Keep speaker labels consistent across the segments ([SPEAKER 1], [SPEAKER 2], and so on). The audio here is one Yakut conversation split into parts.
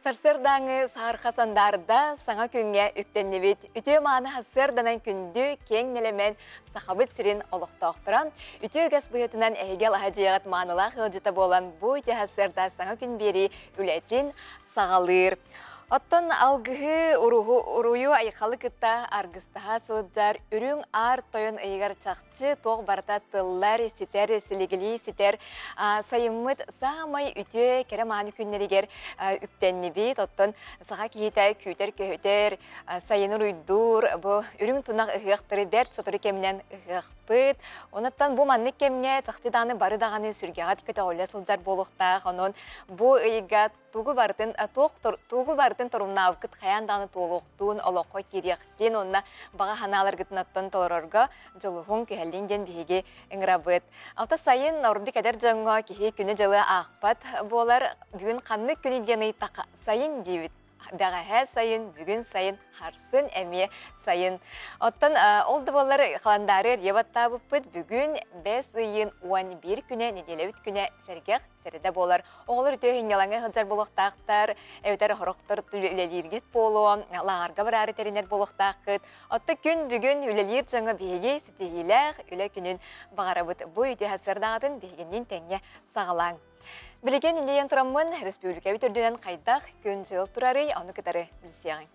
[SPEAKER 1] Сарсыардааҥы саһарха сандаарда саҥа күҥҥэ үктэннибит. Үтүө мааны сарсыарданан күндү, киэҥ нэлэмэн Сахабыт сирин олохтоохторо. Үтүө үгэс быһыытынан эһиги алаһа дьиэҕит маанылаах ыалдьыта буолан бу үтүө сарсыарда саҥа күн биэрии үлэтин саҕалыыр. Оттон алгыһы, уруһу, уруйу айхалы кытта аргыстаһа сылдьар үрүҥ аар тойон ыйыгар чахчы туох барыта тыллар, ситэр, силигилии ситэр сайыммыт саамай үтүө кэрэ мааны күннэригэр үктэннибит. Оттон саха киһитэ күүтэр-көһүтэр, сайыны уруйдуур, бу үрүҥ тунах ыһыахтары бэрт сотору кэминэн ыһыахпыт. Онуттан бу маннык кэмҥэ чахчы даҕаны бары даҕаны сүргэҕит көтөҕүллэ сылдьар буолуохтаах. Онон бу ыйга тугу барытын туох тугу барытын торумнаабыккыт хайаан даҕаны туолуохтуун, олоххо киириэхтиин уонна баҕа санааларгытын оттон толорорго дьулуһуҥ, күһэллиҥ диэн биһиги ыҥырабыт. Алта сайын ордук эдэр дьоҥҥо киһи күнү-дьылы аахпат буолар. Бүгүн ханнык күнү диэн ыйыттахха сайын диибит. Бэҕэһээ сайын, бүгүн сайын, харсын эмиэ сайын. Оттон ол да буоллар халандаары эрийэ баттаабыппыт бүгүн бэс ыйын 11 күнэ, нэдиэлэбит күнэ сэргэх сэрэдэ буолар. Оҕолор үтүө сынньалаҥҥа сылдьар буолуохтаахтар, эбэтэр сорохтор үлэлииргит буолуо, лааҕырга бараары тэринэр буолуохтааххыт. Оттон күн бүгүн үлэлиир дьоҥҥо биһиги ситиһиилээх үлэ күнүн баҕарабыт. Бу үтүө сарсыардаҕытын биһигинниин тэҥҥэ саҕалааҥ. Билигин инньэйэн тураммын, республикабыт үрдүнэн хайдах күн-дьыл турарый, ону кытары билсиэҕиҥ.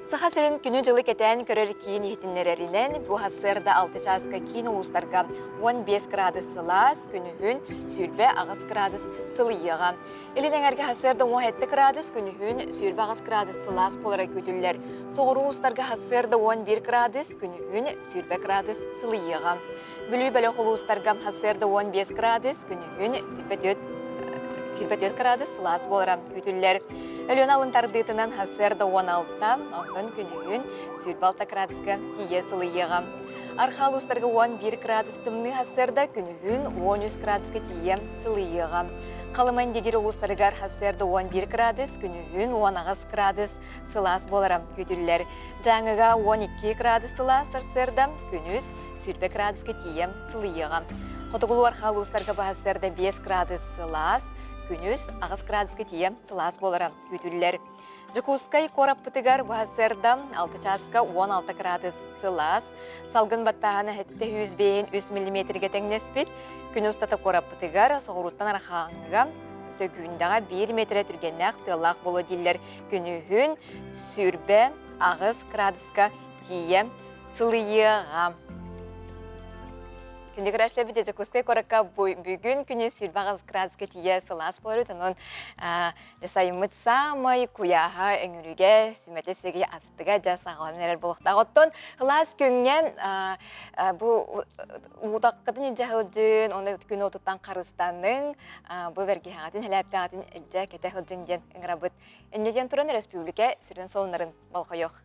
[SPEAKER 1] Саха сирин күнү-дьылы кэтээн көрөр киин иһитиннэрэринэн, бу сарсыарда 6 чааска киин улуустарга 15 градус сылаас, күнүһүн 28 градус сылыйыаҕа. Илин эҥэргэ сарсыарда 17 градус, күнүһүн 28 градус сылаас буолара күүтүллэр. Соҕуруу улуустарга сарсыарда 11 градус, күнүһүн 20 градус сылыйыаҕа. Бүлүү бөлөх улуустарга сарсыарда 15 градус, күнүһүн 24 градус сылаас буолара күүтүллэр. Өлүөнэ алын тардыытынан сарсыарда 16, онтон күнүһүн 26 градуска тиийэ сылыйыаҕа. Архаа улуустарга 11 градус тымныы сарсыарда күнүһүн 13 градуска тиийэ сылыйыаҕа. Халыма Индигир улуустарыгар сарсыарда 11 градус, күнүһүн 18 градус сылаас буолара күүтүллэр. Дьааҥыга 12 градус сылаас сарсыарда, күнүс 20 градуска тиийэ сылыйыаҕа. Хотугулуу-арҕаа улуустарга баһастарда 5 градус сылаас, күнүс 8 градуска тиийэ сылаас буолара күүтүллэр. Дьокуускай куораппытыгар баһасыарда 6 чааска 16 градус сылаас, салгын баттааһына 705 3 миллиметргэ тэҥнэспит. Күн устата куораппытыгар соҕурууттан арҕааҥҥыга сөгүүндэҕэ 1 метрэ түргэннээх тыаллаах буолуо дииллэр. Күнүһүн 28 градуска тиийэ сылыйыаҕа. Күндү көрөөччүлэрбит Дьокуускай куоракка бүгүн күнү 28 градуска тиийэ сылаас буолар онон сайыммыт саамай куйааһа өҥүрүгэ, сүмэтэ сүгэ астыга дьэ саҕаланан эрэр буолуохтаах. Оттон сылаас күҥҥэ бу уутаххытын илдьэ сылдьын, оны күн уотуттан харыстаныҥ, бу бэргэһэҕитин, хэлээппэҕитин илдьэ кэтэ сылдьыҥ диэн ыҥырабыт. Инньэ диэн туран өрөспүүбүлүкэ сүрүн солуннарын болҕойуох.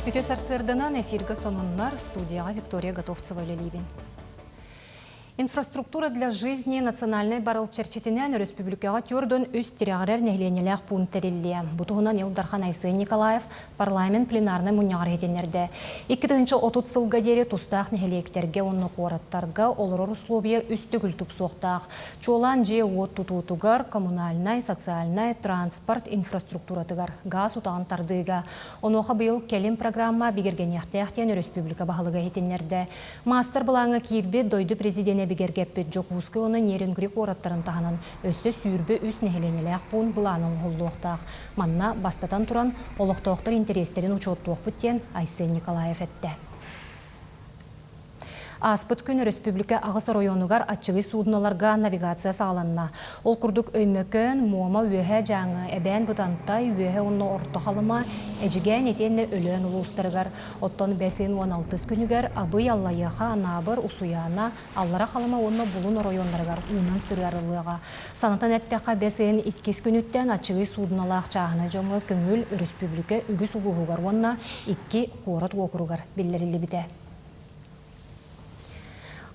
[SPEAKER 2] Үтүө сарсыарданан эфиргэ сонуннар студияҕа Виктория Готовцева үлэлиибин. Инфраструктура для жизни национальнай барыл чэрчитинэн өрөспүүбүлүкэҕэ түөрдөн үс тирэҕирэр нэһилиэнньэлээх пуун тэриллиэ. Бу туһунан Ил Дархан Айсен Николаев парламент пленарнай мунньаҕар иһитиннэрдэ. 2030 сылга диэри тустаах нэһилиэктэргэ уонна куораттарга олорор условия үс төгүл тупсуохтаах. Чуолаан дьиэ-уот тутуутугар, коммунальнай, социальнай, транспорт инфраструктуратыгар, гаас утаҕын тардыыга. Онуоха быйыл кэлим программа бигэргэниэхтээх диэн өрөспүүбүлүкэ баһылыга иһитиннэрдэ. Маастар-былааҥҥа киирбит дойду президенэ бигэргэппит Дьокуускай уонна Нерюнгри куораттарын таһынан өссө 23 нэһилиэнньэлээх пуун былаана оҥоһуллуохтаах. Манна, бастатан туран, олохтоохтор интэриэстэрин учуоттуохпут диэн Айсен Николаев эттэ. Ааспыт күн өрөспүүбүлүкэ аҕыс оройуонугар аччыгый суудуналарга навигация саҕаланна. Ол курдук Өймөкөөн, Муома, Үөһээ Дьааҥы, Эбээн Бытантай, Үөһэ уонна Орто Халыма, Эдьигээн итиэннэ Өлөөн улуустарыгар Оттон бэс ыйын уон алтыс күнүгэр Абый, Аллайыаха, Анаабыр, Усуйаана, Аллара Халыма уонна Булун оройуоннарыгар уунан сырыарыллыаҕа. Санатан эттэххэ, бэс ыйын иккис күнүттэн аччыгый суудуналаах чааһынай дьоҥҥо көҥүл өрөспүүбүлүкэ үгүс улууһугар уонна икки куорат уокуругар биллэриллибитэ.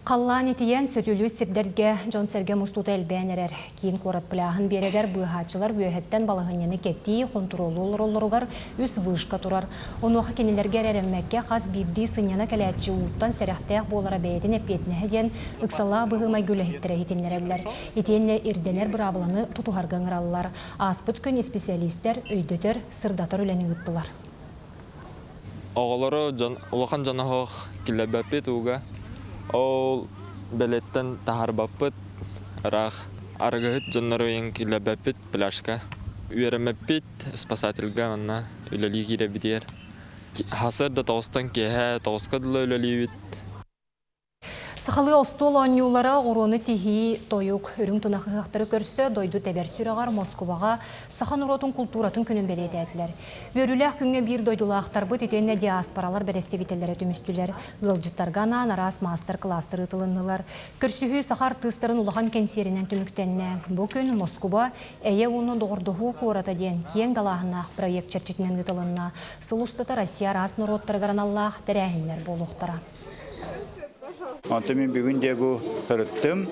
[SPEAKER 2] Халлаан итийэн, сөтүөлүүр сирдэргэ дьон-сэргэ мустуута элбээн эрэр. Киин куорат пляһын биэрэгэр быыһааччылар үөһэттэн балаһыанньаны кэтии, хонтуруоллуу олороллоругар үс вышка турар. Онуоха кинилэргэ эрэ эрэммэккэ, хас биирдии сынньана кэлээччи ууттан сэрэхтээх буолара бэйэтин эппиэтинэһэ диэн ыксалаах быһыы-майгы үлэһиттэрэ иһитиннэрэллэр. Итиэннэ ирдэнэр быраабыланы тутуһарга ыҥыраллар. Ааспыт күн исписэлиистэр өйдөтөр, сырдатар үлэни ыыттылар.
[SPEAKER 3] Оҕолору дьон, улахан дьоно суох киллэрбэппит ууга. Ол бэлиэттэн таһаарбаппыт. Ыраах арыгыһыт дьоннору ыйан киллэрбэппит пляжка. Үөрэммэппит спасательга манна үлэлии киирэбитигэр. Сарсыарда тоҕустан киэһэ тоҕуска дылы үлэлиибит.
[SPEAKER 2] Сахалыы остуол оонньуулара оҕуруону тиһии, тойук, үрүҥ тунах ыһыахтары көрсө дойду тэбэр сүрэҕэр Москубаҕа саха норуотун култууратын күнүн бэлиэтээтилэр. Үөрүүлээх күҥҥэ биир дойдулаахтарбыт итиэннэ диаспоралар бэрэстэбиитэллэрэ түмүстүлэр. Ыалдьыттарга анаан араас маастар-кылаастар ыытылыннылар. Көрсүһүү саха артыыстарын улахан кэнсиэринэн түмүктэннэ. Бу күн Москуба Эйэ уонна доҕордоһуу куората диэн киэҥ далааһыннаах проект чэрчитинэн ыытылынна. Сыл устата Россия араас норуоттарыгар аналлаах тэрээһиннэр буолуохтара.
[SPEAKER 4] Онтон мин бүгүн дьэ бу сырыттым.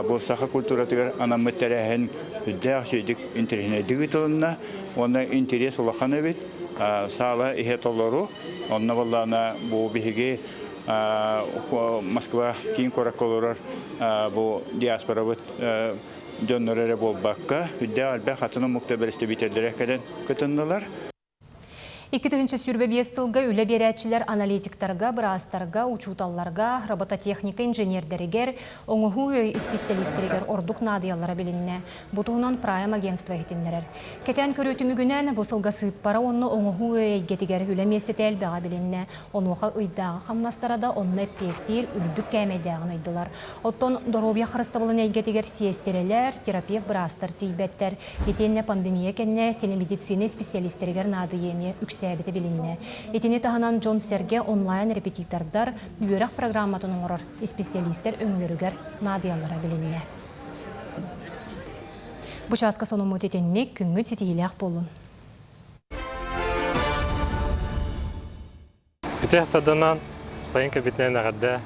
[SPEAKER 4] Бу саха культуратыгар анаммыт тэрээһин үрдээх үчүгэйдик интэриэһинэйдик ыытылынна. Уонна интэриэс улахан эбит. Саала иһэ толору. Онно буоллаҕына бу биһиги Москва киин куоракка олорор бу диаспорабыт дьонноро эрэ буолбакка, үрдээх элбэх атын омуктар бэрэстэбиитэллэрэ кэлэн кытыннылар.
[SPEAKER 2] 2025 сылга үлэ биэрээччилэр аналитиктарга, быраастарга, учууталларга, робототехника инженердэригэр, оҥоһуу өй исписэлиистэригэр ордук наадыйаллара билиннэ. Бу туһунан Прайм агентство иһитиннэрэр. Кэтээн көрүү түмүгүнэн, бу сылга сыыппара уонна оҥоһуу өй эйгэтигэр үлэ миэстэтэ элбэҕэ билиннэ. Онуоха ыйдааҕы хамнастара да онно эппиэттиир үрдүк кээмэйдээҕин ыйдылар. Оттон доруобуйа харыстабылын эйгэтигэр сиэстэрэлэр, терапевт-быраастар тиийбэттэр. Итиэннэ пандемия кэннэ телемедицина исписэлиистэригэр наадыйыы эмиэ үксээбитэ билиннэ. Итини таһынан дьон-сэргэ онлайн-репетитордар үөрэх программатын оҥорор исписэлиистэр өҥөлөрүгэр наадыйаллара билиннэ. Бу чааска сонуммут итинник, күҥҥүт ситиһиилээх буоллун.
[SPEAKER 5] Бүтэ саданан сайын кэлбитинэн эҕэрдэ.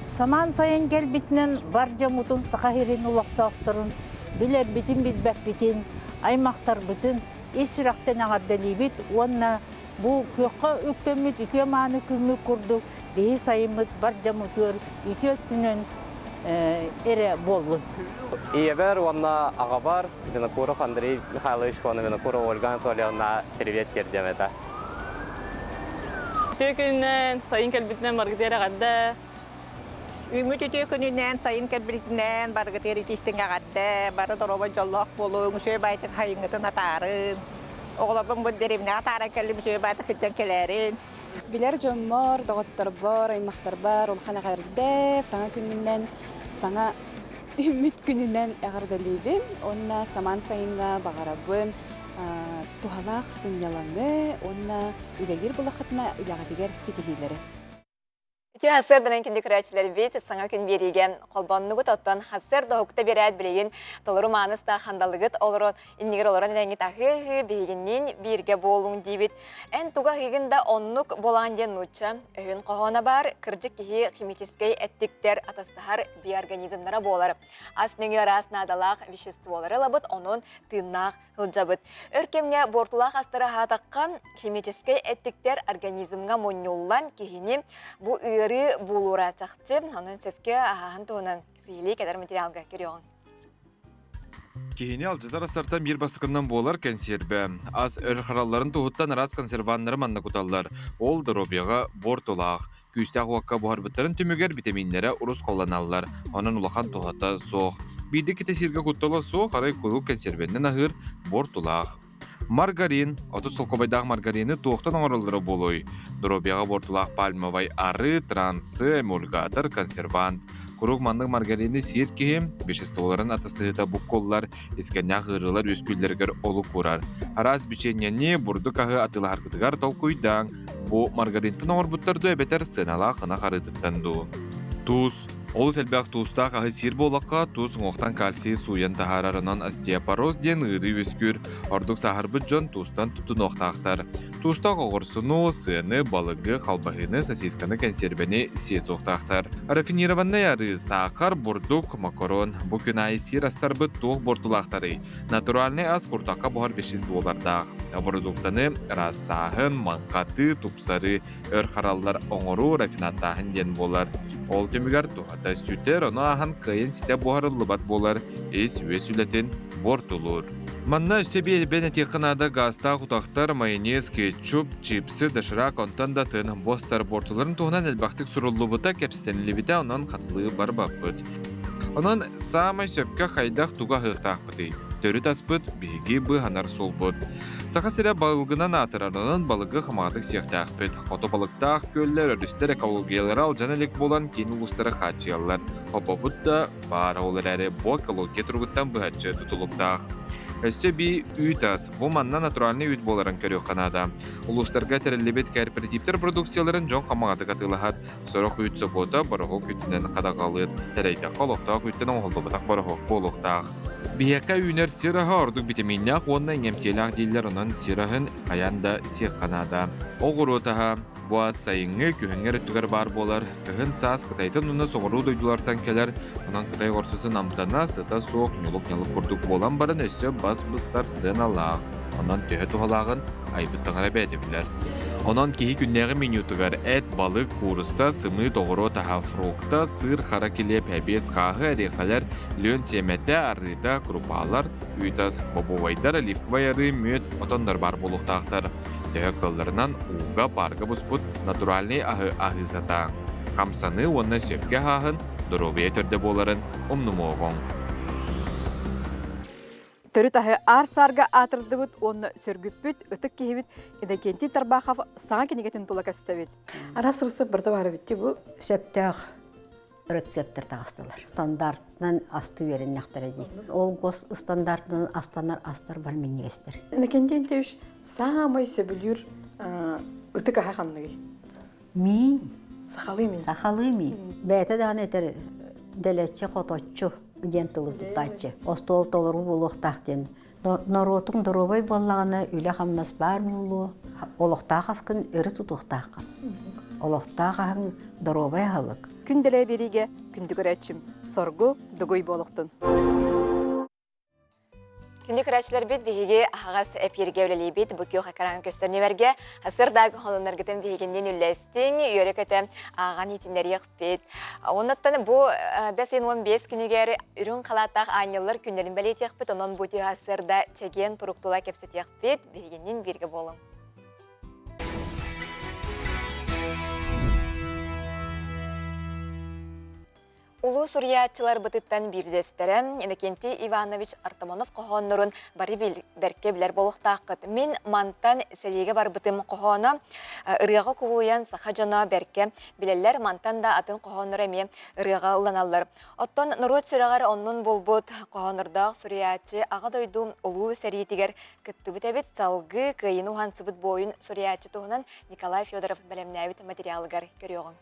[SPEAKER 6] Самаан сайын кэлбитинэн бар дьоммутун Саха сирин олохтоохторун билэрбитин билбэппитин, аймахтарбытын ис сүрэхтэн эҕэрдэлиибит уонна бу күөххэ үктэммит үтүө мааны күммүт курдук биһи сайыммыт бар дьоммутугар үтүө өттүнэн эрэ буоллун.
[SPEAKER 7] Ийэбэр уонна аҕабар Винокуров Андрей Михайлович уонна Винокурова Ольга Анатольевна привет тиэрдиэм этэ.
[SPEAKER 8] Үтүө күнүнэн, сайын кэлбитинэн баргытыгар эҕэрдэ.
[SPEAKER 9] Үүммүт үтүө күнүнэн, сайын кэлбитинэн баргытыгар итистиҥ эҕэрдэ, бары доруобай дьоллоох буолуҥ, үчүгэй баайтын хайыҥҥытын атаарын. Оҕолорбун бу дэриэбинэҕэ атааран кэллим, үчүгэй баайтын сылдьан кэлээрин.
[SPEAKER 10] Билэр дьоммор, доҕотторбор, аймахтарбар улахан эҕэрдэ, саҥа күнүнэн, саҥа үүммүт күнүнэн эҕэрдэлиибин уонна самаан сайыҥҥа баҕарабын туһалаах сынньалаҥы уонна үлэлиир булаххытына үлэҕитигэр ситиһиилэри.
[SPEAKER 1] Үтүө сарсыарданан күндү көрөөччүлэрбит саҥа күн биэриигэ холбоннугут оттон сарсыарда уһукта биэрээт билигин толору мааныстаах хандалыгыт олорон иннигэр олорон эрэҥҥит аһыы-аһыы биһигинниин бииргэ буолуҥ диибит. Эн туга аһыыгын да оннук буолаан диэн нуучча өһүн хоһооно баар кырдьык киһи химическэй эттиктэр атастаһар биоорганизмнара буолар. Ас нөҥүө араас наадалаах веществолары ылабыт, онон тыыннаах сылдьабыт. Өр кэмҥэ буортулаах астары аһаатахха, химическэй эттиктэр организмҥа мунньуллан киһини бу ыарыы буулуура чахчы. Онон сөпкө аһааһын туһунан сиһилии кэлэр материалга көрүөҕүҥ.
[SPEAKER 11] Киһини алдьатар астартан биир бастакыннан буолар кэнсиэрбэ. Ас өр харалларын туһуттан араас консерваннары манна куталлар. Ол доруобуйаҕа буортулаах. Күүстээх уокка буһарбыттарын түмүгэр битэмииннэрэ урусхалланаллар, онон улахан туһата суох. Биирдэ кэтэ сиргэ куттала суох, арай куруук кэнсиэрбэннэн аһыыр буортулаах. Маргарин, 30 солкуобайдаах маргарины туохтан оҥороллоро буолуой? Доруобуйаҕа буортулаах пальмовай арыы, трансы, эмульгатор, консервант. Куруук маннык маргарины сиир киһи веществоларын атастаһыыта буккуллар, искэннээх ыарыылар үөскүүллэригэр олук уурар. Араас бичиэнньэни, бурдук аһы атыылаһаргытыгар толкуйдааҥ. Бу маргаринтан оҥорбуттар дуу эбэтэр сыаналаах ынах арыытыттан дуу? Туус. Олус элбэх туустаах аһы сиир буоллахха, туус уҥуохтан кальцийы сууйан таһаарар, онон остеопороз диэн ыарыы үөскүүр. Ордук сааһырбыт дьон туустан тутунуохтаахтар. Туустаах оҕурсуну, сыаны, балыгы, халбаһыыны, сосисканы, кэнсиэрбэни сиэ суохтаахтар. Рафинированнай арыы, саахар, бурдук, макарон. Бу күн аайы сиир астарбыт туох буортулаахтарый? Натуральнай ас куртахха буһар веществолардаах. Бородууктаны ыраастааһын, маҥхатыы, тупсарыы, өр хараллар оҥоруу рафинадтааһын диэн буолар. Ол түмүгэр туһата сүтэр, ону ааһан кыайан ситэ буһарыллыбат буолар, ис-үөс үлэтин буортулуур. Манна өссө биэрбэн этиэххэ наада гаастаах утахтар, майонез, кетчуп, чипсы, доширак, онтон да атын буостар буортуларын туһунан элбэхтик суруллубута, кэпсэтиллибитэ, онон хатылыы барбаппыт. Онон саамай сөпкө хайдах тугу аһыахтаахпытый? Төрүт аспыт биһиги быыһанар суолбут. Саха сирэ балыгынан аатырар, онон балыгы хамаҕатык сиэхтээхпит. Хоту балыктаах күөллэр, өрүстэр экологиялара алдьана илик буолан киин улуустары хааччыйаллар. Хобобут да баар, ол эрээри бу экология туругуттан быһаччы тутулуктаах. Өссө эбии үүт ас. Бу манна натуральнай үүт буоларын көрүөххэ наада. Улуустарга тэриллибит кооперативтэр продукцияларын дьон хамаҕатык атыылаһар. Сорох үүт собуота бороһуок үүтүнэн хадаҕалыыр. Сэрэйдэххэ, олохтоох үүттэн оҥоһуллубатах бороһуок буолуохтаах. Биһиэхэ үүнэр сир аһа ордук битэмииннээх уонна иҥэмтиэлээх дииллэр, онон сир аһын хайаан да сиэххэ наада. Оҕуруот аһа бу ас сайыҥҥы, күһүҥҥү өрүттүгэр баар буолар. Кыһын, саас Кытайтан уонна соҕуруу дойдулартан кэлэр, онон Кытай оҕурсутун амтана, сыта суох, ньулук-ньалык курдук буолан баран өссө бас быстар сыаналаах. Онон төһө туһалааҕын айбыт таҥара бэйэтэ билэр. Онон киһи күннээҕи менютугар эт, балык, куурусса, сымыыт, оҕуруот аһа, фрукта, сыыр, хара килиэп, эбиэс, хааһы, ориэхэлэр, лүөн сиэмэтэ, арыыта, крупалар, үүт ас, бобовайдар, оливковай арыы, мүөт, отоннор баар буолуохтаахтар. Төһө кыалларынан ууга, паарга буспут натуральнай аһы аһыы сатааҥ. Хамсаныы уонна сөпкө аһааһын доруобуйа төрдө буоларын умнумуоҕуҥ.
[SPEAKER 12] Төрүт аһы аар-саарга аатырдыбыт уонна сөргүппүт ытык киһибит Иннокентий Тарбахов саҥа кинигэтин тула көстөбүт. Араас рецепт барыта баар эбит бу.
[SPEAKER 13] Сөптөөх рецептер таҕыстылар. Стандартынан асты үөрэннэхтэрэ дии. Ол гос стандартынан астанар астар бар минньигэстэр.
[SPEAKER 12] Иннокентий Антеевич саамай сөбүлүүр ытык аһа ханныгый?
[SPEAKER 13] Миин.
[SPEAKER 12] Сахалыы миин.
[SPEAKER 13] Сахалыы миин. Бэйэтэ даҕаны этэр дэлэччи хоточчу диэн тылы туттааччы. Остуол толору буолуохтаах диэн. Норуотуҥ доруобай буоллаҕына үлэ-хамнас баар буолуо, олохтоох аскын өрө тутуохтааххын. Олохтоох аһыҥ доруобай аһылык.
[SPEAKER 12] Күн дэлэ биэриигэ күндү көрөөччүм, соргу дугуй буолуохтун.
[SPEAKER 1] Күндү көрөөччүлэрбит биһиги аһаҕас эпииргэ үлэлиибит. Бу күөх экран көстөр нүмергэ сырдааг холуннаргытын биһигинниин үллэстиҥ, үөрэ-көтө ааҕан иитиннэриэхпит. Оннуттан бу бэс ыйын 15 күнүгэр үрүҥ халааттаах аанньаллар күннэрин бэлиэтиэхпит. Онон бу түһэ сырда чэгиэн туруктула кэпсэтиэхпит. Биһигинниин бииргэ буолуҥ. Улуу суруйааччыларбытыттан биирдэстэрэ Иннокентий Иванович Артамонов хоһооннорун бары бэркэ билэр буолуохтааххыт. Мин мантан сэриигэ барбытым хоһооно ырыаҕа кубулуйан саха дьоно бэркэ билэллэр, мантан да атын хоһооннор эмиэ ырыаҕа ылланаллар. Оттон норуот сүрэҕэр оннун булбут хоһооннордоох суруйааччы Аҕа дойду улуу сэриитигэр кыттыбыт эбит, салгыы кыайыыны уһансыбыт буойун суруйааччы туһунан Николай Федоров бэлэмнээбит материалыгар көрүөҕүҥ.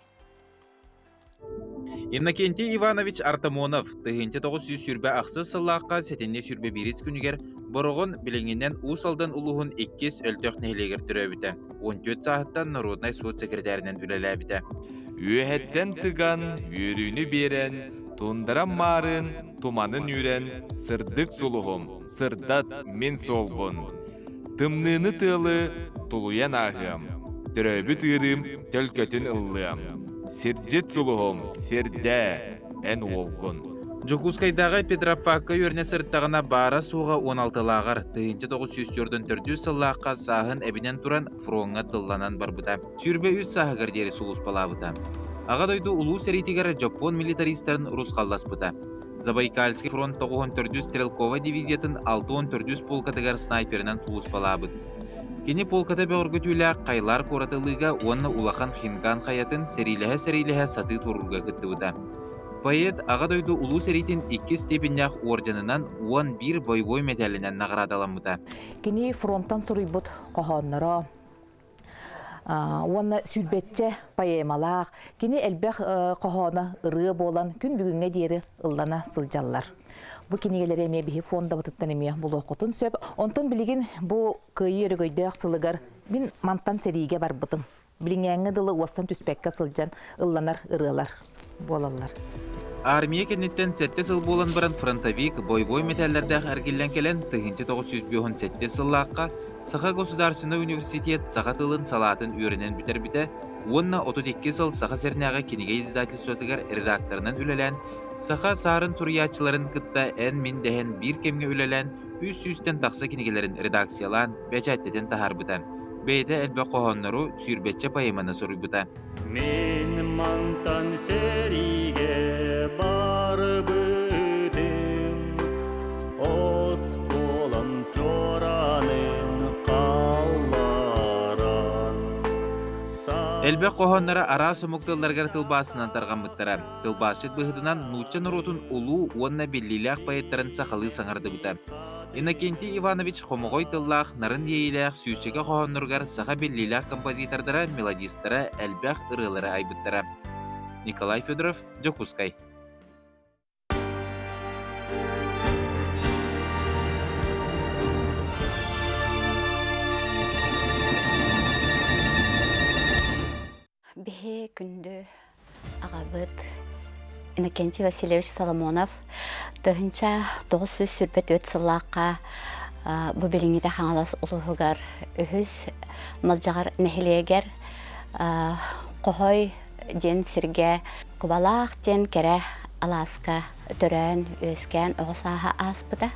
[SPEAKER 14] Иннокентий Иванович Артамонов 1928 сыллаахха сэтинньи 21 күнүгэр Бороҕон билиҥҥинэн Уус Алдан улууһун иккис Өлтөх нэһилиэгэр төрөөбүтэ. 14 сааһыттан народнай суут секретарынан үлэлээбитэ.
[SPEAKER 11] Үөһэттэн тыган, үөрүүнү биэрэн, тундаран маарын, туманын үүрэн, сырдык сулуһум, сырдат мин суолбун. Тымныыны тыалы тулуйан ааһыам, төрөөбүт ыарыым төлкөтүн ыллыам. Сирдьит сулуһум, сирдээ, эн уолгун.
[SPEAKER 14] Дьокуускайдааҕы педрофакка үөрэнэ сырыттаҕына баара-суоҕа 16-лааҕар 1944 сыллаахха сааһын эбинэн туран фроҥҥа тылланан барбыта. 23 сааһыгар диэри сулууспалаабыта. Аҕа дойду Улуу сэриитигэр Дьоппуон милитаристарын урусхалласпыта. Забайкальский фронт 94 стрелковай дивизиятын 64 полкатыгар снайперынан сулууспалаабыт. Кини полката бөҕөргөтүүлээх Хайлар куораты ылыыга уонна Улахан Хинган хайатын сэриилэһэ-сэриилэһэ сатыы туруурга кыттыбыта. Поэт Аҕа дойду Улуу сэриитин иккис степеннээх уордьанынан 11 бойобуой мэтээлинэн наҕараадаламмыта.
[SPEAKER 15] Кини фронтан суруйбут хоһоонноро. Уонна сүүрбэччэ поэмалаах, кини элбэх хоһооно ырыа буолан күн бүгүҥҥэ диэри ыллана сылдьаллар. Бу кинигэлэри эмиэ биһи фондабытыттан эмиэ булуоххутун сөп. Онтон билигин бу Кыайыы өрөгөйдөөх сылыгар мин мантан сэриигэ барбытым. Билиҥээҥҥэ дылы уостан түспэккэ сылдьан ылланар ырыалар буолаллар.
[SPEAKER 14] Армия кэнниттэн сэттэ сыл буолан баран фронтовик бойобуой мэтээллэрдээх эргиллэн кэлэн 1957 сыллаахха Саха государственнай университет саха тылын салаатын үөрэнэн бүтэрбитэ уонна 32 сыл Саха сиринээҕи кинигэ издательствотыгар редакторынан үлэлээн саха саарын суруйааччыларын кытта эн-мин дэһэн биир кэмҥэ үлэлээн үс сүүстэн тахса кинигэлэрин редакциялаан, бэчээттэтэн таһаарбыта. Бэйэтэ элбэх хоһооннору, сүүрбэччэ поэманы суруйбута.
[SPEAKER 16] Мин мантан сэриигэ барбытым, оскуолам чуораанын хаалларан.
[SPEAKER 14] Элбэх хоһоонноро араас омук тылларыгар тылбаасынан тарҕаммыттара. Тылбаасчыт быһыытынан нуучча норуотун улуу уонна биллиилээх поэттарын сахалыы саҥардыбыта. Иннокентий Иванович хомоҕой тыллаах, нарын иэйиилээх сүүсчэкэ хоһоонноругар саха биллиилээх композитордара, мелодистара элбэх ырыалары айбыттара. Николай Федоров, Дьокуускай.
[SPEAKER 17] Биһи күндү аҕабыт Иннокентий Васильевич Соломонов 1924 сыллаахха бу билиҥҥитэ Хаҥалас улууһугар үһүс Малдьаҕар нэһилиэгэр Хоһой диэн сиргэ Кубалаах диэн кэрэ алааска төрөөн, үөскээн оҕо сааһа ааспыта.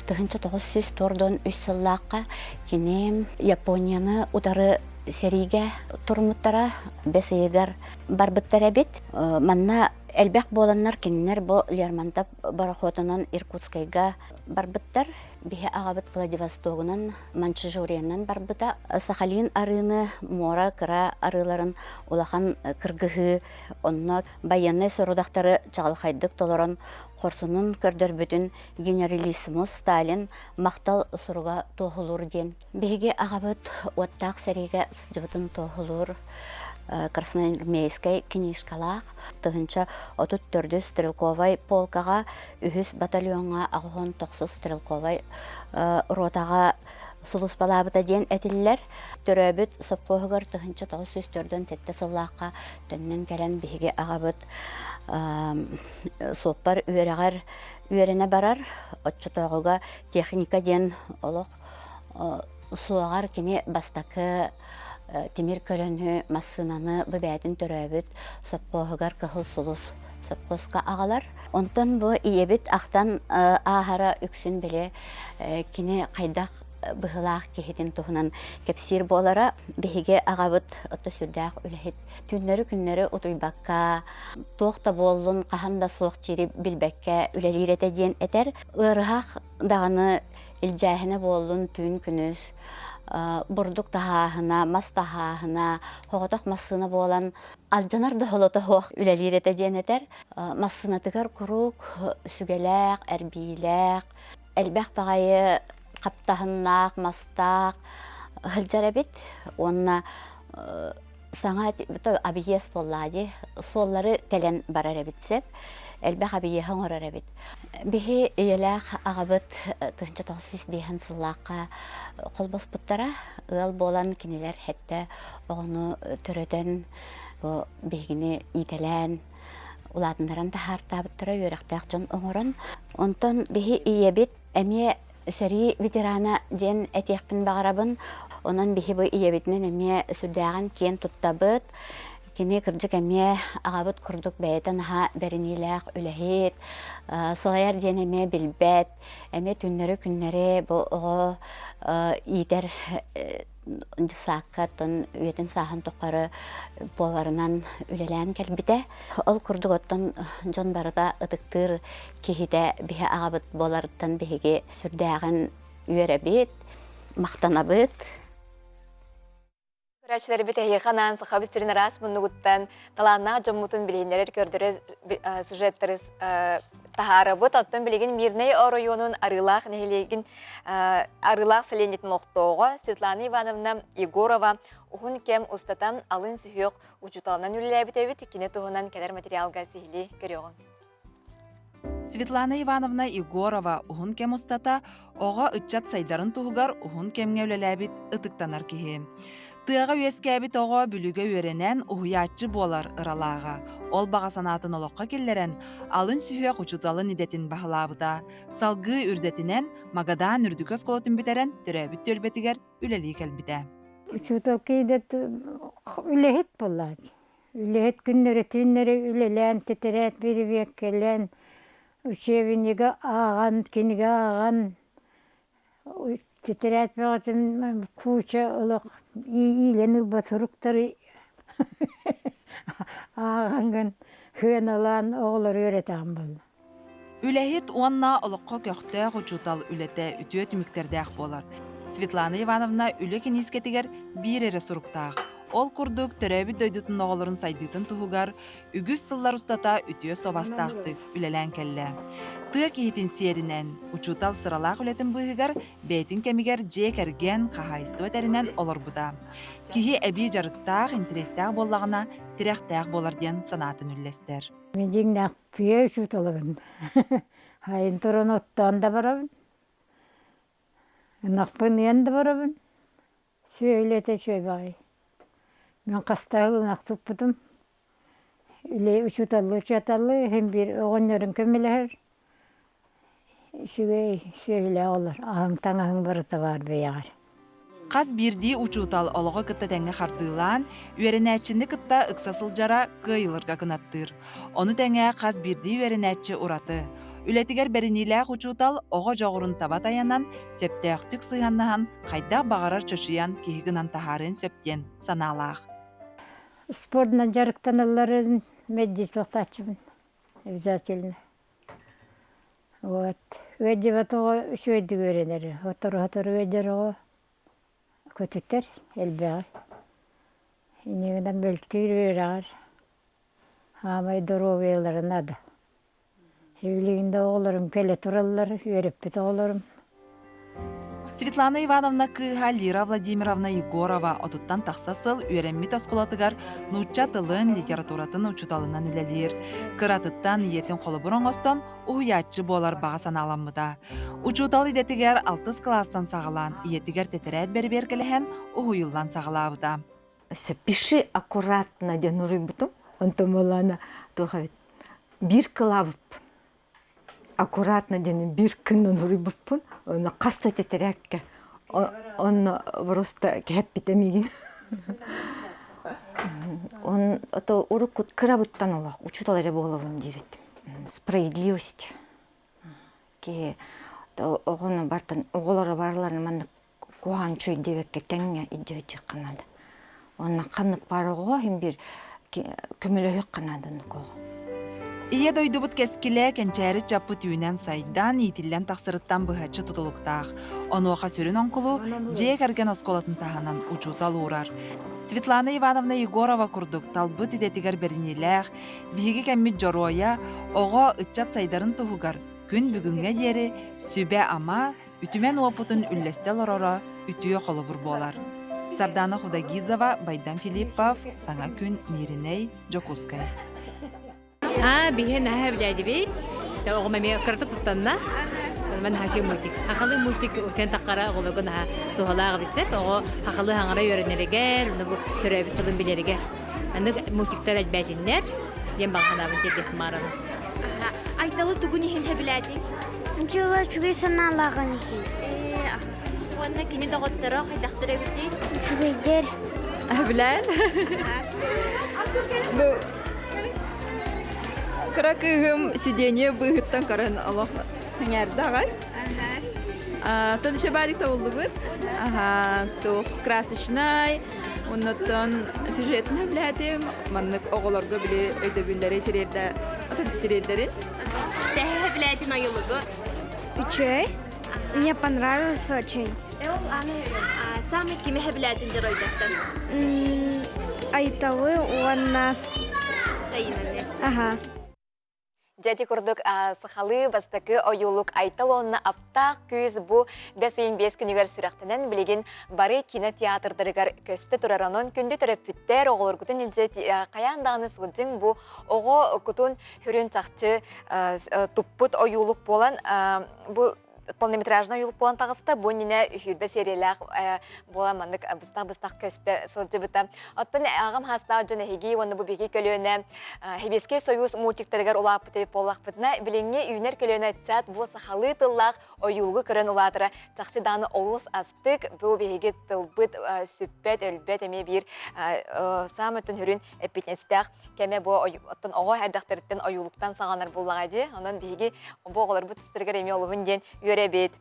[SPEAKER 17] 1943 сыллаахха кини Японияны утары сэриигэ туруммуттара бэс ыйыгар барбыттар эбит. Манна элбэх буоланнар кинилэр бу Лермонтов борохуотунан Иркутскайга барбыттар. Биһи аҕабыт Владивостогунан, Маньчжуриянан барбыта. Сахалин арыыны, муора кыра арыыларын улахан кыргыһыы, онно байыаннай сорудахтары чаҕылхайдык толорон хорсунун көрдөрбүтүн генералиссимус Сталин махтал суруга туоһулуур диэн Биһиги аҕабыт уоттаах сэриигэ сылдьыбытын туоһулуур красноармейскай книжкалаах 1034 стрелковай полкаҕа үһүс батальоҥҥа 89 стрелковай ротаҕа сулууспалаабыта диэн этиллэр. Төрөөбүт сопхуоһугар 1947 сыллаахха төннөн кэлэн биһиги аҕабыт суоппар үөрэҕэр үөрэнэ барар. Оччотооҕуга техника диэн олох Суоҕар кини бастакы тимир көлөнү, массыынаны бу бэйэтин төрөөбүт сопхуоһугар Кыһыл Сулус сопхуоска аҕалар. Онтон бу ийэбит ахтан ааһара үксүн били кини хайдах быһыылаах киһитин туһунан кэпсиир буолара. Биһиги аҕабыт ото сүрдээх үлэһит. Түүннэри-күннэри утуйбакка, туох да буоллун, хаһан да суох чири билбэккэ үлэлиир этэ диэн этэр. Ыарыһах даҕаны илдьээһинэ буоллун түүн-күнүс бурдук таһааһына, мас таһааһына, соҕотох массыына буолан алдьанар да холото суох үлэлиир этэ диэн этэр. Массыынатыгар куруук сүгэлээх, эрбиилээх, элбэх баҕайы хаптаһыннаах, мастаах сылдьар эбит. Уонна саҥа абиес буоллаа дии суоллары тэлэн барар эбит сөп элбэх абиеһы оҥорор эбит биһи ийэлээх аҕабыт 1905 сыллаахха холбоспуттара ыал буолан кинилэр хэттэ оҕону төрөтөн бу биһигини иитэлээн улаатыннаран таһаартаабыттара үөрэхтээх дьон оҥорон онтон биһи ийэбит эмиэ Сэрии ветерана диэн этиэхпин баҕарабын. Онон биһи бу ийэбитинэн эмиэ сүрдээҕин киэн туттабыт. Кини кырдьык эмиэ аҕабыт курдук бэйэтэ наһаа бэриниилээх үлэһит, сылайар диэн эмиэ билбэт, эмиэ түүннэри-күннэри бу оҕо иитэр дьыссаакка оттон үйэтин сааһын тухары поварынан үлэлээн кэлбитэ. Ол курдук оттон дьон барыта ытыктыыр киһитэ биһи аҕабыт буоларыттан биһиги сүрдээҕин үөрэбит, махтанабыт.
[SPEAKER 1] Көрөөччүлэрбит эһиэхэ анаан Сахабыт сирин араас муннугуттан талааннаах дьоммутун билиһиннэрэр көрдөрөр сюжеттары. таһаарабыт. Оттон билигин Мирнэй оройуонун Арыылаах нэһилиэгин Арыылаах сэлиэнньэтин олохтооҕо Светлана Ивановна Егорова уһун кэм устата алын сүһүөх учууталынан үлэлээбит эбит. Кини туһунан кэлэр материалга сиһилии көрүөҕүҥ.
[SPEAKER 18] Светлана Ивановна Егорова уһун кэм устата оҕо ыччат сайдарын туһугар уһун кэмҥэ үлэлээбит ытыктанар киһи. Тыаҕа үөскээбит оҕо Бүлүүгэ үөрэнэн уһуйааччы буолар ыралааҕа. Ол баҕа санаатын олоххо киллэрэн, алын сүһүөх учууталын идэтин баһылаабыта. Салгыы үрдэтинэн Магадан үрдүкү оскуолатын бүтэрэн төрөөбүт түөлбэтигэр үлэлии кэлбитэ.
[SPEAKER 19] Учуутал киһи үлэһит буоллаҕа Үлэһит күннэри-түүннэри үлэлээн, тэтэрээт бирибиэккэлээн, учебнига ааҕан, кинигэ ааҕан, тэтэрээт бөҕөтүн куча олох иилэн ылбат суруктары ааҕаҥҥын сыаналаан оҕолору үөрэтэҕин буолла.
[SPEAKER 18] Үлэһит уонна олоххо көхтөөх учуутал үлэтэ үтүө түмүктэрдээх буолар. Светлана Ивановна үлэ киниискэтигэр биир эрэ суруктаах. Ол курдук, төрөөбүт дойдутун оҕолорун сайдыытын туһугар үгүс сыллар устата үтүө суобастаахтык үлэлээн кэллэ. Тыа киһитин сиэринэн, учуутал сыралаах үлэтин быыһыгар бэйэтин кэмигэр дьиэ кэргэн, хаһаайыстыба тэринэн олорбута. Киһи эбии дьарыктаах, интэриэстээх буоллаҕына, тирэхтээх буолар диэн санаатын үллэстэр.
[SPEAKER 19] Мин дьиҥнээх тыа учууталабын. Сайын туран оттоон да барабын. Ынахпын ыан да барабын. Сүөһү үлэтэ үчүгэй баҕайы. Мин хастаах ынах туппутум. Үлэ учууталлыы учууталлыы иһин биир оҕонньорум көмөлөһөр. Үчүгэй сүөһүлээх олор. Аһыҥ таҥаһыҥ барыта баар бэйэҕэр.
[SPEAKER 18] Хас биирдии учуутал олоҕу кытта тэҥҥэ хардыылаан, үөрэнээччини кытта ыкса сылдьара кыайыларга кынаттыыр. Ону тэҥэ хас биирдии үөрэнээччи ураты. Үлэтигэр бэриниилээх учуутал оҕо дьоҕурун таба тайанан, сөптөөхтүк сыһыаннаһан, хайдах баҕарар чочуйан киһи гынан таһаарыан сөп диэн санаалаах.
[SPEAKER 19] Спордунан дьарыктаналларын мэлдьи суохтааччыбын обязательно. Вот. Ыалдьыбат оҕо үчүгэйдик үөрэнэр. Сотору-сотору ыалдьар оҕо көтүтэр элбэҕи. Инньэ гынан мөлтүүр үөрэҕэр хаамай доруобуйалара наада. Билигин да оҕолорум кэлэ тураллар, үөрэппит оҕолорум.
[SPEAKER 18] Светлана Ивановна кыыһа Лира Владимировна Егорова отуттан тахса сыл үөрэммит оскуолатыгар нуучча тылын, литературатын учууталынан үлэлиир. Кыратыттан ийэтин холобур оҥостон уһуйааччы буолар баҕа санааламмыта. Учуутал идэтигэр алтыс кылаастан саҕалаан ийэтигэр тэтэрээт бэрэбиэркэлэһэн уһуйуллан саҕалаабыта.
[SPEAKER 20] Пиши аккуратно диэн уруйбутум. Онтон буоллаана туох эбит биир кылаабыппын аккуратно диэн биир күн уруйбуппун онно хас да тэтэрээккэ онно просто кэһэппитэ миигин он ото уруккут кырабыттан олох учуутал эрэ буолабын диирит справедливость киһи оҕону бартан оҕолоро барыларын маннык куһаҕан үчүгэй диэбэккэ тэҥҥэ илдьэ сылдьыахха наада. Уонна ханнык баар оҕоҕо иһин биир көмөлөһүөххэ наада оннук оҕо.
[SPEAKER 18] Ийэ дойдубут кэскилэ кэнчээри чаппыт үүнэн-сайдан, иитиллэн тахсарыттан быһаччы тутулуктаах. Онуоха сүрүн оҥкулу дьиэ кэргэн оскуолатын таһынан учуутал уурар. Светлана Ивановна Егорова курдук талбыт идэтигэр бэриниилээх, биһиги кэммит дьоруойа, оҕо, ыччат сайдарын туһугар күн бүгүҥҥэ диэри сүбэ-ама, үтүмэн уопутун үллэстэ олороро үтүө холобур буолар. Сардана Худагизова, Байдан Филиппов, Саҥа күн, Мииринэй, Дьокуускай.
[SPEAKER 21] А, биһи наһаа билээдибит. Оҕом эмиэ кыратык туттанна. Мен хаши мультик. Хахалы мультик сен тахара оҕолорго наһаа туһалаах эбитсэт. Оҕо хахалы хаҥара үөрэнэригэр, уну бу төрөөбүт тылын билэригэр. Анык мультиктар элбээтиннэр диэн баҕа санаабын тиэрдиэхпин баҕарабын.
[SPEAKER 22] Айталы тугун иһин сөбүлээтиҥ?
[SPEAKER 23] Дьыала үчүгэй санаалааҕын иһин.
[SPEAKER 22] Уонна кини доҕотторо хайдахтар эбитий?
[SPEAKER 23] Үчүгэйдэр.
[SPEAKER 24] Билээн. Бу кыра кыыһым сиденье быыһыттан көрөн олох сэҥээрдэ аҕай. Тон еще баарик табыллыбыт. Аха, туох красочнай, Оннуттан сюжетин сөбүлээтим. Маннык оҕолорго били өйдөбүллэри тириэрдэ тириэрдэрин.
[SPEAKER 22] Тэһэ сөбүлээтин ойулугу?
[SPEAKER 23] Үчүгэй. Мне понравился очень.
[SPEAKER 22] Самый кими сөбүлээтин дьоруойдартан?
[SPEAKER 23] Айталы уонна
[SPEAKER 22] Сайынаны.
[SPEAKER 23] Ага.
[SPEAKER 1] Дьэ ити курдук сахалыы бастакы ойуулук Айтал уонна аптаах күүс бу бэс ыйын биэс күнүгэр сүрэхтэнэн билигин бары кинотеатрдарыгар көстө турар. Онон күндү төрөппүттэр оҕолоргутун илдьэ хайаан даҕаны сылдьыҥ бу оҕо кутун хүрүн чахчы туппут ойуулук буолан бу полнометражный ойуулук буолан таҕыста. Бу иннинэ үһүрбэ сериялаах буолан маннык быстах-быстах көстө сылдьыбыта. Оттон аҕам хаастаах дьон эһиги уонна бу биһиги көлүөнэ Сэбиэскэй Союз мультиктарыгар улааппыт эбит буоллахпытына, билиҥҥи үүнэр көлүөнэ ыччат бу сахалыы тыллаах ойуулугу көрөн улаатара чахчы даҕаны олус астык. Бу биһиги тылбыт сүппэт, өлбөт эмиэ биир саамай түнһүрүн эппитинэстээх кэмэ бу оттон оҕо эрдэхтэриттэн ойуулуктан саҕаланар буоллаҕа дии. Онон биһиги бу оҕолорбут тустарыгар эмиэ олуһун диэн үөрэбит.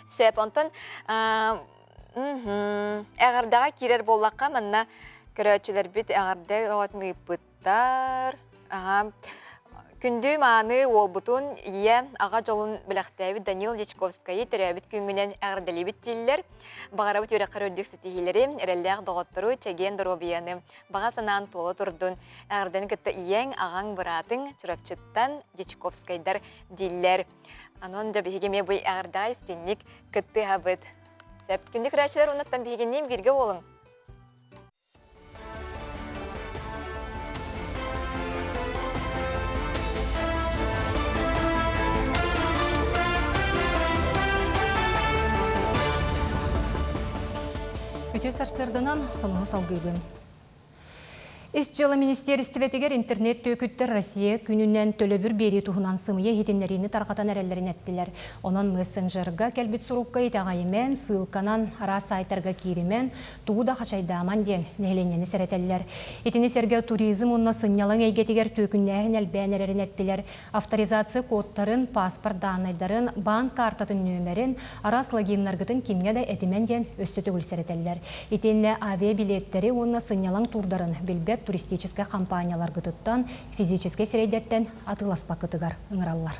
[SPEAKER 1] Сөп, онтон эҕэрдэҕэ киирэр буоллахха, манна көрөөччүлэрбит эҕэрдэ өҕөтүн ыыппыттар. Аха. Күндү мааны уолбутун ийэ, аҕа дьолун бэлэхтээбит Данил Дьячковскайы төрөөбүт күҥҥүнэн эҕэрдэлиибит дииллэр. Баҕарабыт үөрэххэр үрдүк ситиһиилэри, эрэллээх доҕоттору, чэгиэн доруобуйаны, баҕа санаан туола турдун. Эҕэрдэни кытта ийэҥ, аҕаҥ, быраатыҥ Чурапчыттан Дьячковскайдар дииллэр. Онон дьэ биһиги эмиэ бу эҕэрдэҕэ истиҥник кыттыһабыт. Сөп. Күндү көрөөччүлэр уоннаттан биһигинниин бииргэ буолуҥ.
[SPEAKER 2] Үтүө сарсыарданан сонуһу салгыыбын. Ис дьыала министиэристибэтигэр интернет түөкүттэр Россия күнүнэн төлөбүр биэрии туһунан сымыйа иһитиннэриини тарҕатан эрэллэрин эттилэр. Онон мессенджерга кэлбит сурукка итэҕэйимэн, ссылканан араас сайтарга кииримэн, тугу да хачайдааман диэн нэһилиэнньэни сэрэтэллэр. Итини сэргэ туризм уонна сынньалаҥ эйгэтигэр түөкүннээһин элбээн эрэрин эттилэр. Авторизация кодтарын, паспорт дааннайдарын, баан картатын нүөмэрин, араас логиннаргытын кимҥэ да этимэн диэн өссө төгүл сэрэтэллэр. Итиэннэ авиабилиэттэри уонна сынньалаҥ туурдарын билбэт туристическай компанияларгытыттан, физическэй сирэйдэртэн атыыласпаккытыгар ыҥыраллар.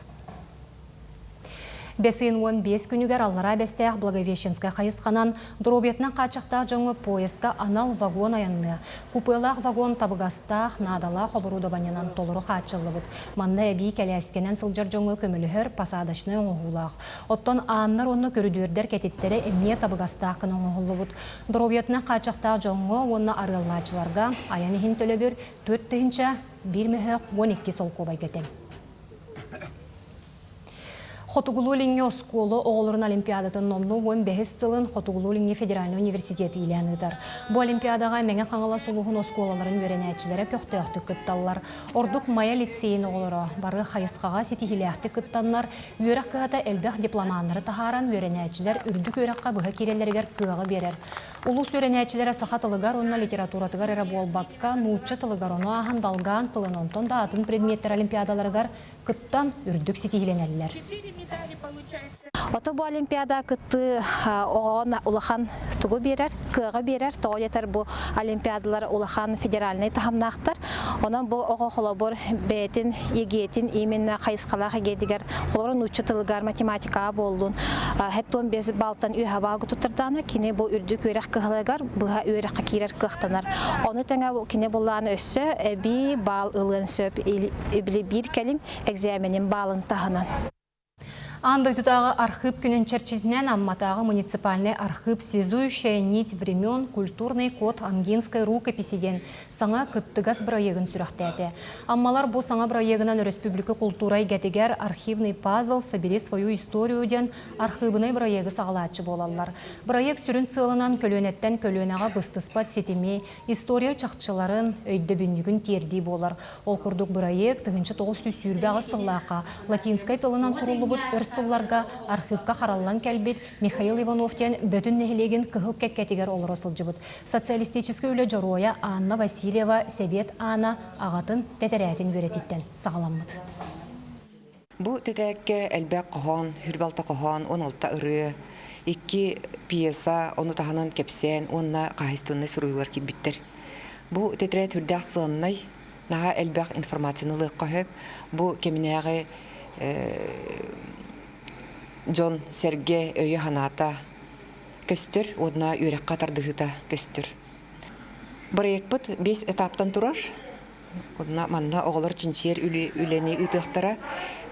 [SPEAKER 2] Бэс ыйын 15 күнүгэр Аллараа Бэстээх Благовещенскай хайысханан доруобуйатынан хааччахтаах дьоҥҥо поезка анал вагон айанныа. Купелаах вагон табыгастаах, наадалаах оборудованиенан толору хааччыллыбыт. Манна эбии кэлээскэнэн сылдьар дьоҥҥо көмөлөһөр посадочнай оҥоһуулаах. Оттон ааннар уонна көрүдүөрдэр кэтиттэрэ эмиэ табыгастаах гына оҥоһуллубут. Доруобуйатынан хааччахтаах дьоҥҥо уонна арыаллааччыларга айан иһин төлөбүр 4 000 мөһөөх 12 солкуобайга тэҥ. Хотугулуу-Илиҥҥи оскуола оҕолорун олимпиадатын номнуо 15 сылын Хотугулуу-Илиҥҥи федеральнай университет иилээн ыытар. Бу олимпиадаҕа Мэҥэ Хаҥалас улууһун оскуолаларын үөрэнээччилэрэ көхтөөхтүк кытталлар. Ордук Майа лицейин оҕолоро бары хайысхаҕа ситиһиилээхтик кыттаннар, үөрэх кыһата элбэх дипломаннары таһааран үөрэнээччилэр үрдүк үөрэххэ быһа киирэллэригэр кыаҕы биэрэр. Улуус үөрэнээччилэрэ саха тылыгар уонна литературатыгар эрэ буолбакка, нуучча тылыгар, ону ааһан долгаан тылын, онтон да атын предметтэр олимпиадаларыгар кыттан үрдүк ситиһиилэнэллэр.
[SPEAKER 3] Ото бу олимпиада кыттыы оҕоҕо улахан тугу биэрэр, кыаҕы биэрэр. Тоҕо диэтэр бу олимпиадалар улахан федеральнай таһымнаахтар. Онон бу оҕо холобур бэйэтин ЕГЭ-тин именно хайысхалаах ЕГЭ-тигэр холобур нуучча тылыгар математикаҕа буоллун хэт 15 баалтан үөһэ баалга туттардаана кини бу үрдүк үөрэх кыһалыгар быһа үөрэххэ киирэр кыахтанар. Ону тэҥэ кини буллаан өссө эбии баал ылыан сөп ибили биир кэлим экзаменин баалын таһынан.
[SPEAKER 2] Аан дойдутааҕы архыып күнүн чэрчитинэн Амматааҕы муниципальнай архыып «Связующая нить времен. Культурный код Ангинской рукописи» диэн саҥа кыттыгас бырайыагын сүрэхтээтэ. Аммалар бу саҥа бырайыагынан өрөспүүбүлүкэ култуура эйгэтигэр «Архивный пазл. Собери свою историю» диэн архыыбынай бырайыагы саҕалааччы буолаллар. Бырайыак сүрүн сыалынан көлүөнэттэн көлүөнэҕэ быстыспат ситими, история чахчыларын, өйдөбүнньүгүн тиэрдии буолар. Ол курдук бырайыак 1928 сыллаахха латинскай тылынан суруллубут өр сылларга архыыпка хараллан кэлбит Михаил Иванов диэн Бөтүн нэһилиэгин кыһыл кэккэтигэр олоро сылдьыбыт социалистическай үлэ дьоруойа Анна Васильева Сэбиэт Аана аҕатын тэтэрээтин үөрэтиттэн саҕаламмыт.
[SPEAKER 4] Бу тэтэрээккэ элбэх хоһоон, хүрбалта хоһоон, 16 ырыа, икки пьеса, ону таһынан кэпсээн уонна хаһайыстыбаннай суруйуулар киирбиттэр. Бу тэтэрээт үрдээх сыаннай, наһаа элбэх информацияны ылыахха сөп. Бу кэминээҕи дьон сэргэ өйө-санаата көстөр уонна үөрэххэ тардыһыыта көстөр. Проекпыт биэс этаптан турар. Онно манна оҕолор чинчийэр үлэни ыытыахтара,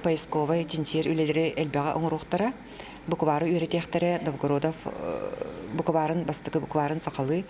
[SPEAKER 4] поисковай чинчийэр үлэлэри элбэҕи оҥоруохтара, буквары үөрэтиэхтэрэ, Новгородов букварын, бастакы букварын сахалыы.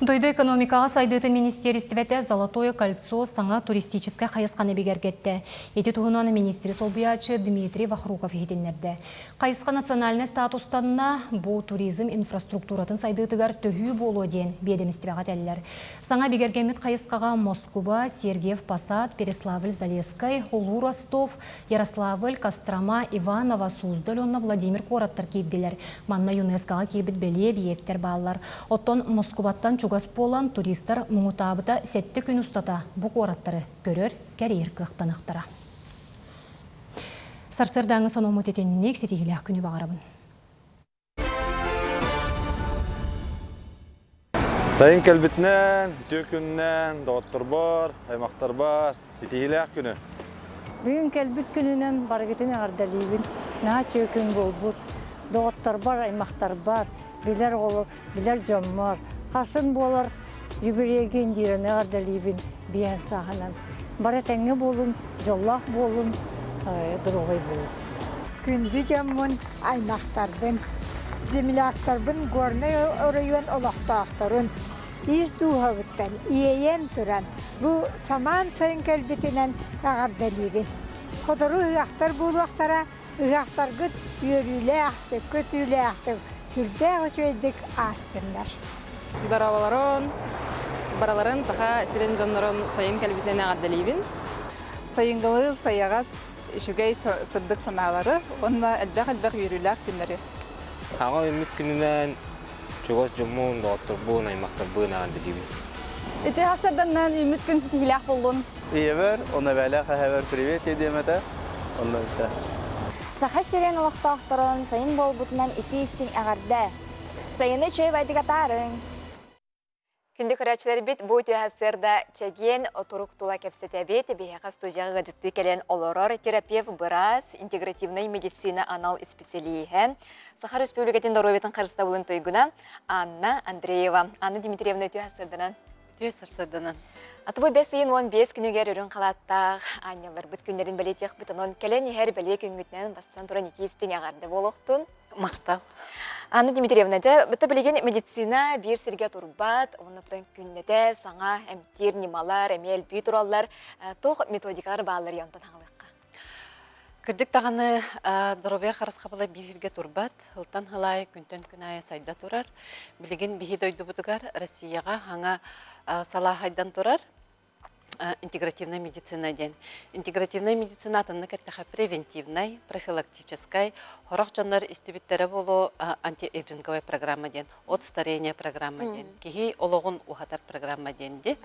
[SPEAKER 2] Дойду экономикаҕа сайдыытын министиэристибэтэ «Золотое кольцо» саҥа туристическай хайысханы бигэргэттэ. Ити туһунан министри солбуйааччы Дмитрий Вахруков иһитиннэрдэ. Хайысха национальнай статустанна бу туризм инфраструктуратын сайдыытыгар төһүү буолуо диэн биэдэмистибэҕэ этэллэр. Саҥа бигэргэммит хайысхаҕа Москуба, Сергиев Посад, Переславль-Залесскай, Улуу Ростов, Ярославль, Кострома, Иваново, Суздаль уонна Владимир куораттар киирдилэр. Манна ЮНЕСКО-ҕа киирбит бэлиэ эбийиэктэр бааллар. Оттон Москубаттан чугас буолан туристар муҥутаабыта сэттэ күн устата бу куораттары көрөр, кэрийэр кыахтаныахтара. Сарсыардааҥҥы сонуммут итинник ситиһиилээх күнү баҕарабын.
[SPEAKER 5] Сайын кэлбитинэн, үтүө күнүнэн, доҕотторбор, аймахтарбар ситиһиилээх күнү.
[SPEAKER 19] Бүгүн кэлбит күнүнэн барыгытын эҕэрдэлиибин. Наһаа үчүгэй күн буолбут. Доҕотторбор, аймахтарбар, билэр оҕолор, билэр дьоммор, хасын буолар юбилейгин диирэн эҕэрдэлиибин биэһэн сааһынан. Бары этэҥҥэ буолун, дьоллоох буолун, доруобай буолун.
[SPEAKER 6] Күндү дьоммун, аймахтарбын, земляктарбын Горнай оройуон олохтоохторун ис дууһабыттан иэйэн туран бу самаан сайын кэлбитинэн эҕэрдэлиибин. Сотору ыһыахтар буолуохтара, ыһыахтаргыт үөрүүлээхтик, көтүүлээхтик, сүрдээх үчүгэйдик аастыннар.
[SPEAKER 7] Дорооболорун, барыларын Саха сирин дьоннорун сайын кэлбитинэн эҕэрдэлиибин.
[SPEAKER 8] Сайыҥҥылыы сайаҕас үчүгэй сырдык санаалары уонна элбэх-элбэх үөрүүлээх күннэри.
[SPEAKER 25] Аҕа үммүт күнүнэн чугас дьоммун, доҕотторбун, аймахтарбын эҕэрдэлиибин.
[SPEAKER 7] Ити хасырданнан үммүт күн ситиһиилээх буоллун.
[SPEAKER 5] Ийэбэр, онобэлээх эһэбэр привет диэм этэ. Онно бүтэ.
[SPEAKER 22] Саха сирин олохтоохторун сайын буолбутунан итии-истиҥ эҕэрдэ! Сайыны чэй байдык атаарыҥ!
[SPEAKER 1] Күндү көрөөччүлэрбит, бу үтүө сарсыарда чэгиэн отурук тула кэпсэтэбит. Биһиэхэ студияҕа ыалдьыттыы кэлэн олорор терапевт быраас, интегративнай медицина анал исписэлииһэ, Саха Республикатын доруобуйатын харыстабылын туйгуна Анна Андреева. Анна Дмитриевна үтүө сарсыарданан.
[SPEAKER 26] Үтүө сарсыарданан.
[SPEAKER 1] Атыбы бэс ыйын 15 күнүгэр үрүҥ халааттаах аанньалларбыт күннэрин бэлиэтиэхпит. Онон кэлэн иһэр бэлиэ күҥҥүтүнэн бастан туран итии истиҥ эҕэрдэ буолуохтун.
[SPEAKER 26] Махтал.
[SPEAKER 1] Анна Дмитриевна, дьэ, быта билигин медицина биир сиргэ турбат, оннуттан күннэтэ саҥа эмтиир ньымалар эмиэ элбии тураллар. Туох методикалар бааллар онтон хаҥалыахха?
[SPEAKER 26] Кырдьык даҕаны доруобуйа харысхабыла биир сиргэ турбат, сылтан сыл аайы, күнтэн күн аайы сайда турар. Билигин биһи дойдубутугар Россияҕа хаҥа салаа хайдан турар. интегративная медицина диэн. Интегративная медицина атыннык эттэхэ превентивнай, профилактическай, сорох дьоннор истибиттэрэ буолуо антиэйджинговая программа диэн, от старения программа диэн, киһи олоҕун уһатар программа диэн ди.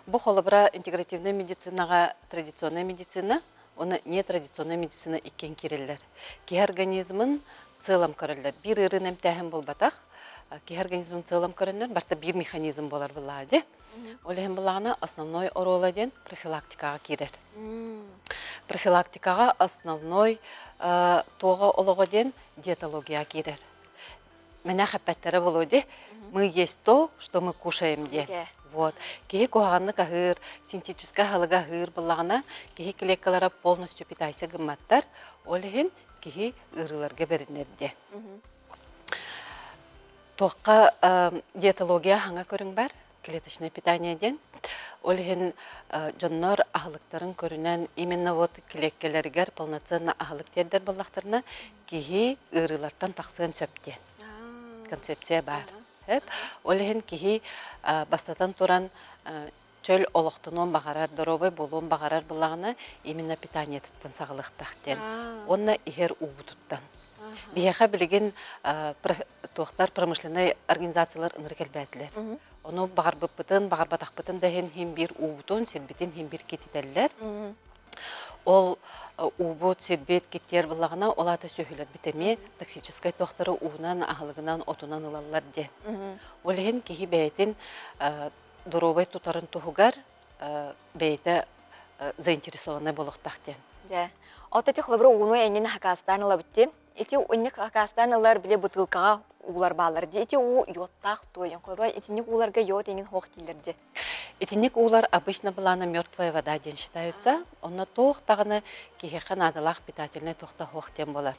[SPEAKER 26] Бу холобура интегративная медицинаҕа традиционная медицина уонна нетрадиционная медицина иккиэн киирэллэр. Киһи организмын целом көрөллөр. Биир ыарыын эмтээһин буолбатах. Киһи организмын целом көрөннөр, барыта биир механизм буолар былаа ди. Ол иһин былаана основной оруола диэн профилактикаҕа киирэр. Профилактикаҕа основной туоҕа олоҕо диэн диетология киирэр. Мэнэх эппэттэрэ буолуо дии. Мы есть то, что мы кушаем диэн. Вот. Киһи куһаҕаннык аһыыр, синтетическай аһылыгы аһыыр буоллаҕына, киһи клеткалара полностью питайся гымматтар. Ол иһин киһи ыарыыларга бэринэр диэн. Туохха диетология хаҥа көрүҥ бар, клеточное питание диэн. Ол иһин дьоннор аһылыктарын көрүнэн именно вот клеткэлэригэр полноценно аһылык тиэрдэр буоллахтарына киһи ыарыылартан тахсыан сөп диэн концепция баар. Ол иһин киһи бастатан туран чөл олохтонуон баҕарар, доруобай буолуон баҕарар буоллаҕына, именно питаниетыттан саҕалыахтаах диэн. Уонна иһэр уубутуттан. Биһиэхэ билигин туохтар промышленнай организациялар ынырык элбээтилэр. Ону баҕарбыппытын, баҕарбатахпытын да иһин хин биир уубутун, сирбитин хин биир кититэллэр. Ол уубут, сирбит киттиэр буоллаҕына, ол аата сүөһүлэрбит эмиэ токсическай туохтары уунан, аһылыгынан, отунан ылаллар диэн. Ол иһин киһи бэйэтин доруобай тутарын туһугар бэйэтэ заинтересованнай буолуохтаах диэн.
[SPEAKER 1] Дьэ, от ити холобура ууну эҥин хакаастаан ылабыт дии. Ити унник хакаастаан ылар били бытыылкаҕа уулар бааллар дии. Ити уу йодтаах туойун. Холобура, итинник ууларга йод иҥин хоох дииллэр дии.
[SPEAKER 26] Итинник уулар обычно былаана мертвая вода диэн считаются. Онно туох даҕаны киһиэхэ наадалаах питательнай туох да суох диэн буолар.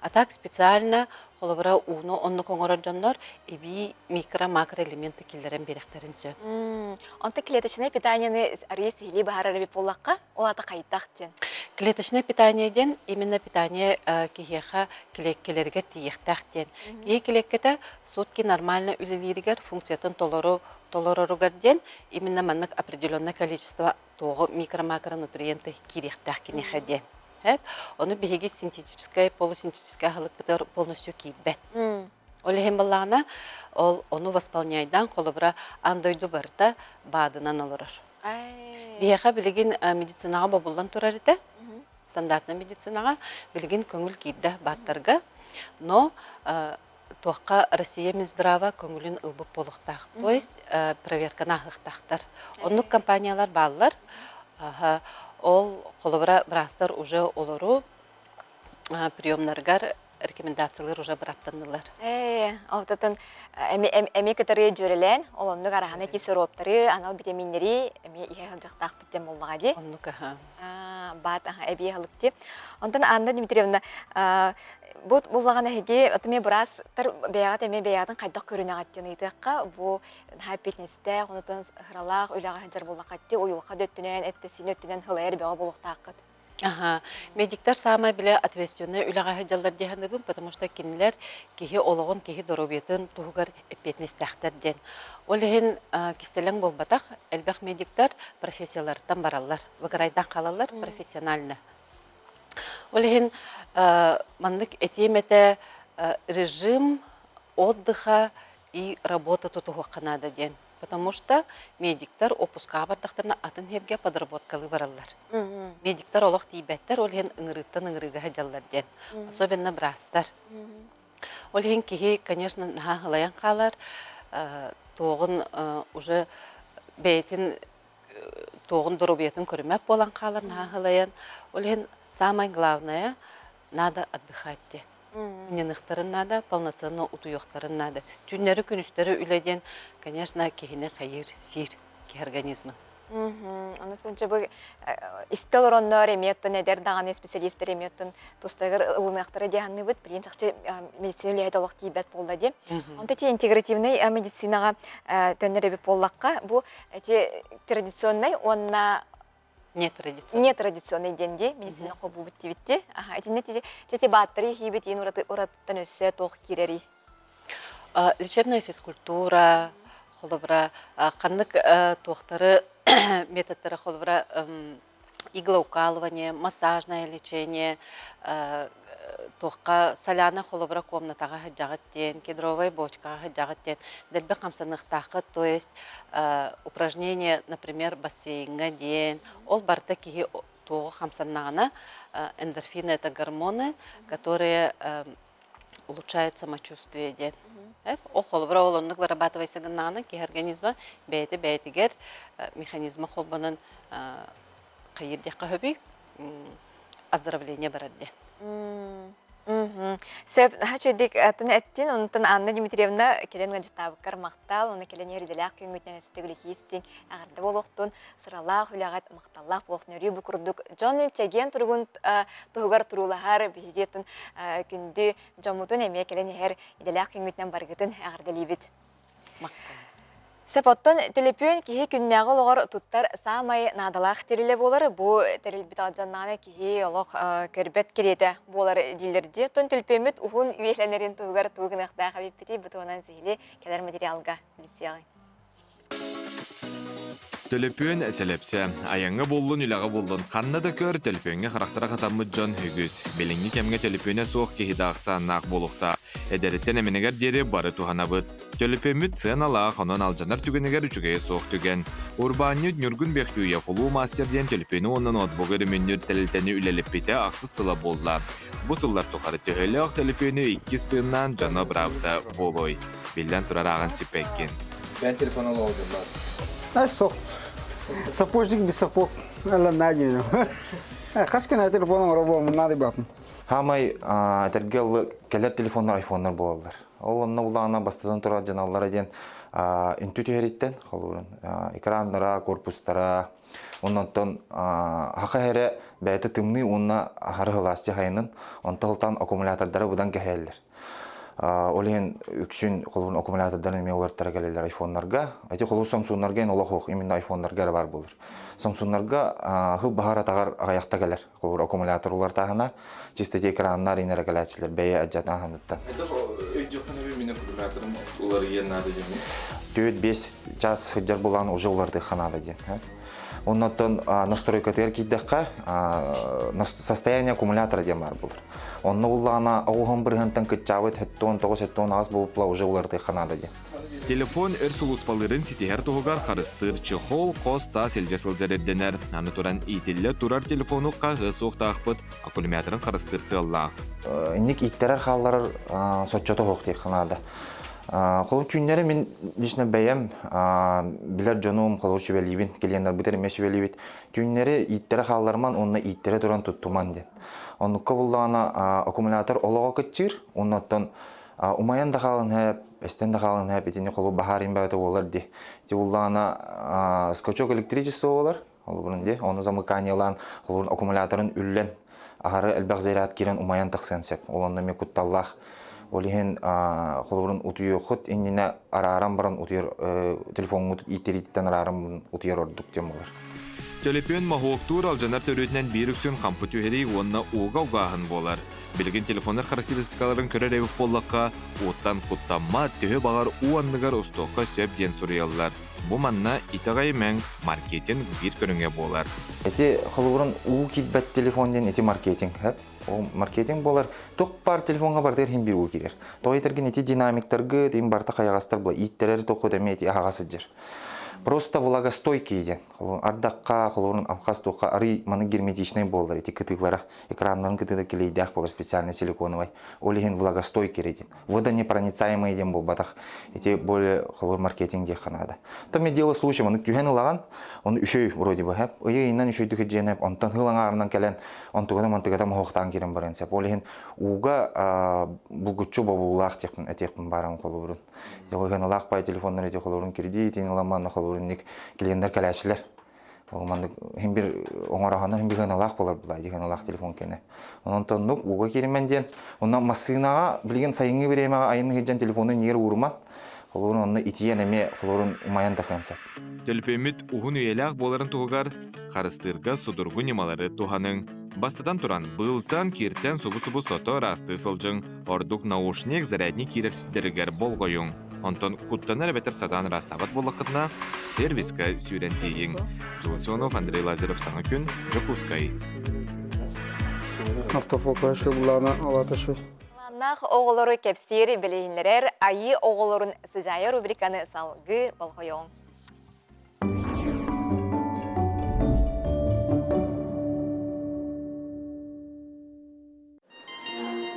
[SPEAKER 26] А так специально холобура ууну оннук оҥорор дьоннор эбии микро-макроэлементы киллэрэн биэрэхтэрин сөп.
[SPEAKER 1] Онто клеточное питаниены арыйа сиһилии баһарар эбит буоллахха, ол аата хайдах диэн?
[SPEAKER 26] Клеточное питание диэн именно питание киһиэхэ килиэккэлэригэр тиийиэхтээх диэн. Киһи килиэккэтэ сутки нормально үлэлииригэр функциятын толору толороругар диэн именно маннык определенное количество туоҕу микро-макронутриенты киириэхтээх киниэхэ диэн. Ону биһиги синтетическай, полусинтетическай аһылыкпытыгар полностью киирбэт. Ол иһин баллаҕына, ол ону восполняйдаан холобура аан дойду барыта баадынан олорор. Биһиэхэ билигин медицинаҕа бобуллан турар этэ. Стандартнай медицинаҕа билигин көҥүл киирдэ бааттарга. Но туохха Россия Минздрава көҥүлүн ылбыт буолуохтаах. То есть проверканы ааһыахтаахтар. Оннук компаниялар бааллар. Ол холобура быраастар уже олору приемнарыгар рекомендациялар уже быраптаннылар.
[SPEAKER 1] Ээ, алтатын эми кытары дьүөрэлээн, ол оннук араһаны ити сироптары, анал витаминнэри эми иһэ сылдьахтаахпыт диэн буоллаҕа дии.
[SPEAKER 26] Оннук аха.
[SPEAKER 1] Баат аха эбии аһылык дии. Онтон Анна Дмитриевна, бу буллаҕына эһиги отуме быраастар бэйэҕит эмиэ бэйэҕитин хайдах көрүнэҕит диэн ыйытыахха, бу наһаа эппиэтинэстээх, онутун ыралаах үлэҕэ сылдьар буоллахха дии, уйулҕа да өттүнэн, эттэ-сиин өттүнэн һылайар бөҕө буолуохтааххыт.
[SPEAKER 26] Аха. Медиктэр саамай билэ ответственнай үлэҕэ сылдьаллар дии саныыбын, потому что кинилэр киһи олоҕун, киһи доруобуйатын туһугар эппиэтинэстээхтэр диэн. Ол иһин кистэлэҥ буолбатах, элбэх медиктэр профессияларыттан бараллар, выгорайдан хаалаллар профессионально. Ол иһин маннык этиэм этэ режим отдыха и работа тутуһуохха наада диэн. Потому что медиктэр отпускаҕа бардахтарына атын сиргэ подработкалыы бараллар. Медиктэр олох тиийбэттэр, ол иһин ыҥырыыттан ыҥырыыга сылдьаллар диэн. Особенно быраастар. Ол иһин киһи, конечно, наһаа ылайан хаалар, туоҕун уже бэйэтин туоҕун доруобуйатын көрүмэт буолан хаалар наһаа ылайан. Ол иһин самое главное надо отдыхать диэн. Ынньаныахтарын наада, полноценно утуйуохтарын наада. Түүннэри-күнүстэри үлэ диэн, конечно, киһини хайыыр, сиир киһи организмын.
[SPEAKER 1] Ону сунча бу истэ олороннор эмиэ оттон эдэр даҕаны специалистер эмиэ оттон тустагар ылыныахтара дии саныыбыт. Билигин чахчы медицина үлэһитэ олох тиийбэт буолла дии. Онто ти интегративный медицинаҕа төннөр эбит буоллахха, бу эти традиционный уонна
[SPEAKER 26] Нетрадиционный.
[SPEAKER 1] Нетрадиционный диэн дии, медицина холбуубут диибитти. Аха, итиннэ ти бааттары иһиибит иин ураттан өссө туох киирэрий?
[SPEAKER 26] Лечебная физкультура, холобура, ханнык туохтары методтары холобура иглоукалывание, массажное лечение, туохха соляна холобура комнатаҕа сылдьаҕыт диэн, кедровай бочкаҕа сылдьаҕыт диэн дэлби хамсаныахтааххыт, то есть упражнение, например, бассейҥҥа диэн, ол барыта киһи туоҕу хамсаннаҕына эндорфины это гормоны, которые улучшают самочувствие диэн. Ол холобура ол оннук вырабатывайся гыннаҕына киһи организма бэйэтэ бэйэтигэр механизма холбонон хайыыр диэххэ сөбүй оздоровление барар диэн.
[SPEAKER 1] Сөп, наһаа үчүгүйдик атын эттин, онтон Анна Дмитриевна кэлэн ыалдьыттаабыккар махтал, уонна кэлэн иһэр күҥҥүтүнэн өссө төгүл истиҥ эҕэрдэ буолуохтун, сыралаах үлэҕит махталлаах буолуохтун өрүү бу курдук дьон чэгиэн туругун туһугар туруулаһар биһиги күндү дьоммутун эмиэ кэлэн иһэр идэлээх күҥҥүтүнэн барыгытын эҕэрдэлиибит. Сөп, оттон төлөпүөн киһи күннээҕи олоҕор туттар саамай наадалаах тэрилэ буолар. Бу тэрилбит алдьаннаҕына киһи олох көрбөт кэриэтэ буолар дииллэр дии. Оттон төлөпүөммүт уһун үйэлэнэрин туһугар тугу гыныахтаах эбиппитий? Бу туһунан сиһили кэлэр материалга билсиэҕиҥ.
[SPEAKER 9] Төлөпүөн сэлэпсэ. Айаҥҥа буоллун, үлэҕэ буоллун, ханна да көр, төлөпүөҥҥэ харахтара хатаммыт дьон үгүс. Билиҥҥи кэмҥэ төлөпүөнэ суох киһи да ахсааннаах буолуохтаах. Эдэриттэн эминигэр диэри бары туһанабыт. Төлөпүөммүт сыаналаах, онон алдьанар түгэнигэр үчүгэйэ суох түгэн. Урбаанньыт Ньургун Бехтюев Улуу мастер диэн төлөпүөнү уонна ноутбугу өрөмүөннүүр тэрилтэни үлэлэппитэ ахсыс сыла буолла. Бу сыллар тухары төһөлөөх төлөпүөнү иккис тыыннаан дьоно быраабыта буолуой? Биллэн турар ааҕан сиппэккин.
[SPEAKER 5] Ben телефон алып
[SPEAKER 10] А сок. Сапожник без сапог. Алла надо. Хас күн телефон оҥоро буолмун надо бапын.
[SPEAKER 14] Хамай этэргэ кэлэр телефоннар айфоннар буолаллар.
[SPEAKER 11] Ол онно улаана бастатан турар дьаналлара диэн үнтү түһэриттэн холуурун экраннара, корпустара, оннонтон хаха эрэ бэйэтэ тымныы уонна аһары сылаас хайынын онтон ылтан аккумулятордара быдан кэһээллэр. Ол иһин үксүн холуурун аккумулятордарын эмиэ уларыттара кэлэллэр айфоннарга. Эти холуур Samsung'нарга эн олох ох именно айфоннарга эрэ бар буолар. Samsung'нарга хыл баһар атаҕар аҕыйахта кэлэр. Холуур аккумулятор улартааһына чисто те экраннар инэрэ кэлээччилэр бэйэ адьатааһыныттан.
[SPEAKER 9] Это өйдүөххүнэ мин аккумуляторым уларыйыан наада диэммин.
[SPEAKER 11] 4-5 час сылдьар булан уже улардыахха наада диэн. Оннуттан настройкатыгар киирдэххэ состояние аккумулятора диэн баар буолар. Онно буллаҕына оҕуһун бырыһынтан кыччаабыт 79-78 буолупла уже уларытыахха наада диэн.
[SPEAKER 9] Телефон өр сулууспалыырын ситиһэр туһугар харыстыыр чехол, хос таас илдьэ сылдьар ирдэнэр. Аны туран иитиллэ турар телефону хаһыа суохтаахпыт, аккумуляторын харыстыыр сыаллаах.
[SPEAKER 11] Инник ииттэрэр хаалларар соччото суох диэххэ наада. Холобур түүннэри мин лично бэйэм билэр дьонум холобур сүбэлиибин, клиеннарбытын эмиэ сүбэлиибит. Түүннэри ииттэрэ хаалларман уонна ииттэрэ туран туттуман диэн. Оннукка буллаҕына аккумулятор олоҕо кыччыыр, уонна оттон умайан да хаалан һээп, эстэн да хаалан һээп итини холу баһаар имбэбэтэ буолар ди. Ити буллаҕына скачок электричество буолар, холобурун ди, ону замыканиелаан холобурун аккумуляторын үллэн аһары элбэх заряд киирэн умайан тахсыан сөп. Ол онно эмиэ кутталлаах. Ол иһин холобурун утуйуоххут иннинэ арааран баран утуйар телефоҥҥут ииттэриититтэн арааран утуйар ордук диэн буолар.
[SPEAKER 9] Төлөпүөн моһуоктуур алдьанар төрүөтүнэн биир үксүн хампы түһэрии уонна ууга угааһын буолар. Билигин телефоннар характеристикаларын көрөр эбит буоллахха, ууттан куттаммат, төһө баҕар уу анныгар устуохха сөп диэн суруйаллар. Бу манна итэҕэйимэҥ, маркетинг биир көрүҥэ буолар.
[SPEAKER 11] Ити холобурун уу киирбэт телефон диэн ити маркетинг. Ол маркетинг буолар. Туох баар телефоҥҥа барытыгар иһин биир уу киирэр. Тоҕо этэргин ити динамиктаргыт, им барыта хайаҕастар була ииттэрэр тоххут эмиэ ити аһаҕас сылдьар. Просто влагостойкий диэн. Ардахха, холобурун алхас туохха арый маны герметичный буолар ити кытыылара. Экраннарын кытыыта килейдээх буолар специальный силиконовай. Ол иһин влагостойкий диэн. Водонепроницаемый диэн буолбатах. Ити более холобур маркетинг диэххэ наада. Там я дело случай, оны түһэн ылаҕан, оны үшөй вроде бы, хэп, ыйы ыйынан үшөйдүк дьиэнэп, онтон хыл аҥаарынан кэлэн, онтугата мантыгата моһуохтаан киирэн баран сеп. Ол иһин ууга булгуччу бобуулаах диэхпин этиэхпин баарам холобурун. Ыһыналаах пай телефоннар эти холобурун кредит ыламан холобурун ник клиенттер кэлээчилэр. Ол маннык иһин бир оҥороһоно иһин бир ыаналаах буолар була дии ыаналаах телефон кэнэ. Онон тоннук ууга кииримэн диэн онно массыынаҕа билигин сайыҥҥы бириэмэҕэ айанны сылдьан телефону ньиэр ууруман холобурун онно итийэн эмиэ холобурун умайан тахыан сөп.
[SPEAKER 9] Төлөпүөммүт уһун үйэлээх буоларын туһугар харыстыырга судургу ньымалары туһаныҥ. Бастатан туран, быылтан, киртэн субу-субу сото ыраастыы сылдьыҥ. Ордук наушник, зарядник киирэр сирдэригэр болҕойуҥ. Онтон куттанар эбэтэр сатаан ыраастаабат буоллаххытына, сервиска сүүрэн тиийиҥ. Дьулусионов Андрей Лазарев Саҥа күн, Дьокуускай.
[SPEAKER 10] Автофокус буллаана алаташы.
[SPEAKER 1] Талааннаах оҕолору кэпсиир, билиһиннэрэр Айыы оҕолорун сыдьаайа рубриканы салгыы болҕойуоҥ.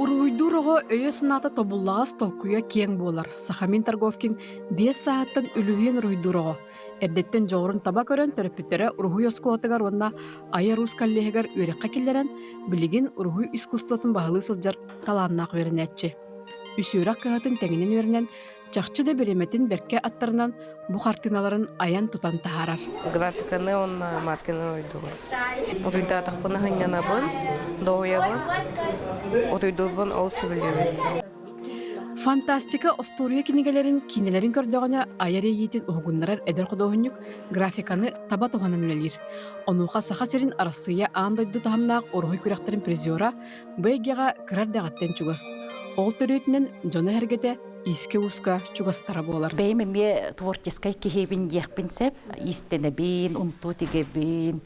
[SPEAKER 12] Уруһуйдуур оҕо өйө-санаата тобуллаҕас, толкуйа киэҥ буолар. Сахамин Торговкин 5 сааһыттан үлүһүйэн уруһуйдуур оҕо. Эрдэттэн дьоҕурун таба көрөн төрөппүттэрэ уруһуй оскуолатыгар уонна Айар Уус коллеһыгар үөрэххэ киллэрэн, билигин уруһуй искусствотын баһылыы сылдьар талааннаах үөрэнээччи. Үс үөрэх кыһатын тэҥинэн үөрэнэн, чахчы да бириэмэтин бэркэ аттарынан бу хартыыналарын айан-тутан таһаарар.
[SPEAKER 13] Графиканы уонна масканы уруйдуубун. Уруйдаатахпына сынньанабын, доҕуйабын, уруйдуурбун ол сөбүлүүбүн.
[SPEAKER 12] Фантастика остуоруйа кинигэлэрин, киинэлэрин көрдөҕүнэ айар иэйиитин уһугуннарар эдэр худуоһунньук графиканы таба туһанан үлэлиир. Онуоха Саха сирин Арассыыйа аан дойду таһымнаах уруһуй күрэхтэрин призера бу эйгэҕэ кыра эрдэҕиттэн чугас. Ол төрүөтүнэн дьоно-сэргэтэ иискэ-ууска чугастара буолар.
[SPEAKER 15] Бэйэм эмиэ творческай киһибин диэхпин сөп. Иистэнэбин, унтуу тигэбин,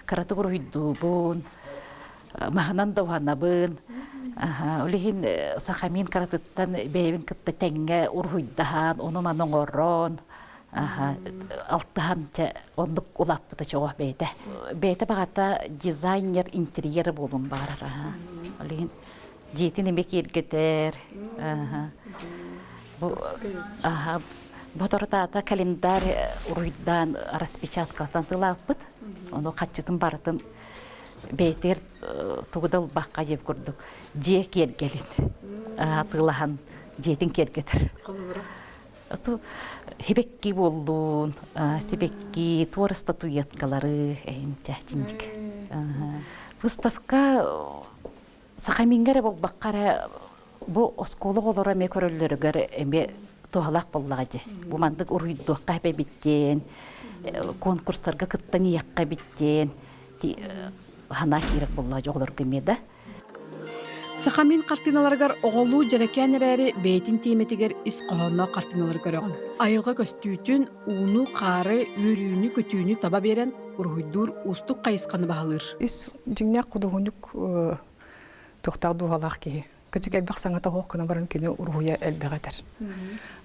[SPEAKER 15] кыратык уруһуйдуубун, маһынан да уһанабын. Ол иһин сахамин кыратыттан бэйэбин кытта тэҥҥэ уруһуйдаһан, ону-маны оҥорон, алтыһан чэ оннук улааппыта чоҕо бэйэтэ. Бэйэтэ баҕата дизайнер интерьера буолуон баҕарар. Ол иһин дьиэтин эмиэ киэргэтэр. Бу Боторутаата календарь уруйдаан распечаткалатан тылааппыт. Ону хаччытын барытын бэйэтигэр тугу да ылбакка диэн курдук дьиэ киэргэлин атыылаһан. Дьиэтин киэргэтэр. Оту хибекки буоллун, сибекки, туора статуэткалары, эйин чэчинчик. Выставка Сахамиҥҥа эрэ буолбакка эрэ бу оскуола оҕолоро эмиэ көрөллөрүгэр эмиэ туһалаах буоллаҕа дии. Бу маннык уруһуйдуохха эбит диэн, конкурстарга кыттан иһиэххэ эбит диэн санаа киирэр буоллаҕа дии оҕолорго эмиэ да.
[SPEAKER 12] Сахамин хартыыналарыгар оҕолуу дьэрэкээн эрээри бэйэтин тиэмэтигэр ис хоһоонноох хартыыналары көрөҕүн. Айылҕа көстүүтүн, ууну, хаары, үөрүүнү-көтүүнү таба биэрэн уруһуйдуур уустук хайысханы баһылыыр.
[SPEAKER 16] Ис дьиҥнээх худуоһунньук туохтаах дууһалаах киһи. Кычык элбэх саҥата суох гына баран кини уруһуйа элбэх этэр.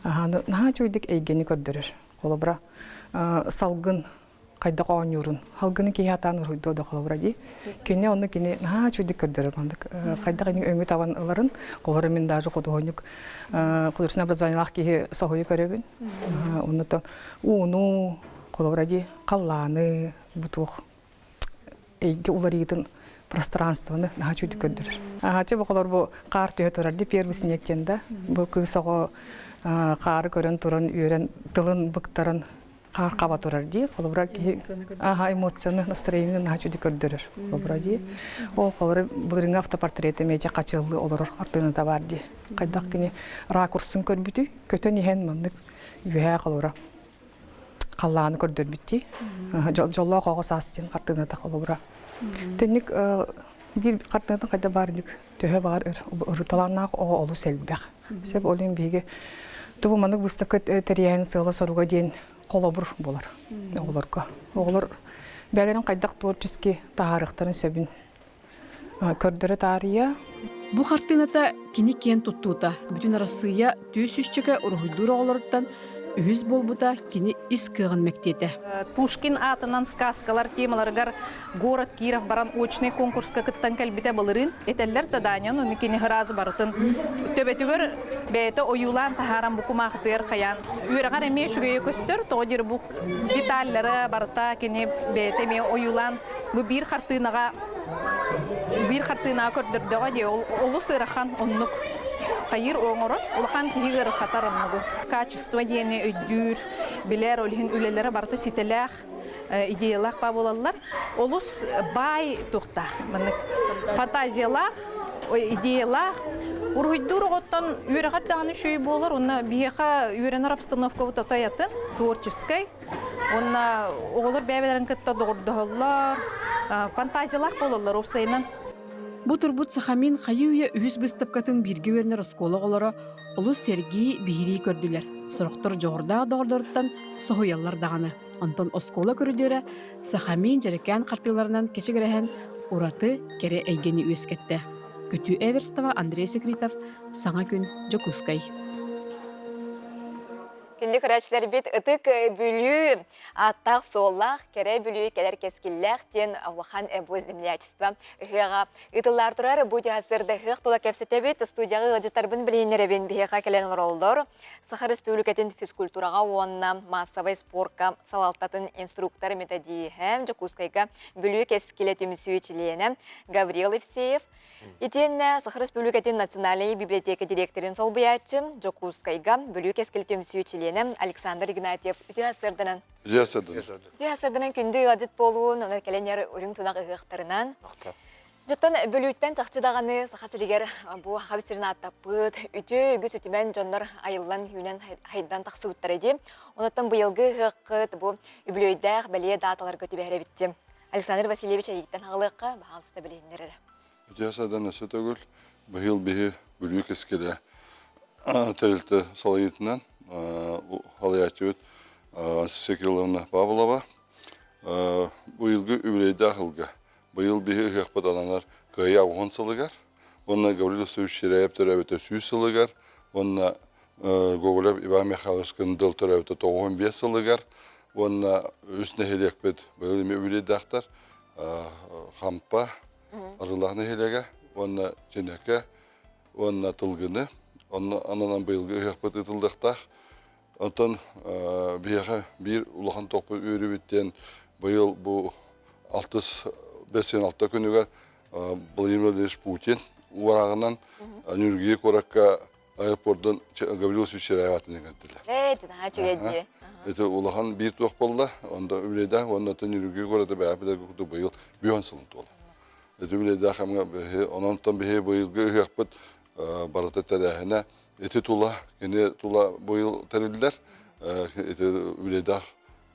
[SPEAKER 16] Наһаа үчүгэйдик эйгэни көрдөрөр. Холобура, салгын хайдах оонньуурун халгыны киһи атаан уруһуйдуо да холобура дии кини онно кини наһаа үчүгдүк көрдөрөр оннук хайдах ини өҥү табан ыларын холобура мин даже худуоһунньук художественное образованиелаах киһи соһуйу көрөбүн оннуто ууну холобура дии халлааны бу туох эйгэ уларыйыытын пространствоны наһаа үчүгдүк көрдөрөр. Аһаачы бу холор бу хаар түһэ турар ди первый снег диэн да бу кыыс оҕо хаары көрөн туран үөрэн тылын быктаран хаар хаба турар дии холобура киһи аха эмоцияны настроение наһаа үчүгдүк көрдөрөр холобура дии ол холобура былырыҥҥы автопортрет эмиэ хачыаллыы олорор хартыыната баар дии хайдах кини ракурсын көрбүтүй көтөн иһэн маннык үөһээ холобура халлааны көрдөрбүт дии дьоллоох оҕо саас диэн хартыыната холобура түннүк биир хартыынатын хайда баар төһө баҕар ырыталааннаах оҕо олус элбэх Сөп олин биһиги тубу маннык выставка тэрийэһин сыала-соруга диэн холобур буолар оҕолорго. Оҕолор бэйэлэрин хайдах творчески таһаарыахтарын сөбүн көрдөрө таарыйа.
[SPEAKER 12] Бу хартыыната кини киэн туттуута. Бүтүн Арассыыйа түс сүүсчэкэ уруһуйдуур оҕолоруттан үһүс буолбута кини ис кыаҕын мэктиэтэ.
[SPEAKER 17] Пушкин аатынан сказкалар темаларыгар город Киров баран очный конкурска кыттан кэлбитэ былырыын этэллэр заданиен ону кини ыраас барытын төбөтүгэр бэйэтэ ойуулаан таһааран бу кумаахытыгар хайаан үөрэҕэр эмиэ үчүгэйэ көстөр тоҕо диир бу деталлары барыта кини бэйэтэ эмиэ ойуулаан бу биир хартыынаҕа биир хартыынаҕа көрдөрдөҕө дии олус ыарахан оннук хайыыр оҥорор улахан киһи ыарырҕатар оннугу качество диэни өйдүүр билэр ол иһин үлэлэрэ барыта ситэлээх идеялаах баа буолаллар. Олус баай туохтаах, маннык фантазиялаах, идеялаах. Уруһуйдуур оҕоттон үөрэҕэр даҕаны үчүгэй буолар, уонна биһиэхэ үөрэнэр обстановкабыт отой атын, творческай. Уонна оҕолор бэйэ-бэйэлэрин кытта доҕордоһоллор, фантазиялаах буолаллар уопсайынан.
[SPEAKER 12] Бу турбут Сахамин хайыы-үйэ үһүс быыстапкатын бииргэ үөрэнэр оскуола оҕолоро олус сэргии, биһирии көрдүлэр. Сорохтор дьоҕурдаах доҕордоруттан соһуйаллар даҕаны. Онтон оскуола көрүдүөрэ Сахамин дьэрэкээн хартыыларынан кэчигирэһэн ураты кэрэ эйгэни үөскэттэ. Көтүү Эверстова, Андрей Секритов, Саҥа күн, Дьокуускай.
[SPEAKER 1] Күндү көрөөччүлэрбит ытык Бүлүү ааттаах-суоллаах, кэрэ Бүлүү кэлэр кэскиллээх диэн улахан бу землячество ыһыаҕа ыытыллаар турар. Бу сырда ыһыах тула кэпсэтэбит. Студияҕа ыалдьыттарбын билиһиннэрэбин. Биһиэхэ кэлэн олороллор. Саха Республикатын физкультураҕа уонна маассабай спорка салалтатын инструктор методииһэ Дьокуускайга Бүлүү кэскилэ түмсүү чилиэнэ Гаврил Евсеев, Итиэннэ Саха Республикатын Национальнай библиотека дириэктэрин солбуйааччы Дьокуускайга Бүлүү кэскил түмсүү чилиэнэ Александр Игнатьев үтүө сырданан
[SPEAKER 18] Үтүө сырданан.
[SPEAKER 1] Үтүө сырданан күндү ыалдьыт буолуун, онон кэлэн иһэр үрүҥ тунах ыһыахтарынан. Дьоттон Бүлүүттэн чахчы даҕаны Саха сиригэр бу Сахабыт сирин ааттаппыт үтүө үгүс үтүмэн дьоннор айыллан үүнэн хайдан тахсыбыттара дии. Онуттан быйылгы ыһыаххыт бу үбүлүөйдээх бэлиэ дааталарга түбэһэр эбит Александр Васильевич эйигиттэн хаҕылыахха баһаалыста билиһиннэр эрэ.
[SPEAKER 18] Үтүө садан өссө төгүл быйыл биһи Бүлүү кэскилэ тэрилтэ салайыытынан салайааччыбыт Анастасия Кирилловна Павлова быйылгы үбүлүөйдээх ылга Быйыл биһи ыһыахпыт ананар Кыайыы аҕыс сылыгар уонна Гаврил Васильевич Чиряев төрөөбүтэ 100 сылыгар уонна Гоголев Иван Михайлович Кындыл төрөөбүтэ 95 сылыгар уонна үс нэһилиэкпит быйыл эмиэ үбүлүөйдээхтэр Хампа, Арыылаах нэһилиэгэ уонна Чинэкэ уонна Тылгыны онно ананан быйылгы ыһыахпыт ыытыллыахтаах. Оттон биһиэхэ биир улахан тохпут үөрүүбүт диэн быйыл бу алтыс 56 күнүгэр Владимир Владимирович Путин уорааҕынан Ньургии куоракка аэропордун Гаврил Васильевич Чиряев аатын иҥэрдилэр.
[SPEAKER 1] Ээ, наһаа үчүгэй дии.
[SPEAKER 18] Это улахан биир туох буолла, онда үлэдээх уонна оттон Ньүрүгү куората бэйэ билэргэ курдук быйыл бүөн сылын туола. Ити үлэдээх кэмҥэ биһи онон биһи быйылгы ыһыахпыт барыта тэрээһинэ ити тула кини тула быйыл тэриллэр ити үлэдээх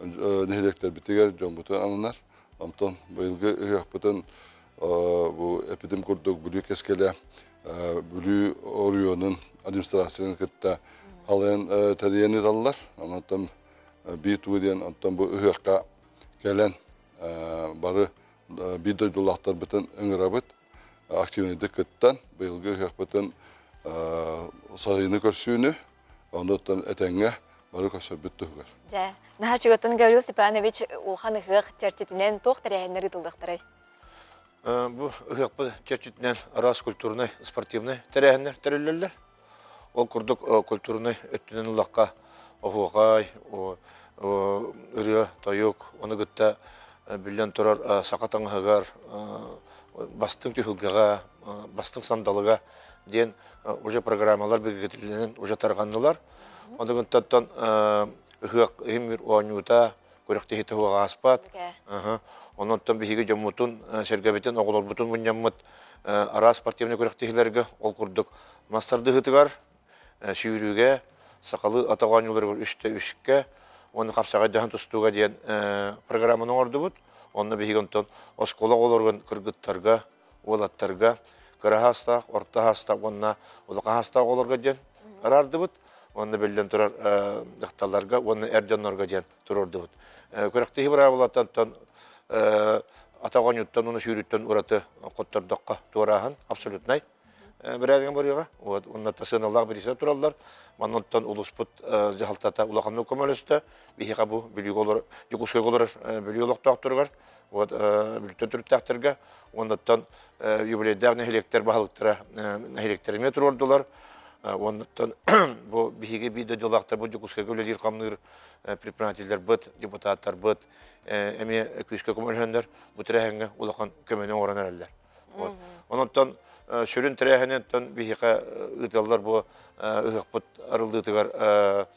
[SPEAKER 18] нэһилиэктэрбитигэр дьоммутун ананар. Онтон быйылгы ыһыахпытын бу эпитим курдук Бүлүү кэскилэ Бүлүү оройуонун администрациятын кытта халыйан тэрийэн ыыталлар. Онтон биир тугу диэн онтон бу ыһыахха кэлэн бары биир дойдулаахтарбытын ыҥырабыт. Активнайдык кыттан быйылгы ыһыахпытын сайыны көрсүүнү онуттан этэҥҥэ бары көрсөрбүт туһугар.
[SPEAKER 1] Дьэ, наһаа үчүгэттэн Гаврил Степанович улахан ыһыах чэрчитинэн туох тэрээһиннэр ыытыллыахтарай?
[SPEAKER 3] Бу ыһыахпыт чэрчитинэн араас культурнай, спортивнай тэрээһиннэр тэриллэллэр. Ол курдук культурнай өттүнэн ыллахха оһуохай, ырыа, тойук, ону кытта биллэн турар саха таҥаһыгар бастыҥ түһүлгэҕэ, бастыҥ сандалыга диэн уже программалар бигэргэтиллэн уже тарҕаннылар. Ону кыттан ыһыах иһин оонньуута, күрэхтэһиитэ суох ааспат. Онон биһиги дьоммутун, сэргэбитин, оҕолорбутун мунньаммыт араас спортивнай күрэхтэһиилэргэ ол курдук мас тардыһыытыгар, сүүрүүгэ, сахалыы атах оонньууларыгар үстэ үскэ уонна хапсаҕайдаһан тустууга диэн программаны оҥордубут. Онно биһиги онтон оскуола оҕолоругар кыргыттарга, уолаттарга кыра хаастаах, орто хаастаах уонна улахан хаастаах оҕолорго диэн араардыбыт. Уонна биллэн турар дьахталларга уонна эр дьоннорго диэн туруордубут. Күрэхтэһии быраабылаттан атах оонньууттан уонна сүүрүүттэн ураты хоттордоххо туорааһын абсолютнай бэрээдэгин барыаҕа. Вот уонна сыаналаах бириисэ тураллар. Маннаттан улууспут дьаһалтата улаханнык көмөлөстө. Биһиэхэ бу Бүлүүгэ олорор, Дьокуускайга олорор Бүлүү олохтоохторугар, вот Бүлүүттэн төрүттээхтэргэ уоннаттан юбилейдаах нэһилиэктэр баһылыктара нэһилиэктэр эмиэ туруордулар. Уоннаттан бу биһиги биир дойдулаахтар бу Дьокуускайга үлэлиир-хамныыр предпринимателлэрбит, депутаттарбыт эмиэ күүскэ көмөлөһөннөр бу тэрээһиҥҥэ улахан көмөнү оҥорон эрэллэр. Онон сүрүн тэрээһининтэн биһиэхэ ыыталлар бу ыһыахпыт арыллыытыгар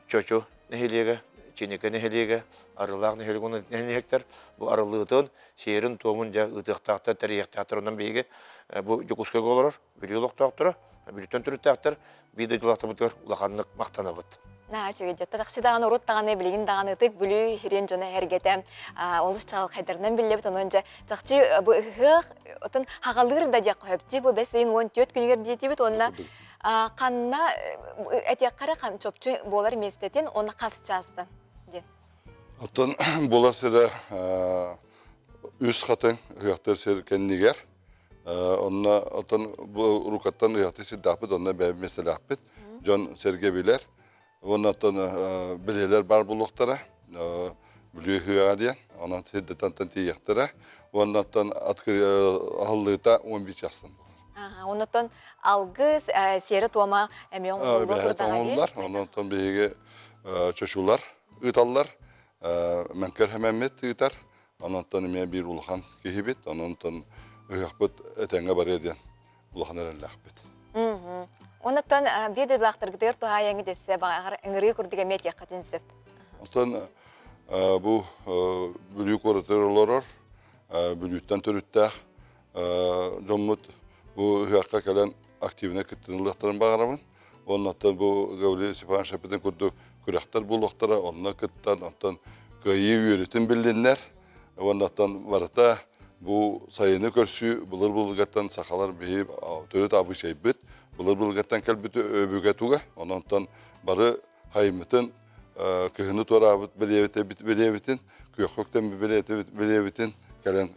[SPEAKER 3] Чочу нэһилиэгэ, Чинэкэ нэһилиэгэ, Арыылаах нэһилиэгэ нэһилиэктэр бу арыллыытын, сиэрин-туомун дьэ ыытыахтаахтар, тэрийиэхтээхтэр. Онон биһиги бу Дьокуускайга олорор Бүлүү олохтоохторо, Бүлүүттэн төрүттээхтэр биир дойдулаахтарбытыгар улаханнык махтанабыт.
[SPEAKER 1] Наһаа үчүгэй дьэ. Чахчы даҕаны урут даҕаны, билигин даҕаны ытык Бүлүү сирин дьоно эргэтэ олус чаҕылхайдарынан биллэбит. Онон дьэ чахчы бу ыһыах отон хаҕалыыр да диэххэ сөп дии. Бу бэс ыйын 14 күнүгэр диэтибит уонна ханна этиэххэ эрэ чопчу буолар миэстэтин уонна хас чаастан диэн.
[SPEAKER 18] Оттон буолар сирэ үс хатыҥ ыһыахтар сир кэннигэр Онно оттон бу рукаттан ыһыахтыы сирдээхпит, онно бэйэбит миэстэлээхпит. Дьон сэргэ билэр. Уонна оттон билиэлэр баар буолуохтара. Бүлүү ыһыаҕа диэн. Онон сирдэтэн тиийиэхтэрэ. Уонна оттон аһыллыыта 11 чаастан буолар.
[SPEAKER 1] Оннуттан алгыс сиэрэ-туома эмиэ оҥоһуллуо турдаҕа дии.
[SPEAKER 18] Оҥоһуллар. Онон биһиги чочулар ыыталлар. Мэҥкэр хэмэммит ыытар. Онон эмиэ биир улахан киһибит, онон ыһыахпыт этэҥҥэ барыа диэн улахан эрэллээхпит.
[SPEAKER 1] Онуттан биир дойдулаахтаргытыгар туһаайаҥҥыт өссө баҕар ыҥырыы курдук эмиэ этиэххитин сөп.
[SPEAKER 18] Оттон бу Бүлүү куоратыгар олорор, Бүлүүттэн төрүттээх дьоммут бу ыһыахха кэлэн активнай кыттыыны ылыахтарын баҕарабын. Уонна оттон бу Гаврил Степанович эппитин курдук күрэхтэр буолуохтара, онно кыттан, оттон кыайыы үөрүүтүн биллиннэр. Уонна оттон барыта бу сайыны көрсүү былыр-былыргаттан сахалар биһи төрүт абыычайбыт, былыр-былыргаттан кэлбит өбүгэ туга. Онон бары хайыммытын кыһыны туораабыт бэлиэбитин, күөххэ үктэммит бэлиэбитин кэлэн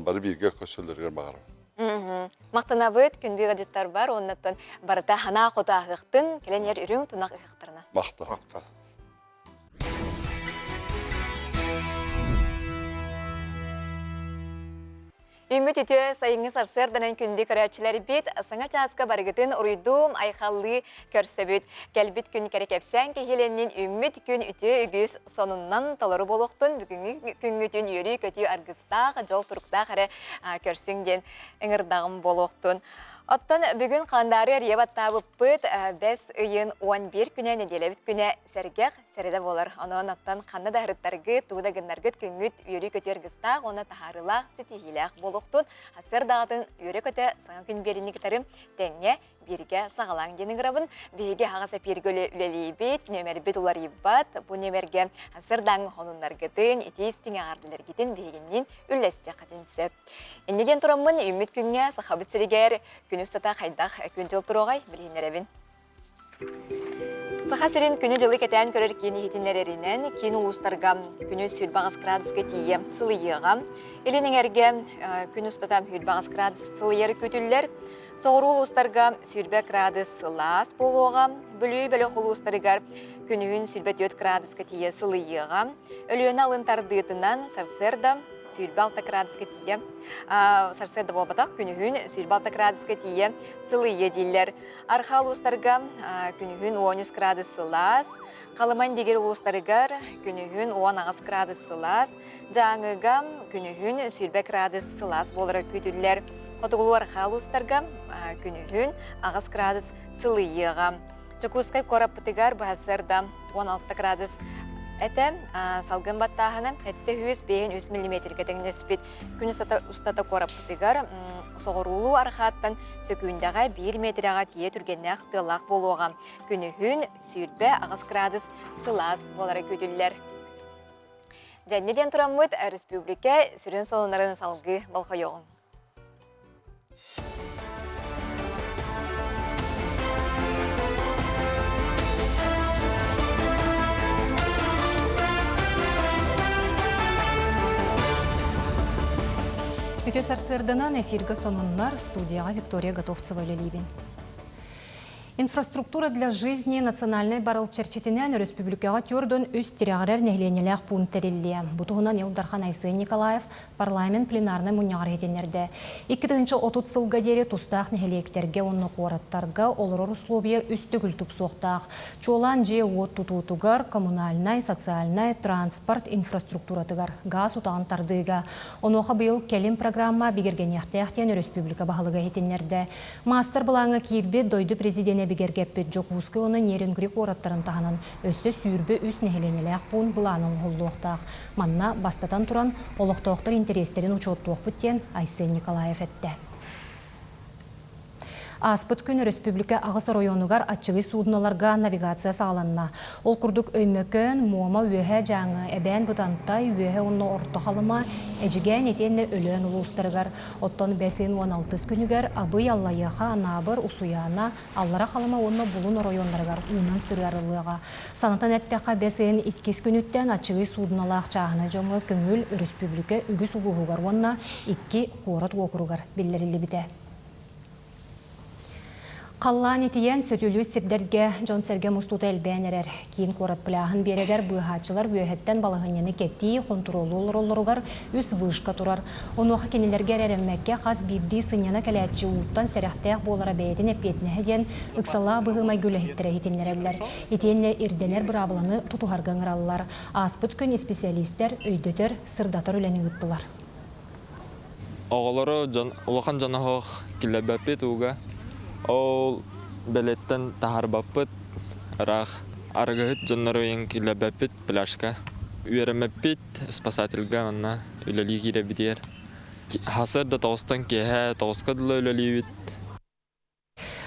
[SPEAKER 18] бары бииргэ көрсөллөрүгэр баҕарабын.
[SPEAKER 1] Махтанабыт күндү ыалдьыттарбар уоннаттан барыта ханаа хоту аһыахтын, кэлэн иһэр үрүҥ тунах ыһыахтарына.
[SPEAKER 18] Махтал.
[SPEAKER 3] Махтал.
[SPEAKER 1] Үммүт үтүө сайыҥҥы сарсыарданан күндү көрөөччүлэрбит саҥа чааска барыгытын уруйдуум, айхаллыы көрсөбүт. Кэлбит күн кэрэ кэпсээн киһилэннин үммүт күн үтүө үгүс сонуннан толору буолуохтун бүгүҥҥү күҥҥүтүн үөрүү-көтүү аргыстаах, дьол туруктаах эрэ көрсүҥ диэн ыҥырдаҕым буолуохтун. Оттон бүгүн халандаары эрийэ баттаабыппыт бэс ыйын 11 күнэ нэдиэлэбит күнэ сэргэх сэрэдэ буолар. Онон оттон ханна да аһырыттаргыт, тугу да гыннаргыт күҥҥүт үөрүү-көтүү аргыстаах уонна таһаарыылаах, ситиһиилээх буолуохтун. Сарсыарда даҕатын үөрэ-көтө саҥа күн биэриини кытары тэҥҥэ бииргэ саҕалааҥ диэн ыҥырабын. Биһиги аһаҕас эпииргэ үлэлиибит, нүөмэрбит уларыйбат. Бу нүөмэргэ сырдааҥҥы хонуннаргытын, итии истиҥ эҕэрдэлэргитин биһигинниин үллэстиэххитин сөп. Инньэ диэн тураммын үүммүт күҥҥэ Сахабыт сиригэр күн устата хайдах күн-дьыл туруоҕай билиһиннэрэбин. Саха сирин күнү-дьылы кэтээн көрөр киин иһитиннэрэринэн, киин улуустарга күнүс 28 градуска тиийэ сылыйыаҕа. Илин эҥэргэ күн устата 28 градус сылыйары күүтүллэр. Соҕуруу улуустарга 20 градус сылаас буолуоҕа. Бүлүү бөлөх улуустарыгар күнүһүн 24 градуска тиийэ сылыйыаҕа. Өлүөнэ алын тардыытынан сарсыарда 26 градуска тиийэ сарсыарда буолбатах күнүһүн 26 градуска тиийэ сылыйыа дииллэр. Арха улуустарга күнүһүн 13 градус сылаас, Халыман дигир улуустарыгар күнүһүн 18 градус сылаас, Дьааҥыга күнүһүн 20 градус сылаас буолара күүтүллэр. Хотугулуу арҕаа улуустарга күнүһүн 8 градус сылыйыаҕа. Дьокуускай куораппытыгар быһасыарда 16 градус этэ. Салгын баттааһына 705 миллиметргэ тэҥнэспит. Күн устата куораппытыгар соҕуруулуу арҕааттан сөкүүндэҕэ 1 метрэҕэ тиийэ түргэннээх тыаллаах буолуоҕа. Күнүһүн 28 градус сылаас буолара күүтүллэр. Дьэнньэ диэн тураммыт республика сүрүн солуннарын салгыы болҕойуоҕуҥ.
[SPEAKER 2] Үтүө сарсыарданан эфиргэ сонуннар студияҕа Виктория Готовцева үлэлиибин. Инфраструктура для жизни национальнай барыл чэрчитинэн өрөспүүбүлүкэҕэ түөрдөн үс тирэҕирэр нэһилиэнньэлээх пуун тэриллиэ. Бу туһунан Ил Дархан Айсен Николаев парламент пленарнай мунньаҕар иһитиннэрдэ. 2030 сылга диэри тустаах нэһилиэктэргэ уонна куораттарга олорор условия үс төгүл тупсуохтаах. Чуолаан дьиэ-уот тутуутугар, коммунальнай, социальнай, транспорт инфраструктуратыгар, гаас утаҕын тардыыга. Онуоха быйыл кэлим программа бигэргэниэхтээх диэн өрөспүүбүлүкэ баһылыга иһитиннэрдэ. Маастар-былааҥҥа киирбит дойду президенэ бигэргэппит Дьокуускай уонна Нерюнгри куораттарын таһынан өссө 23 нэһилиэнньэлээх пуун былаана оҥоһуллуохтаах. Манна, бастатан туран, олохтоохтор интэриэстэрин учуоттуохпут диэн Айсен Николаев эттэ. Ааспыт күн өрөспүүбүлүкэ аҕыс оройуонугар аччыгый суудуналарга навигация саҕаланна. Ол курдук Өймөкөөн, Муома, Үөһээ Дьааҥы, Эбээн Бытантай, Үөһэ уонна Орто Халыма, Эдьигээн итиэннэ Өлөөн улуустарыгар Оттон бэс ыйын уон алтыс күнүгэр Абый, Аллайыаха, Анаабыр, Усуйаана, Аллара Халыма уонна Булун оройуоннарыгар уунан сырыарыллыаҕа. Санатан эттэххэ, бэс ыйын иккис күнүттэн аччыгый суудуналаах чааһынай дьоҥҥо көҥүл өрөспүүбүлүкэ үгүс улууһугар уонна икки куорат уокуругар биллэриллибитэ. Халлаан итийэн, сөтүөлүүр сирдэргэ дьон-сэргэ мустуута элбээн эрэр. Киин куорат пляһын биэрэгэр быыһааччылар үөһэттэн балаһыанньаны кэтии, хонтуруоллуу олороллоругар үс вышка турар. Онуоха кинилэргэ эрэ эрэммэккэ, хас биирдии сынньана кэлээччи ууттан сэрэхтээх буолара бэйэтин эппиэтинэһэ диэн ыксалаах быһыы-майгы үлэһиттэрэ иһитиннэрэллэр. Итиэннэ ирдэнэр быраабыланы тутуһарга ыҥыраллар. Ааспыт күн исписэлиистэр өйдөтөр, сырдатар үлэни ыыттылар.
[SPEAKER 9] Оҕолору дьон, улахан дьоно суох киллэрбэппит ууга. Ол бэлиэттэн таһаарбаппыт. Ыраах арыгыһыт дьоннору ыйан киллэрбэппит пляжка. Үөрэммэппит спасательга манна үлэлии киирэбитигэр. Сарсыарда тоҕустан киэһэ тоҕуска дылы үлэлиибит.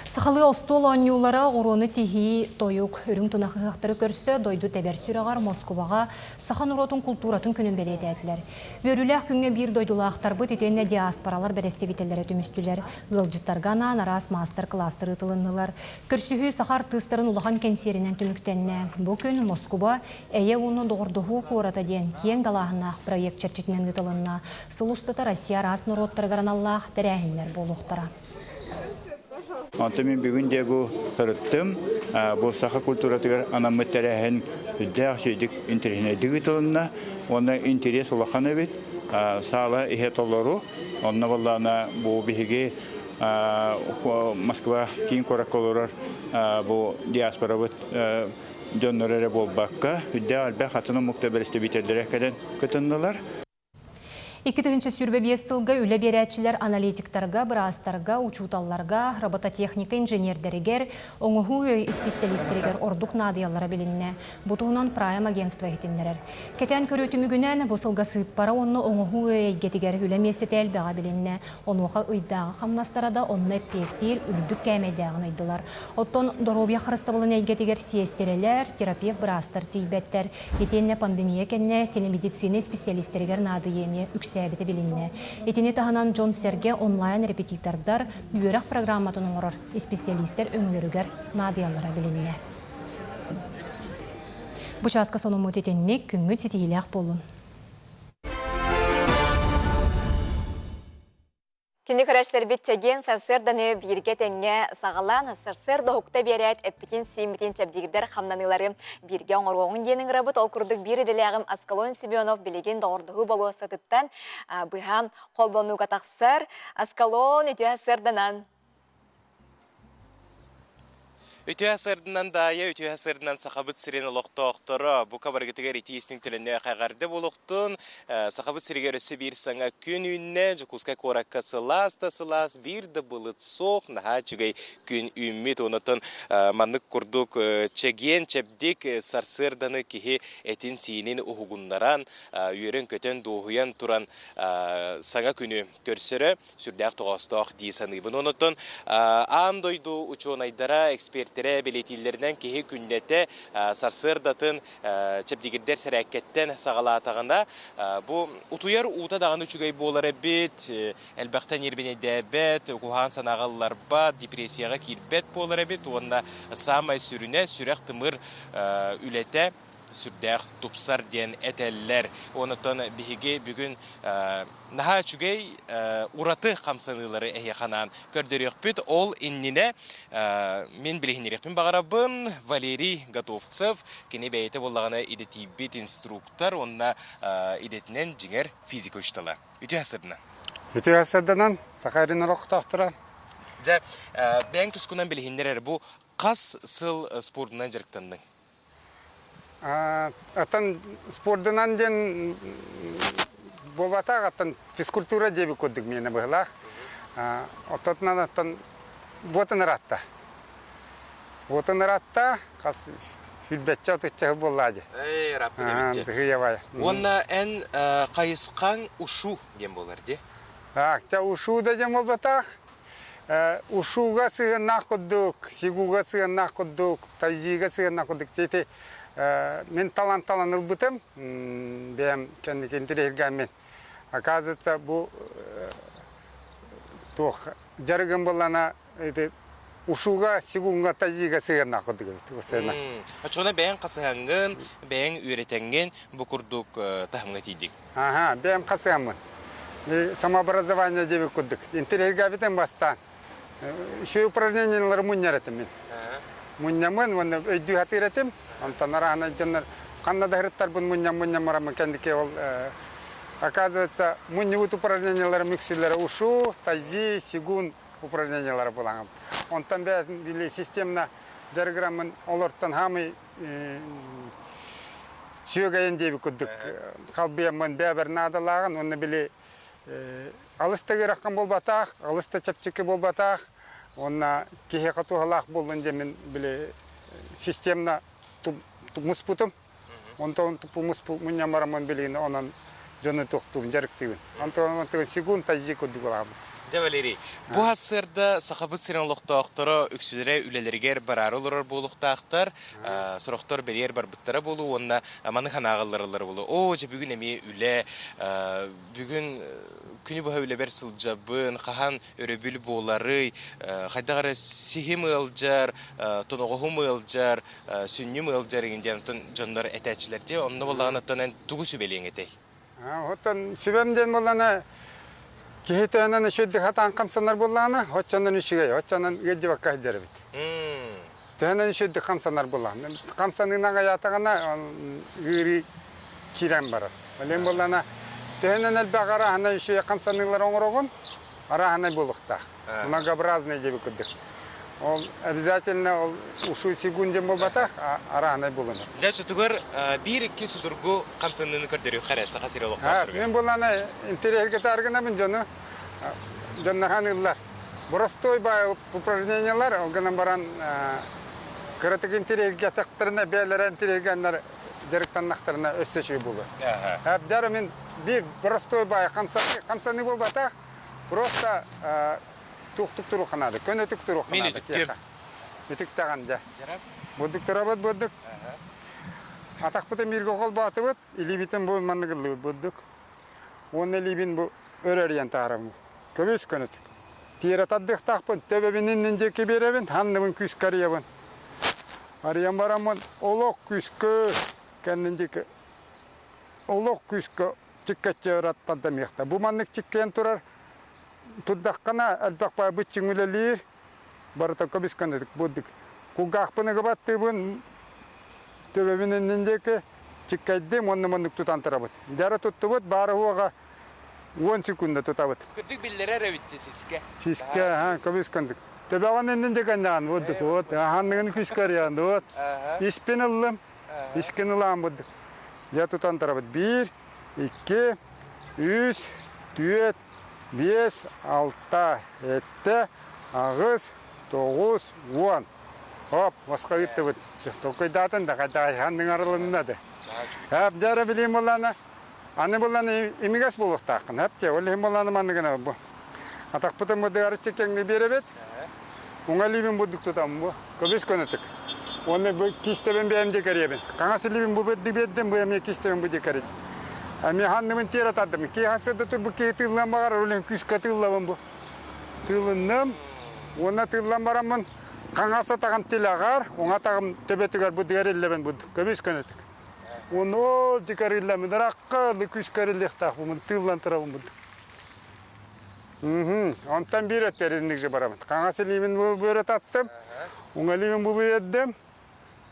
[SPEAKER 2] Сахалыы остуол оонньуулара оҕуруону тиһии, тойук, үрүҥ тунах ыһыахтары көрсө дойду тэбэр сүрэҕэр Москубаҕа саха норуотун култууратын күнүн бэлиэтээтилэр. Үөрүүлээх күҥҥэ биир дойдулаахтарбыт итиэннэ диаспоралар бэрэстэбиитэллэрэ түмүстүлэр. Ыалдьыттарга анаан араас маастар-кылаастар ыытылыннылар. Көрсүһүү саха артыыстарын улахан кэнсиэринэн түмүктэннэ. Бу күн Москуба Эйэ уонна доҕордоһуу куората диэн киэҥ далааһыннаах проект чэрчитинэн ыытылынна. Сыл устата Россия араас норуоттарыгар аналлаах тэрээһиннэр буолуохтара.
[SPEAKER 4] Онтон мин бүгүн дьэ бу сырыттым. Бу саха культуратыгар анаммыт тэрээһин үрдээх үчүгэйдик интэриэһинэйдик ыытылынна. Уонна интэриэс улахан эбит. Саала иһэ толору. Онно буоллаҕына бу биһиги Москва киин куоракка олорор бу диаспорабыт дьонноро эрэ буолбакка, үрдээх элбэх атын омуктар бэрэстэбиитэллэрэ кэлэн кытыннылар.
[SPEAKER 2] 2025 сылга үлэ биэрээччилэр аналитиктарга, быраастарга, учууталларга, робототехника инженердэригэр, оҥоһуу өй исписэлиистэригэр ордук наадыйаллара билиннэ. Бу туһунан Прайм агентство иһитиннэрэр. Кэтээн көрүү түмүгүнэн, бу сылга сыыппара уонна оҥоһуу өй эйгэтигэр үлэ миэстэтэ элбэҕэ билиннэ. Онуоха ыйдааҕы хамнастара да онно эппиэттиир үрдүк кээмэйдээҕин ыйдылар. Оттон доруобуйа харыстабылын эйгэтигэр сиэстэрэлэр, терапевт-быраастар тиийбэттэр. Итиэннэ пандемия кэннэ телемедицина исписэлиистэригэр наадыйыы эмиэ үксээбитэ билиннэ. Итини таһынан дьон-сэргэ онлайн-репетитордар үөрэх программатын оҥорор исписэлиистэр өҥөлөрүгэр наадыйаллара билиннэ. Бу чааска сонуммут итинник, күҥҥүт ситиһиилээх буоллун.
[SPEAKER 1] Күнү көрөөччүлэрбит чэгиэн сарсыарданы бииргэ тэҥҥэ саҕалаан, сарсыарда уһукта биэрээт эппитин-сииммитин чэбдигирдэр хамнаныылары бииргэ оҥоруоҕуҥ диэн ыҥырабыт. Ол курдук биир идэлээҕим Аскалон Семенов билигин доҕордоһуу болуоссатыттан быһа холбонууга тахсар. Аскалон, үтүө сарсыарданан!
[SPEAKER 6] Үтүө сырдынан Даайа, үтүө сырдынан Сахабыт сирин олохтоохторо, бука барыгытыгар итии истиҥ төлөннөөх эҕэрдэ буолуохтун. Сахабыт сиригэр өссө биир саҥа күн үүннэ. Дьокуускай куоракка сылаас да сылаас, биир да былыт суох, наһаа үчүгэй күн үүммүт. Онон маннык курдук чэгиэн, чэбдик сарсыарданы киһи этин-сиинин уһугуннаран, үөрэн-көтөн, дуоһуйан туран саҥа күнү көрсөрө. сүрдээх тоҕоостоох дии саныыбын. Онон аан дойду учуонайдара, экспертэрэ бэлиэтииллэринэн киһи күннэтэ сарсыардатын чэбдигирдэр сэрээккэттэн саҕалаатаҕына, бу утуйар уута даҕаны үчүгэй буолар эбит, элбэхтэ ньиэрбинэйдээбэт, куһаҕан санааҕа ылларбат, депрессияҕа киирбэт буолар эбит уонна саамай сүрүнэ сүрэх-тымыр үлэтэ сүрдээх тупсар диэн этэллэр. Онон биһиги бүгүн наһаа үчүгэй ураты хамсаныылары эһиэхэ анаан көрдөрүөхпүт. Ол иннинэ мин билиһиннэриэхпин баҕарабын Валерий Готовцев, кини бэйэтэ буоллаҕына идэтийбит инструктор уонна идэтинэн дьиҥэр физика учуутала. Үтүө сырдынан.
[SPEAKER 10] Үтүө сырдынан, Саха эрин олохтоохторо.
[SPEAKER 6] Дьэ, бэйэҥ тускунан билиһиннэр эрэ, бу хас сыл спордунан дьарыктанныҥ?
[SPEAKER 10] Атын спордунан диэн буолбатах, аттан физкультура диэбит курдук миэнэ быһылаах. Оттотунан аттан буотун ыраатта. Буотун ыраатта, хас хүрбэччэ отучча буоллаа дии.
[SPEAKER 6] Эй, ырааппыт эбит
[SPEAKER 10] Тыһыйабай.
[SPEAKER 6] Уонна эн хайысхаҥ ушу диэн буолар дии?
[SPEAKER 10] Так, те ушу да диэн буолбатах. Ушууга сыһыаннаах курдук, сигууга сыһыаннаах курдук, тайзига сыһыаннаах курдук ити мин талан-талан ылбытым, бэйэм кэнники интэриэһиргээммин. Оказывается, бу туох дьарыгым буоллана ити ушууга, сигунга, тайзига сыһыаннаах курдук эбит сыһыана.
[SPEAKER 6] Оччоҕуна бэйэҥ хасыһаҥҥын, бэйэҥ үөрэтэҥҥин бу курдук таһымҥа тиийдиҥ.
[SPEAKER 10] Аха, бэйэм хасыаммын. Самообразование диэбит курдук. Интэриэһиргээбитим бастаан. Үчүгэй упражнениелары мунньар этим мин. Мунньаммын уонна өйдүү сатыыр этим. Онтон араана дьоннор ханна да сырыттарбын мунньам-мунньам бараммын кэнники ол оказывается мунньубут упражнениеларым үксүлэрэ ушу, тайзи, сигун упражнениелара булаҥым. Онтон бэйэтин били системно дьарыгыраммын олортон хаамый сүөгэйин диэбит курдук халбыйаммын бэйэбэр наадалааҕын уонна били алыс да ыарахан буолбатах, алыс да чэпчэки буолбатах уонна киһиэхэ туһалаах буоллун диэммин били системно муспутум. Онтон мунньан бараммын билигин онон дьону тохтуубун, дьарыктыыбын. Онтон секунд таззи курдук буолаабын.
[SPEAKER 6] Дьэ, Валерий, бу сарсыарда Сахабыт сирин олохтоохторо үксүлэрэ үлэлэригэр бараары олорор буолуохтаахтар, сорохтор бэлиэр барбыттара буолуо уонна маны санааҕаллараллара буолуо. Оо, дьэ, бүгүн эмиэ үлэ, бүгүн күнү быһа үлэбэр сылдьабын, хаһан өрөбүл буоларый, хайдах эрэ сиһим ыалдьар, тоноҕоһум ыалдьар, сүнньүм ыалдьар игин диэн оттон дьоннор этээччилэр дии. Онно буоллаҕына оттон эн тугу сүбэлиэҥ этэй?
[SPEAKER 10] Оттон сүбэм диэн буоллаҕына, киһи төһөнөн үчүгэйдик хатаан хамсанар буоллаҕына, оччонон үчүгэй, оччонон ыалдьыбакка сылдьар эбит. Төһөнөн үчүгэйдик хамсанар буоллаҕына, хамсаныынан аҕыйаатаҕына, ыарыы киирэн барар. Ол буоллаҕына, төһөнөн элбэх арааһынай үчүгэй хамсаныылары оҥороҕун, арааһынай буолуохтаах. Многообразный диэбит курдук. Ол обязательно ол ушу сигун диэн буолбатах, арааһынай булунар.
[SPEAKER 6] Дьэ, чутугар биир-икки судургу хамсаныыны көрдөрүөххэ эрэ Саха сири олохтоохторугар.
[SPEAKER 10] Мен булланы интэриэһиргэтээр дьону дьоннохан ыллар. Боростой бай упражнениялар, ол гынан баран кыратык интэриэһиргэтэхтэринэ, бэйэлэрэ интэриэһиргэннэр дьарыктаннахтарына өссө үчүгэй буолуо. Дьара мин биир простой бай хамсаныы буолбатах, просто туохтук туруохха наада, көнөтүк туруохха наада киэхэ. Үтүктэҕин дьэ. Бурдук турабыт бурдук. Атахпытын бииргэ холбоотубут, илиибитин бу маннык ыллыбыт бурдук. Уонна илиибин бу өрө эрийэн таарабын. Көбүс көнөтүк. Тиэрэ тардыахтаахпын, төбөбүн иннин диэки биэрэбин, ханныбын күүскэ арыйабын. Арыйан бараммын олох күүскэ кэннин диэки олох күүскэ чиккэччи ыраттардамыахта. Бу маннык чиккэйэн турар турдаххына элбэх баайбыт чиҥ үлэлиир, барыта көбүс көнөтүк бурдук. Кулгаахпын ыгыбаттыыбын, төбөбүн иннин диэки чиккэйдим уонна маннык тутан турабыт. Дьара туттубут, баара уоҕа 10 секунда тутабыт.
[SPEAKER 6] Кырдьык биллэрэр эбит сискэ.
[SPEAKER 10] Сискэ, аха, көбүс көнөтүк. Төбөҕүн иннин диэки анньаан, бурдук, вот, ханныгын күүскэ арыйан, вот. Испин ыллым, искин ылаан бурдук. Дьэ тутан турабыт. Биир, икки, үс, түөрт, биэс, алта, сэттэ, аҕыс, тоҕус, уон. Хоп, босхо ыыттыбыт. Толкуйдаатын да хайдах арылынна да. Эп дьэ билиим буллана. Аны буллана имигэс буолуохтааххын. Эп те, ол иһин буллана манныгына бу. Атахпытын бу чекеңни биэрэбит. Уҥа илиибин бурдук тутам бу. Көбүс көнөтүк. Уонна бу киистэбин бэйэм декариябин. Хаҥас илиибин бу биэрдим, бу эмиэ киистэбин бу декарит. Эмиэ ханныбын тиэрэ тардым. Киһи хасыда турбут киһи тыыллан баҕарар, ол иһин күүскэ тыыллабын бу. Тыылынным. Уонна тыыллан бараммын хаҥас атаҕым тилэҕэр, уҥа атаҕым төбөтүгэр бу дыариллэбин бу көбүс көнөтүк. Уонна ол дикариллэмин ыракка күүскэ эриллиэхтээх бу тыыллан турабын бу. Онтон биир өттөрүннүк же барабын. Хаҥас илиибин бу бөрө таттым, уҥа илиибин бу биэрдим.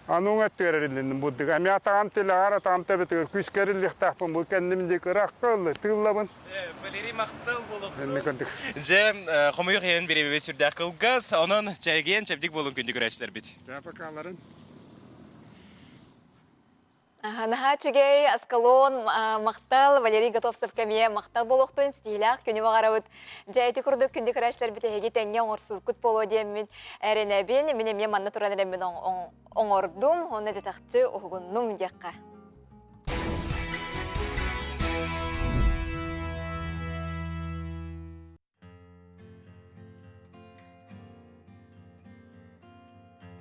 [SPEAKER 10] Аны уҥа өттүгэр эриллинним бурдук. Эмиэ атаҕым тилэҕэр, атаҕым төбөтүгэр күүскэ эриллиэхтээхпин. Бу кэнним диэки ырахха ылла, тыыллабын.
[SPEAKER 6] Валерий махтал буолуохтун. Дьэ, хомойуох иһин бириэмэбит сүрдээх кылгас. Онон чээгиэн чэбдик буолун күндү көрөөччүлэрбит.
[SPEAKER 10] Дьэ, покаларын.
[SPEAKER 1] Наһаа үчүгэй, Аскалон махтал, Валерий Готовцев кэмиэ махтал буолуохтун, ситиһиилээх күнү баҕарабыт. Дьэ, ити курдук күндү көрөөччүлэрбит эһиги тэҥҥэ оҥорсубуккут буолуо диэммин эрэнэбин. Мин эмиэ манна туран эрэммин оҥордум, уонна дьэ чахчы уһугуннум диэххэ.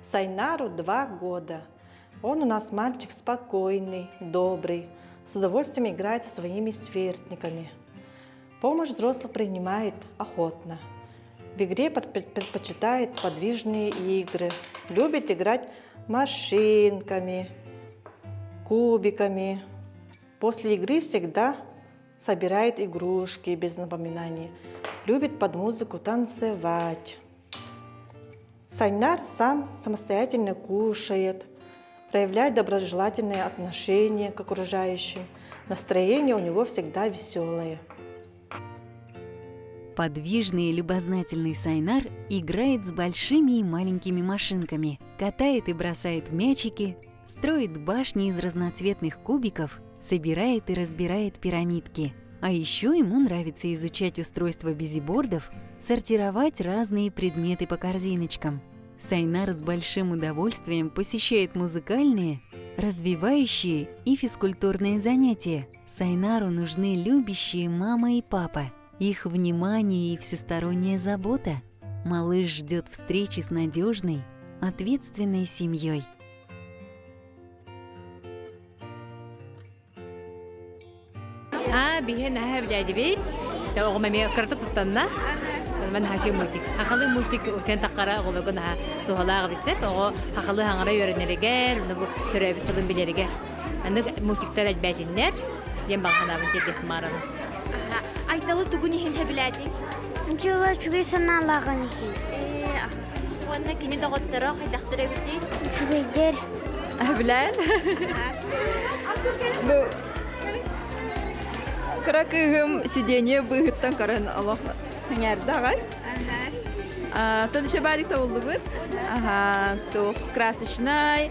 [SPEAKER 8] Сайнару 2 года. Он у нас мальчик спокойный, добрый, с удовольствием играет со своими сверстниками. Помощь взрослых принимает охотно. В игре предпочитает подвижные игры, любит играть машинками, кубиками. После игры всегда собирает игрушки без напоминаний, любит под музыку танцевать. Сайнар сам самостоятельно кушает, проявляет доброжелательное отношение к окружающим. Настроение у него всегда веселое.
[SPEAKER 19] Подвижный и любознательный Сайнар играет с большими и маленькими машинками, катает и бросает мячики, строит башни из разноцветных кубиков, собирает и разбирает пирамидки. А еще ему нравится изучать устройство бизибордов, сортировать разные предметы по корзиночкам. Сайнар с большим удовольствием посещает музыкальные, развивающие и физкультурные занятия. Сайнару нужны любящие мама и папа, их внимание и всесторонняя забота. Малыш ждет встречи с надежной, ответственной семьей.
[SPEAKER 20] А, биһи наһаа билээдибит. Оҕом эмиэ кыратык туттанна. Мен хаши мультик. Хахалы мультик сен тахара оҕолорго наһаа туһалаах эбит Оҕо хахалы хаҥара үөрэнэригэр, уну бу төрөөбүт тылын билэригэр. Анык мультиктар элбээтиннэр диэн баҕа санаабын тиэрдиэхпин баҕарабын.
[SPEAKER 21] Айталы тугун иһин сөбүлээтиҥ?
[SPEAKER 23] Дьыала үчүгэй санаалааҕын иһин.
[SPEAKER 21] Уонна кини доҕотторо хайдахтар эбитий?
[SPEAKER 23] Үчүгэйдэр.
[SPEAKER 7] Билээн. Бу кыра кыыһым сиденье быыһыттан көрөн олох сэҥээрдэ аҕай.
[SPEAKER 5] Тон еще баадик табыллыбыт. Аха, туох красочнай,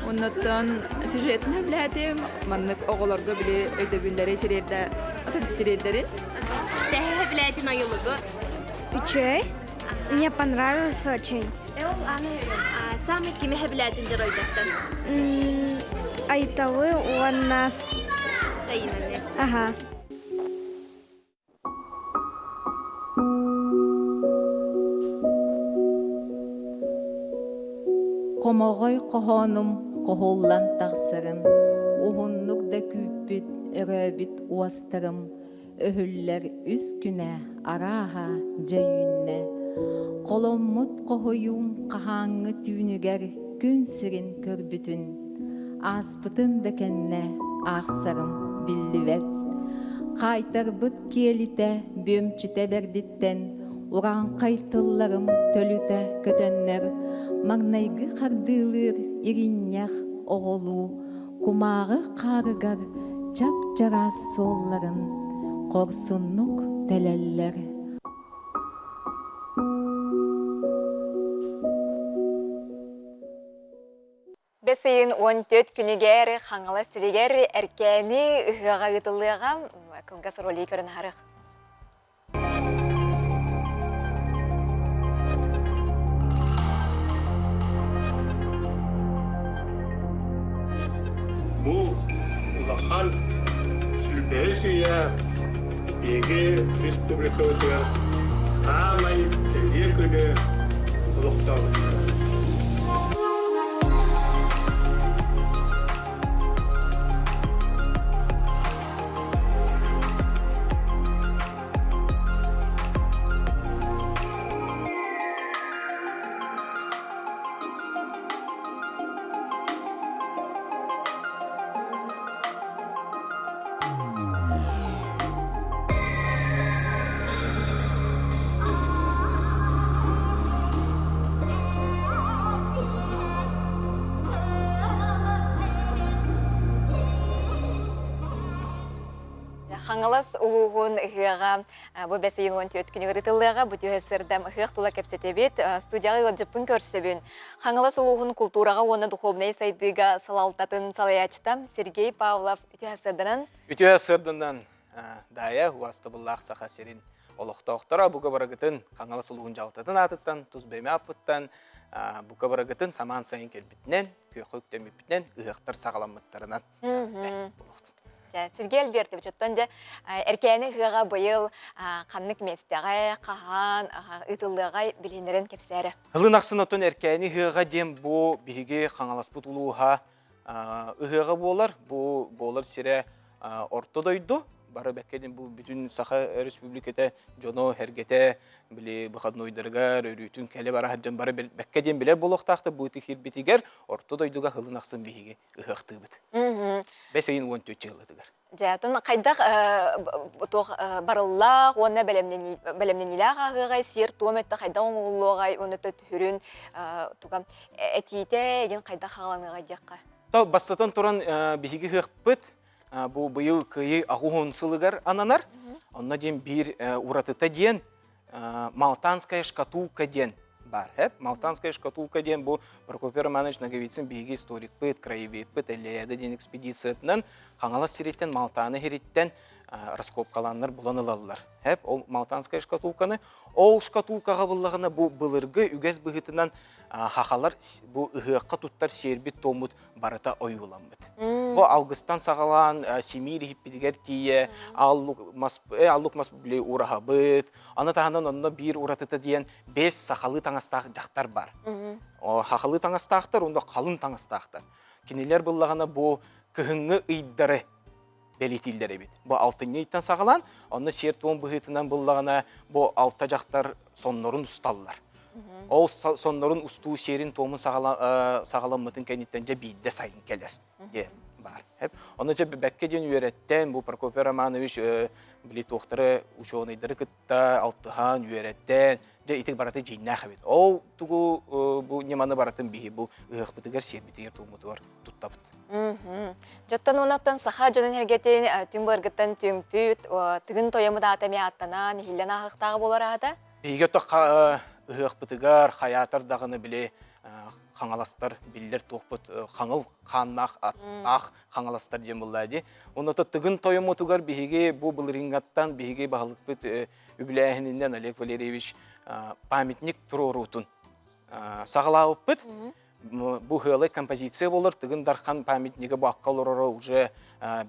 [SPEAKER 5] оннуттан сюжетин сөбүлээтим. Маннык оҕолорго били өйдөбүллэри тириэрдэ, тириэрдэрин.
[SPEAKER 21] Тэһэ сөбүлээтин ойулугу?
[SPEAKER 23] Үчүгэй. Мне понравился очень.
[SPEAKER 21] Самый кими сөбүлээтин дьоруойдартан?
[SPEAKER 23] Айталы уонна
[SPEAKER 21] Сайынаны.
[SPEAKER 23] Ага.
[SPEAKER 14] Хомоҕой хоһоонум хоһуллан тахсарын, уһуннук да күүппүт, өрөөбүт уостарым өһүллэр үс күнэ арааһа дьэ үүннэ. Холоммут хоһуйуум хаһааҥҥы түүнүгэр күн сирин көрбүтүн, ааспытын да кэннэ аахсарым биллибэт. Хаайтарбыт киэлитэ бүөмчүтэ бэрдиттэн урааҥхай тылларым төлүтэ көтөннөр, маҥнайгы хардыылыыр иринньэх оҕолуу кумааҕы хаарыгар чап-чараас суолларын хорсуннук тэлэллэр.
[SPEAKER 1] Бэс ыйын 14 күнүгэр Хаҥалас сиригэр Эркээни ыһыаҕа ыытыллыаҕа. Кылгас ролик көрөн аһарых.
[SPEAKER 22] Бу улахан сүүрбэһис үйэ биһиги республикабытыгар саамай бэлиэ күнү олохтообуттара.
[SPEAKER 1] Хаҥалас улууһун ыһыаҕа бу бэс ыйын 14 күнүгэр ыытыллыаҕа. Бу түһэ сырдам ыһыах тула кэпсэтэбит. Студияҕа ыалдьыппын көрсөбүн. Хаҥалас улууһун култуураҕа уонна духуобунай сайдыыга салалтатын салайааччыта Сергей Павлов үтүө сырданан.
[SPEAKER 6] Үтүө сырданан Даайа убаастабыллаах Саха сирин олохтоохторо бука барыгытын Хаҥалас улууһун дьаһалтатын аатыттан тус бэйэм ааппыттан бука барыгытын самаан сайын кэлбитинэн, күөххэ үктэммиппитинэн ыһыахтар саҕаламмыттарынан
[SPEAKER 1] Сергей Альбертович, оттон дьэ Эркээни ыһыаҕа быйыл ханнык миэстэҕэ, хаһан ыытыллыаҕай билиһиннэрэн кэпсээрэ.
[SPEAKER 6] Ылын ахсын оттон Эркээни ыһыаҕа диэн бу биһиги Хаҥаласпыт улууһа ыһыаҕа буолар. Бу буолар сирэ Орто дойду. Бары бэккэ бу бүтүн Саха Республиката дьоно сэргэтэ били выходнойдарыгар өрүүтүн кэлэ бара сылдьан бары бэккэ диэн билэр буолуохтаахтар бу ытык киирбитигэр Орто дойдуга сылын ахсын биһиги ыһыахтыыбыт. Бэс ыйын 14 дьылытыгар.
[SPEAKER 1] Дьэ, отон хайдах туох барыллаах уонна бэлэмнэниилээх ааһыаҕай, сиэр-туом өттө хайдах оҥоһуллуоҕай уонна түһүрүн туга этиитэ эгин хайдах хааланыаҕай диэххэ.
[SPEAKER 6] То бастатан туран биһиги ыһыахпыт бу быйыл Кыайыы аҕуһун сылыгар ананар. Онно диэн биир уратыта диэн Малтанская шкатулка диэн бар. Малтанская шкатулка диэн бу Прокопий Романович Ноговицын биһиги историкпыт, краеведпыт, Эллэйэда диэн экспедициятынан Хаҥалас сириттэн, Малтаны сириттэн раскопкалааннар булан ылаллар. Ол Малтанская шкатулканы ол шкатулкаҕа буллаҕына бу былыргы үгэс быһыытынан хахалар бу ыһыахха туттар сиэрбит туоммут барыта ойууламмыт. Бу алгыстан саҕалаан симиир иһиппитигэр тиийэ аллук мас аллук мас били ураһабыт. Аны таһынан онно биир уратыта диэн бэс сахалыы таҥастаах дьахтар бар. Хахалыы таҥастаахтар уонна халын таҥастаахтар. Кинилэр быллаҕына бу кыһыҥҥы ыйдары бэлиэтииллэр эбит. Бу алтынньы ыйтан саҕалаан, онно сиэр-туом быһыытынан буллаҕына, бу алта дьахтар соннорун усталлар. Ол соннорун устуу сиэрин-туомун саҕаламмытын кэнниттэн дьэ биирдэ сайын кэлэр диэн баар. Ону дьэ бэккэ диэн үөрэттэн, бу Прокопий Романович били туохтары учуонайдары кытта алтыһан, үөрэттэн, дьэ ити барыта дьиҥнээх эбит. Ол тугу бу ньыманы барытын биһи бу ыһыахпытыгар, сиэрбитигэр-туоммутугар туттабыт.
[SPEAKER 1] Дьоттон уонаттан саха дьонун эргэтин түҥ былыргыттан түҥпүт, тыгын тойомут аата эмиэ ааттанан, иһиллэн ааһыахтааҕа буолар аата?
[SPEAKER 6] Биһиги ото
[SPEAKER 11] ыһыахпытыгар хайаатар даҕаны били хаҥаластар биллэр туохпут хаҥыл хааннаах аттаах хаҥаластар диэн буолла дии. Онно Тыгын тойоммутугар биһиги бу былырыыҥҥаттан биһиги баһылыкпыт үбүлээһининэн Олег Валерьевич памятник туруоруутун саҕалаабыппыт. Бу ыалы композиция болар, Тыгын Дархан памятнига бу акка олороро уже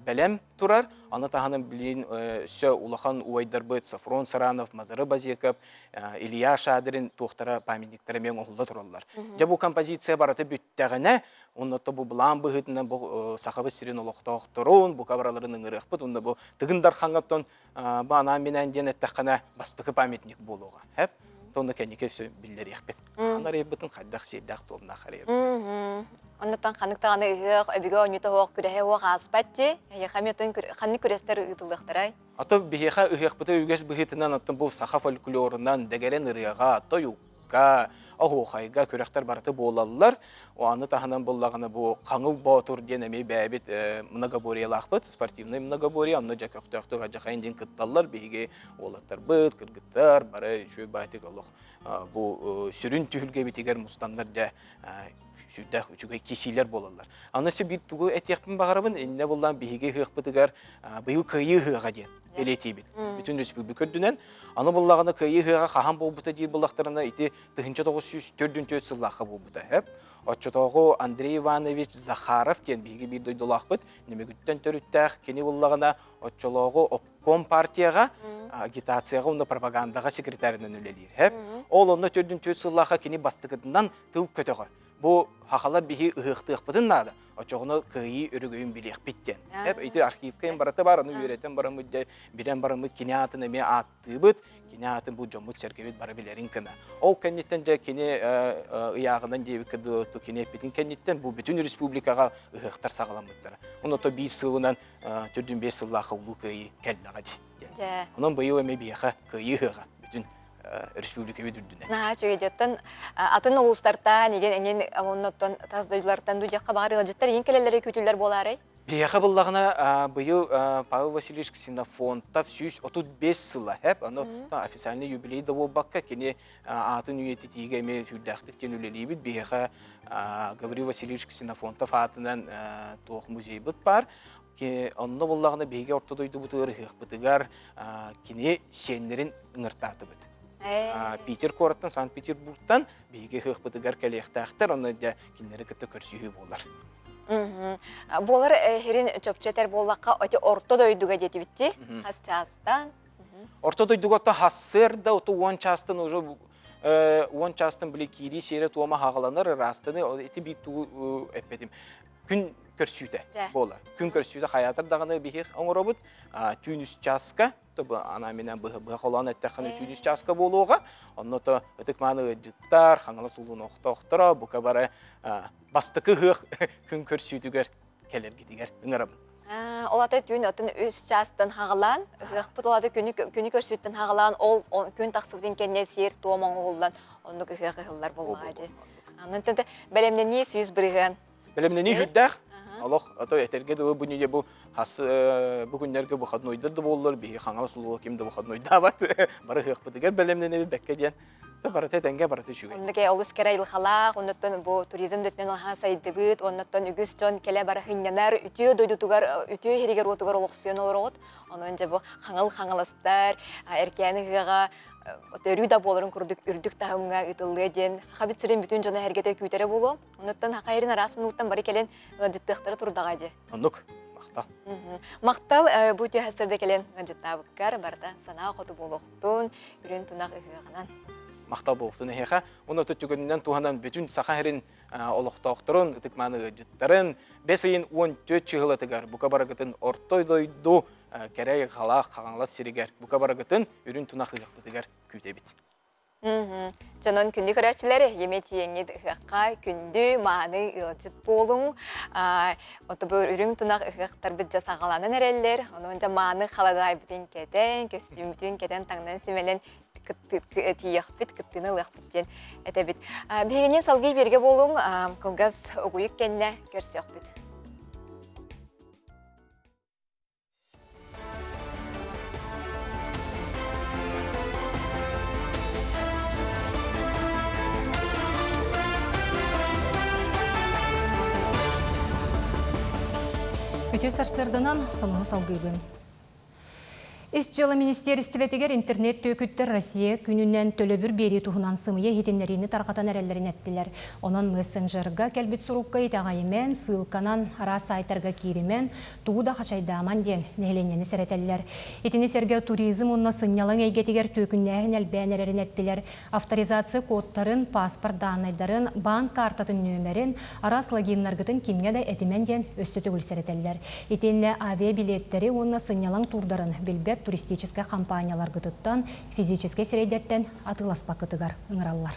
[SPEAKER 11] бэлэм турар. Аны таһынан билин өссө улахан убайдарбыт Софрон Саранов, Мазары Базеков, Илья Шадрин туохтара памятниктара эмиэ оҥоһулла тураллар. Дьэ бу композиция барыта бүттэҕинэ, онно бу былаан быһыытынан бу Сахабыт сирин олохтоохторун, бука бараларын ыҥырыахпыт, онно бу Тыгын Дархаҥҥа бу анаан-минээн диэн эттэххинэ бастакы памятник буолуоҕа. Хэп? Тонна кэнники өссө биллэриэхпит. Хаан арыйбытын хайдах сиэрдээх туомнаах арыйарбытын.
[SPEAKER 1] Оннуттан ханнык даҕаны ыһыах, өбүгэ оонньуута суох, күрэһэ суох ааспат дии. Эһиэхэ эмиэ ханнык күрэстэр ыытыллыахтарай?
[SPEAKER 11] Ото биһиэхэ ыһыахпыта үгэс быһыытынан оттон бу саха фольклорунан дэгэрэн ырыаҕа, тойукка, оһуохайга күрэхтэр барыта буолаллар. Аны таһынан буллаҕына бу Хаҥыл Боотур диэн эмиэ бэйэбит многоборьелаахпыт, спортивный многоборье, онно дьэ көхтөөхтүк адьахайын диэн кытталлар биһиги уолаттарбыт, кыргыттар бары үчүгэй баайтык олох бу сүрүн түһүлгэбитигэр мустаннар дьэ сүрдээх үчүгэй кисиилэр буолаллар. Аны биир тугу этиэхпин баҕарабын, иннэ буллаан биһиги ыһыахпытыгар быйыл кыайыы ыһыаҕа диэн бэлиэтиибит. Бүтүн республика үрдүнэн. Аны буллаҕына кыайыы ыһыаҕа хаһан буолбута диир буллахтарына ити 1904 сыллаахха буолбута. Эп. Оччотооҕу Андрей Иванович Захаров диэн биһиги биир дойдулаахпыт, Нөмүгүттэн төрүттээх кини буллаҕына оччолооҕу обком партияҕа агитацияҕа уонна пропагандаҕа секретарынан үлэлиир. Эп. Ол онно 44 сыллаахха кини бастакытынан тыл көтөҕөр. Бу хахалар биһи ыһыахтыахпытын наада. Очоҕуна кыайыы өрөгөйүн билиэхпит диэн. Эп ити архивка им барыта бар, аны үөрэтэн бараммыт дьэ билэн бараммыт кини аатын эмиэ ааттыыбыт, кини аатын бу дьоммут сэргэбит бары билэрин гына. Ол кэнниттэн дьэ кини ыйааҕынан диэбиккэ дылы кини эппитин кэнниттэн бу бүтүн республикаҕа ыһыахтар саҕаламмыттара. Онно то биир сылынан төрдүн биэс сыллаах улуу кыайыы кэллэҕэ дии. Онон быйыл эмиэ биһиэхэ кыайыы ыһыаҕа бүтүн республикабыт үрдүнэн.
[SPEAKER 1] Наһаа үчүгэй дьоттон атын улуустартан игин эҥин оннуттан тас дойдулартан дуу баҕар ыалдьыттар игин кэлэллэри күүтүллэр буолаарай?
[SPEAKER 11] Биһиэхэ буллаҕына быйыл Павел Васильевич Ксенофонтов 135 сыла хэп аны официальный юбилей да буолбакка кини аатын үйэтитиигэ эмиэ сүрдээхтик диэн үлэлиибит. Биһиэхэ Гаврил Васильевич Ксенофонтов аатынан туох музейбыт баар. Онно буллаҕына биһиги орто дойдубутугар ыһыахпытыгар кини сиэннэрин ыҥыртаатыбыт. Питер куораттан, Санкт-Петербургтан биһиги ыһыахпытыгар кэлиэхтээхтэр, онно дьэ кинилэри кытта көрсүһүү буолар.
[SPEAKER 1] Буолар хирин чопчу этэр буоллахха, эти орто дойдуга диэтибитти, хас чаастан?
[SPEAKER 11] Орто дойдуга то хассыарда оту уон чаастан уже уон чаастан били киирии сиэрэ туома хаҕаланар ыраастаны ити биир тугу эппетим. Күн көрсүүтэ буолар. Күн көрсүүтэ хайаатар даҕаны биһи оҥоробут. Түүн үс чааска ана быһа быһа холоон эттэххинэ түүн үс чааска буолуоҕа. Онно то ытык-мааны ыалдьыттар, Хаҥалас улуун охтоохторо бука бары бастакы ыһыах күн көрсүүтүгэр кэлэргитигэр ыҥырабын.
[SPEAKER 1] Ол ата түүн отун үс чаастан хаҕалаан, ыһыахпыт ол ата күнү күнү көрсүүттэн хаҕалаан, ол күн тахсыбытын кэннэ сиэр туом оҥоһуллан, оннук ыһыах ыһыллар буоллаҕа дии. Онон бэлэмнэнии 100%.
[SPEAKER 11] Бэлэмнэнии сүрдээх. Олох ато этэргэ дылы бу ньүдэ бу хас бу күннэргэ выходнойдар да буоллар биһи Хаҥалас улууһа ким да выходнойдаабат бары ыһыахпытыгар бэлэмнэнэбит бэккэ диэн барыта этэҥҥэ барыта үчүгэй.
[SPEAKER 1] Оннук олус кэрэ айылҕалаах, оннуттан бу туризм дөттүнэн аһаа сайдыбыт, оннуттан үгүс дьон кэлэ бара сынньанар, үтүө дойдутугар, үтүө иһиригэр-уотугар олохсуйан олороҕут. Онон дьэ бу Хаҥал Хаҥаластар, Эркээни ыһыаҕа өрүү да буоларын курдук үрдүк таһымҥа ыытыллыа диэн Хабит сирин бүтүн дьоно эргэтэ күүтэрэ буолуо. Онуттан хахайрын араас муннуктан бары кэлэн ыалдьыттыахтара турдаҕа дии.
[SPEAKER 11] Оннук. Махтал.
[SPEAKER 1] Махтал бу үтүө сырда кэлэн ыалдьыттаабыккар барыта санаа хоту буолуохтун, үрүн тунах ыһыаҕынан.
[SPEAKER 11] Махтал буолуохтун эһиэхэ. Уонна түгэнинэн туһанан бүтүн Саха сирин олохтоохторун, ытык-мааны ыалдьыттарын бэс ыйын 14 чыһылатыгар бука барыгытын орто дойду кэрэ халаах Хаҥалас сиригэр бука барыгытын үрүн тунах ыһыахпытыгар күүтэбит.
[SPEAKER 1] Дьонон күндү көрөөччүлэр, еме тиэҥҥит ыһыахха күндү, мааны ыалдьыт буолуҥ. Ото бу үрүҥ тунах ыһыахтарбыт дьэ саҕаланан эрэллэр. Онон дьэ мааны халадаайбытын кэтэн, көстүүммүтүн кэтэн, таҥнан симэнэн тиийэхпит, кыттыыны ылыахпыт диэн этэбит. Биһигини салгыы биэргэ буолуҥ, кылгас угуйук кэннэ көрсүөхпүт.
[SPEAKER 2] Үтүө сарсыарданан сонуну салгыыбын. Ис дьыала министиэристибэтигэр интернет түөкүттэр Россия күнүнэн төлөбүр биэрии туһунан сымыйа иһитиннэриини тарҕатан эрэллэрин эттилэр. Онон мессенджерга кэлбит сурукка итэҕэйимэн, ссылканан араас сайтарга кииримэн, тугу да хачайдааман диэн нэһилиэнньэни сэрэтэллэр. Итини сэргэ туризм уонна сынньалаҥ эйгэтигэр түөкүннээһин элбээн эрэрин эттилэр. Авторизация кодтарын, паспорт дааннайдарын, баан каартатын нүөмэрин, араас логиннаргытын кимҥэ да этимэн диэн өссө төгүл сэрэтэллэр. Итиэннэ авиабилиэттэри уонна сынньалаҥ туурдарын билбэт туристическай компанияларгытыттан, физическэй сирэйдэртэн атыыласпаккытыгар ыҥыраллар.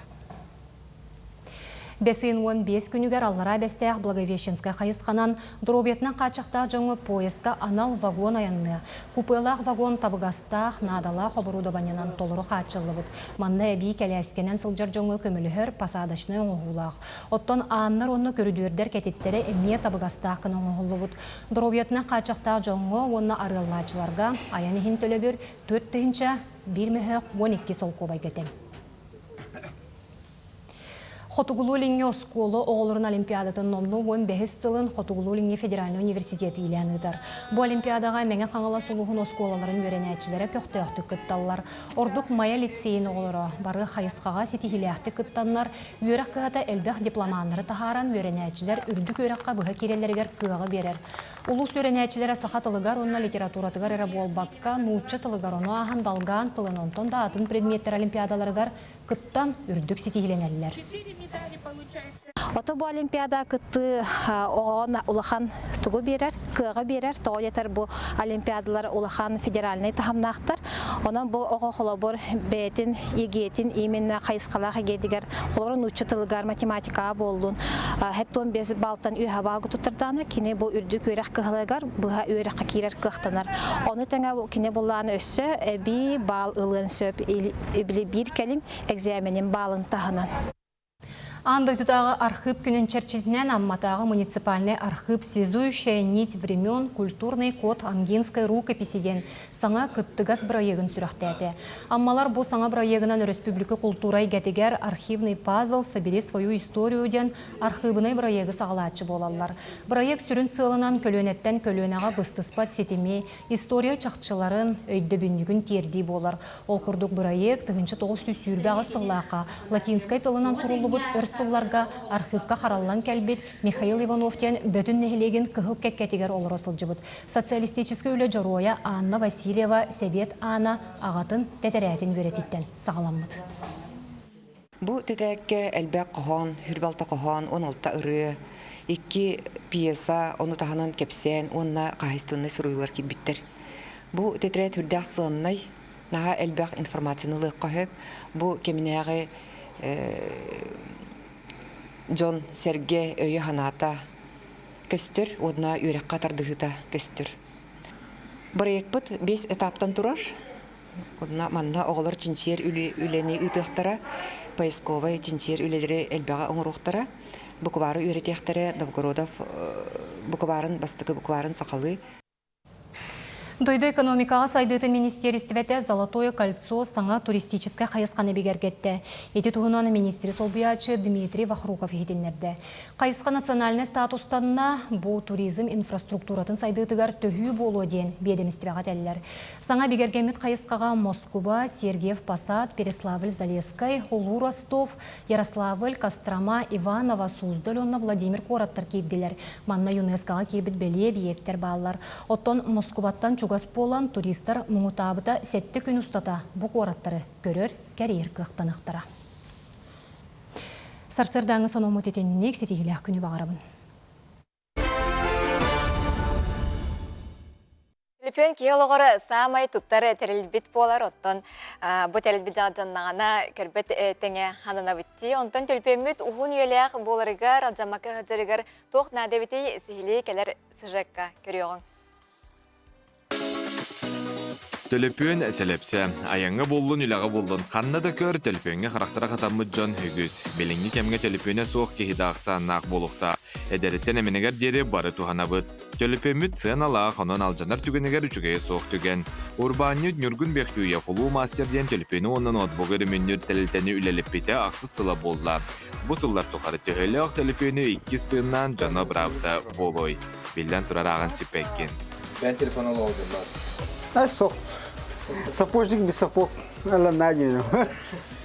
[SPEAKER 2] Бэс ыйын 15 күнүгэр Аллараа Бэстээх Благовещенскай хайысханан доруобуйатынан хааччахтаах дьоҥҥо поезка анал вагон айанныа. Купелаах вагон табыгастаах, наадалаах оборудованиенан толору хааччыллыбыт. Манна эбии кэлээскэнэн сылдьар дьоҥҥо көмөлөһөр посадочнай оҥоһуулаах. Оттон ааннар уонна көрүдүөрдэр кэтиттэрэ эмиэ табыгастаах гына оҥоһуллубут. Доруобуйатынан хааччахтаах дьоҥҥо уонна арыаллааччыларга айан иһин төлөбүр 4 000 мөһөөх 12 солкуобайга тэҥ. Хотугулуу-Илиҥҥи оскуола оҕолорун олимпиадатын номнуо 15 сылын Хотугулуу-Илиҥҥи федеральнай университет иилээн ыытар. Бу олимпиадаҕа Мэҥэ Хаҥалас улууһун оскуолаларын үөрэнээччилэрэ көхтөөхтүк кытталлар. Ордук Майа лицейин оҕолоро бары хайысхаҕа ситиһиилээхтик кыттаннар, үөрэх кыһата элбэх дипломаннары таһааран үөрэнээччилэр үрдүк үөрэххэ быһа киирэллэригэр кыаҕы биэрэр. Улуус үөрэнээччилэрэ саха тылыгар уонна литературатыгар эрэ буолбакка, нуучча тылыгар, ону ааһан долгаан тылын, онтон да атын предметтэр олимпиадаларыгар кыттан үрдүк ситиһиилэнэллэр.
[SPEAKER 13] Ото бу олимпиада кыттыы оҕоҕо улахан тугу биэрэр, кыаҕы биэрэр. Тоҕо диэтэр бу олимпиадалар улахан федеральнай таһымнаахтар. Онон бу оҕо холобур бэйэтин ЕГЭ-тин именно хайысхалаах ЕГЭ-тигэр холобур нуучча тылыгар математикаҕа буоллун хэт 15 баалтан үөһэ баалга туттардаана кини бу үрдүк үөрэх кыһалыгар быһа үөрэххэ киирэр кыахтанар. Ону тэҥэ кини буллаан өссө эбии баал ылыан сөп ибили биир кэлим экзаменин баалын таһынан.
[SPEAKER 2] Аан дойдутааҕы архыып күнүн чэрчитинэн Амматааҕы муниципальнай архыып «Связующая нить времен. Культурный код Ангинской рукописи» диэн саҥа кыттыгас бырайыагын сүрэхтээтэ. Аммалар бу саҥа бырайыагынан өрөспүүбүлүкэ култуура эйгэтигэр «Архивный пазл. Собери свою историю» диэн архыыбынай бырайыагы саҕалааччы буолаллар. Бырайыак сүрүн сыалынан көлүөнэттэн көлүөнэҕэ быстыспат ситими, история чахчыларын, өйдөбүнньүгүн тиэрдии буолар. Ол курдук бырайыак 1928 сыллаахха латинскай тылынан суруллубут өр сылларга архыыпка хараллан кэлбит Михаил Иванов диэн Бөтүн нэһилиэгин кыһыл кэккэтигэр олоро сылдьыбыт социалистическай үлэ дьоруойа Анна Васильева Сэбиэт Аана аҕатын тэтэрээтин үөрэтиттэн саҕаламмыт.
[SPEAKER 15] Бу тэтэрээккэ элбэх хоһоон, хүрбалта хоһоон, 16 ырыа, икки пьеса, ону таһынан кэпсээн уонна хаһайыстыбаннай суруйуулар киирбиттэр. Бу тэтэрээт үрдээх сыаннай, наһаа элбэх информацияны ылыахха сөп. Бу кэминээҕи дьон сэргэ өйө-санаата көстөр уонна үөрэххэ тардыһыыта көстөр. Проекпыт биэс этаптан турар. Онно манна оҕолор чинчийэр үлэни ыытыахтара, поисковай чинчийэр үлэлэри элбэҕи оҥоруохтара, буквары үөрэтиэхтэрэ, Новгородов букварын, бастакы букварын сахалыы.
[SPEAKER 2] Дойду экономикаҕа сайдыытын министиэристибэтэ «Золотое кольцо» саҥа туристическай хайысханы бигэргэттэ. Ити туһунан министри солбуйааччы Дмитрий Вахруков иһитиннэрдэ. Хайысха национальнай статустанна бу туризм инфраструктуратын сайдыытыгар төһүү буолуо диэн биэдэмистибэҕэ этэллэр. Саҥа бигэргэммит хайысхаҕа Москуба, Сергиев Посад, Переславль-Залесскай, Улуу Ростов, Ярославль, Кострома, Иваново, Суздаль уонна Владимир куораттар киирдилэр. Манна ЮНЕСКОҕа киирбит бэлиэ эбийиэктэр бааллар. Оттон Москубаттан чугас буолан туристар муҥутаабыта сэттэ күн устата бу куораттары көрөр, кэрийэр кыахтаныахтара. Сарсыардааҥҥы сонуммут итинник ситиһиилээх күнү баҕарабын.
[SPEAKER 1] Төлөпүөн киһи олоҕор саамай туттар тэрилбит буолар, оттон бу тэрилбит дьалдьаннаҕына көрбөт тэҥэ хананабыт дии. Онтон төлөпүөммүт уһун үйэлээх буоларыгар, алдьаммакка сылдьарыгар туох наада эбитий сиһилии кэлэр сюжекка көрүөҕүҥ.
[SPEAKER 9] Төлөпүөн сэлэпсэ. Айаҥҥа буоллун, үлэҕэ буоллун, ханна да көр, төлөпүөҥҥэ харахтара хатаммыт дьон үгүс. Билиҥҥи кэмҥэ төлөпүөнэ суох киһи да ахсааннаах буолуохтаах. Эдэриттэн эминигэр диэри бары туһанабыт. Төлөпүөммүт сыаналаах, онон алдьанар түгэнигэр үчүгэйэ суох түгэн. Урбаанньыт Ньургун Бехтюев улуу мастер диэн төлөпүөнү уонна ноутбугу өрөмүөннүүр тэрилтэни үлэлэппитэ ахсыс сыла буолла. Бу сыллар тухары төһөлөөх төлөпүөнү иккис тыыннаан дьоно быраабыта буолуой? Биллэн турар ааҕан сиппэккин.
[SPEAKER 12] Бэйэн телефон олоҕудуннар.
[SPEAKER 16] Ай, суох. Сапожник без сапог. Алла надеюсь.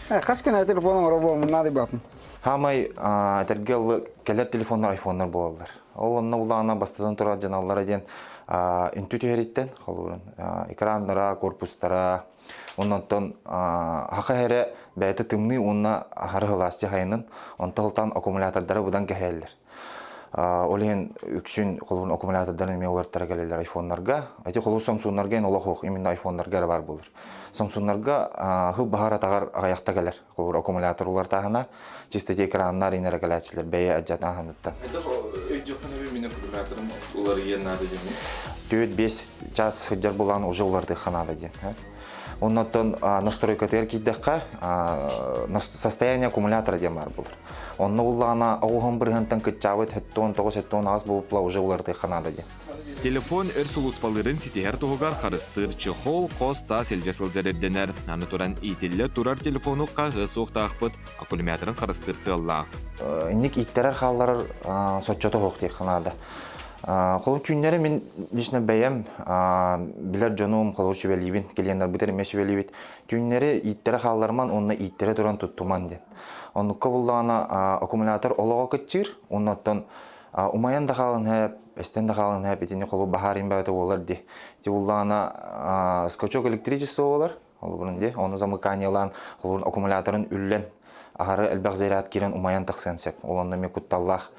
[SPEAKER 16] Хас күн телефон оҥоро надо бапын.
[SPEAKER 17] Хаамай этэргэ кэлэр телефоннар айфоннар буолаллар. Ол онно улаана бастатан турар дьаналлара диэн үнтү түһэриттэн холуурун экраннара, корпустара, оннонтон хаха эрэ бэйэтэ тымныы уонна аһары сылаас дьаһайынын, онто сылтаан аккумулятордара быдан кэһээллэр. Ол иһин үксүн холуурун аккумулятордарын эмиэ уларыттара кэлэллэр айфоннарга. Эти холуур Samsung'нарга эн олох ох именно айфоннарга эрэ баар буолар. Samsung'нарга хыл баһар атаҕар аҕыйахта кэлэр. Холуур аккумулятор улартааһына, чисто экраннар инэрэ кэлээччилэр бэйэ адьатааһыныттан.
[SPEAKER 12] Это өйдүөххүнэ мин аккумуляторым уларыйыан наада диэн.
[SPEAKER 17] 4-5 час сылдьар булан уже улардыахха наада диэн. Оннотон настройкатыгар киирдэххэ состояние аккумулятора диэн баар буолар. Онно буллаҕына оҕуһун бырыһантан кыччаабыт 79-78 буолупла уже уларытыахха наада диэн.
[SPEAKER 9] Телефон өр сулууспалыырын ситиһэр туһугар харыстыыр чехол, хос таас илдьэ сылдьар ирдэнэр. Аны туран иитиллэ турар телефону хаһыа суохтаахпыт, аккумуляторын харыстыыр сыаллаах.
[SPEAKER 17] Инник ииттэрэр хаалларар соччото суох диэххэ наада. Холобур түүннэри мин лично бэйэм билэр дьонум холобур сүбэлиибин, клиеннарбытын эмиэ сүбэлиибит. Түүннэри ииттэрэ хаалларман уонна ииттэрэ туран туттуман диэн. Оннукка буллаҕына аккумулятор олоҕо кыччыыр, уонна оттон умайан да хаалан һээп, эстэн да хаалан һээп итини холу баһаар имбээтэ буолар ди. Ити буллаҕына скачок электричество буолар, холобурун ди, ону замыканиелаан холобурун аккумуляторын үллэн аһары элбэх заряд киирэн умайан тахсыан сөп. Ол онно эмиэ кутталлаах.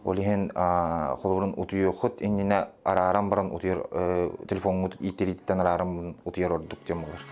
[SPEAKER 17] Ол иһин холобурун утуйуоххут иннинэ арааран баран утуйар телефоҥҥут ииттэрииттэн арааран утуйар ордук диэн буолар.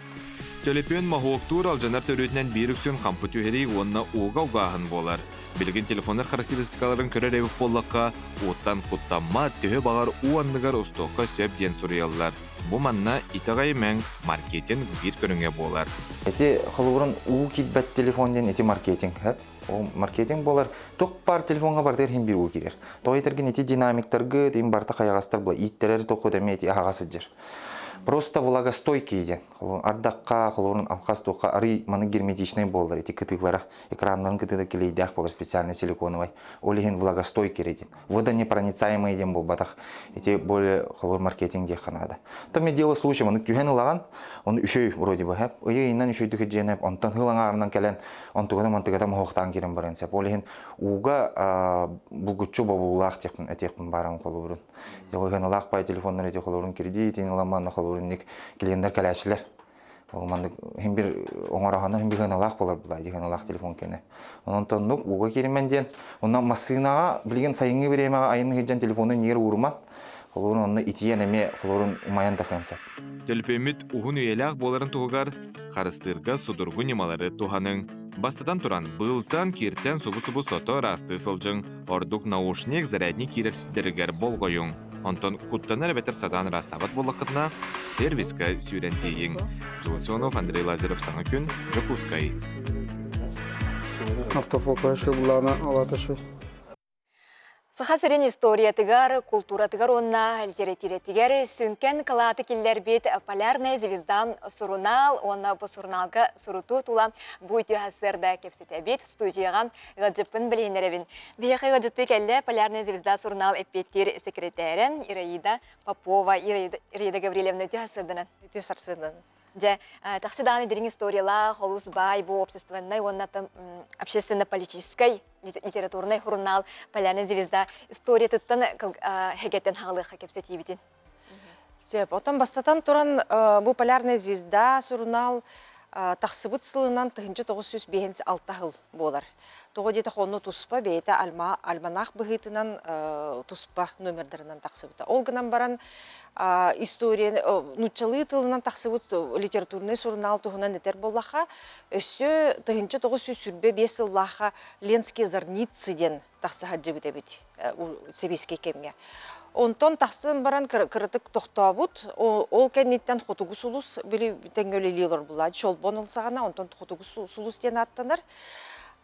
[SPEAKER 9] Төлөпүөн моһуоктуур алдьанар төрүөтүнэн биир үксүн хампы түһэрии уонна ууга угааһын буолар. Билигин телефоннар характеристикаларын көрөр эбит буоллахха, ууттан куттаммат, төһө баҕар уу анныгар устуохха сөп диэн суруйаллар. Бу манна итэҕэйимэҥ, маркетинг биир көрүҥэ буолар.
[SPEAKER 17] Ити холобурун уу киирбэт телефон диэн ити маркетинг хөп. Ол маркетинг буолар. Туох баар телефоҥҥа барытыгар иһин биир уу киирэр. Тоҕо этэргин ити динамиктаргыт, им барыта хайаҕастар була ииттэрэр тоххут эмиэ ити аһаҕас сылдьар. Просто влагостойкий диэн. Ардахха, холобурун алхас туохха арый маны герметичный буолар ити кытыылара. Экраннарын кытыыта килийдээх буолар специальный силиконовай. Ол иһин влагостойкий диэн. Водонепроницаемый диэн буолбатах. Ити более холобур маркетинг диэххэ наада. Там дело случая, ону түһэн ылаҕан, ону үчүй вроде бы, ыйы ыйынан үчүйдүк дьиэнэп, онтон хыл аҥаарынан кэлэн, онтугата мантыгата моһуохтаан киирэн баран сөп. Ол иһин ууга булгуччу бобуулаах диэхпин этиэхпин баарам холобурун. Ыһыналаах пай телефоннар эти холобурун кредит ыламан холобурун ник клиенттэр кэлээчилэр. Ол маннык иһин бир оҥороһоно иһин бир ыналаах буолар булаа дии ыналаах телефон кэнэ. Онон тоннук ууга кииримэн диэн онно массыынаҕа билигин сайыҥҥы бириэмэҕэ айанны сылдьан телефону ньиэр ууруман холобурун онно итийэн эмиэ холобурун умайан тахыан сөп.
[SPEAKER 9] Төлөпүөммүт уһун үйэлээх буоларын туһугар харыстыырга судургу ньымалары туһаныҥ. Бастатан туран, быылтан, киртэн субу-субу сото ыраастыы сылдьыҥ. Ордук наушник, зарядник киирэр сирдэригэр болҕойуҥ. Онтон куттанар эбэтэр сатаан ыраастаабат буоллаххытына, сервиска сүүрэн тиийиҥ. Дьулусионов Андрей Лазарев Саҥа күн, Дьокуускай.
[SPEAKER 16] Автофокус булана алаташы.
[SPEAKER 1] Саха сирин историятыгар, култууратыгар уонна литературатыгар сүҥкэн кылааты киллэрбит «Полярная звезда» сурунаал уонна бу сурунаалга сурутуу тула бу үтүө сарсыарда кэпсэтэбит. Студияҕа ыалдьыппын билиһиннэрэбин. Биһиэхэ ыалдьыттыы кэллэ «Полярная звезда» сурунаал эппиэттиир секретэрэ Ираида Попова. Ираида Гаврильевна үтүө сарсыарданан.
[SPEAKER 8] Үтүө сарсыарданан.
[SPEAKER 1] Дьэ, чахчы даҕаны дириҥ историялаах, олус баай бу общественнай уонна общественно-политическай литературнай сурунаал «Полярная звезда» историятыттан хэгэтэн хаалыахха кэпсэтиибитин.
[SPEAKER 8] Сөп. Отон бастатан туран бу «Полярная звезда» сурунаал тахсыбыт сылынан 1956 сыл буолар. Тоҕо диэтэх онно туспа бэйэтэ альманах быһыытынан туспа номердарынан тахсыбыта. Ол гынан баран история нууччалыы тылынан тахсыбыт литературнай сурунаал туһунан этэр буоллахха, өссө 1925 сыллаахха Ленские зорницы диэн тахса сылдьыбыт эбит сэбиэскэй кэмҥэ. Онтон тахсан баран кыратык тохтообут. Ол кэнниттэн Хотугу сулус били тэҥҥэ үлэлии олорбулаа. Чолбон ылсаҕына, онтон Хотугу сулус диэн ааттанар.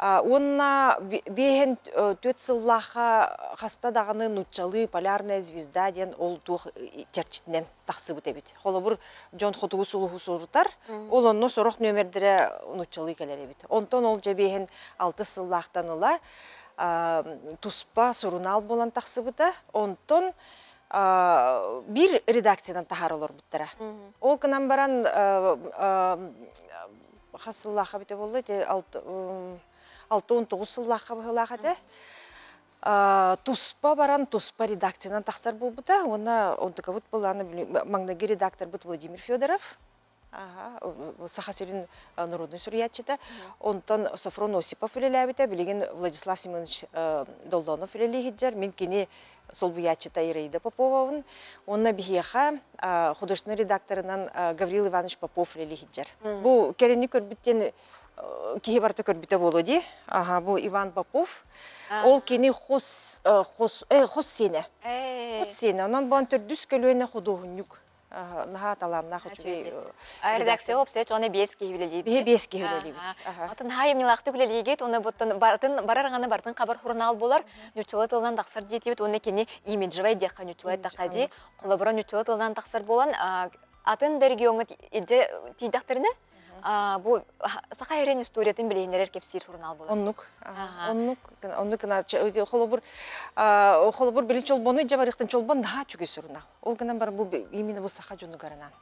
[SPEAKER 8] Уонна биэһэн түөрт сыллаахха хаста даҕаны нууччалыы «Полярная звезда» диэн ол туох чэрчитинэн тахсыбыт эбит. Холобур, дьон хотугу сулуһу сурутар, ол онно сорох нүөмэрдэрэ нууччалыы кэлэр эбит. Онтон ол дьэ биэһэн алтыс сыллаахтан ыла туспа сурунаал буолан тахсыбыта. Онтон биир редакциянан таһаара олорбуттара. Ол гынан баран хас сыллаахха эбитэ буолла ити 69 сыллаахха быһыылаах этэ. Туспа баран туспа редакциянан тахсар буолбута уонна онтукабыт былааны маҥнайгы редакторбыт Владимир Федоров Саха сирин народнай суруйааччыта. Онтон Софрон Осипов үлэлээбитэ. Билигин Владислав Семенович Доллонов үлэлии сылдьар. Мин кини солбуйааччыта Ираида Поповабын. Уонна биһиэхэ художественный редакторынан Гаврил Иванович Попов үлэлии сылдьар. Бу кэрэни көрбүт диэн киһи барыта көрбүтэ буолуо дии. Аха, бу Иван Попов. Ол кини хос хос хос сиэнэ. Хос сиэнэ. Онон бу төрдүс көлүөнэ худуоһунньук. Наһаа талааннаах үчүгэй
[SPEAKER 1] Редакция уопсайа чоҕуна биэс киһи үлэлиир.
[SPEAKER 8] Биһи биэс киһи үлэлиибит.
[SPEAKER 1] Атын хаайымньылаахтык үлэлиигит, уонна буттан барытын барар аҥаны барытын хабар сурунаал буолар, ньуччалыы тылынан тахсар диэтибит уонна кини имиджевай диэххэ ньуччалыы эттэххэ дии, холобура ньуччалыы тылынан тахсар буолан атын да региоҥҥа илдьэ тиийдэхтэринэ бу саха эрин историятын билиһиннэрэр кэпсиир сурунаал буолар.
[SPEAKER 8] Оннук. Оннук. Оннук гына холобур холобур били чолбону илдьэ барыахтан чолбон наһаа үчүгэй сурунаал. Ол гынан баран бу именно бу саха дьонугарынан.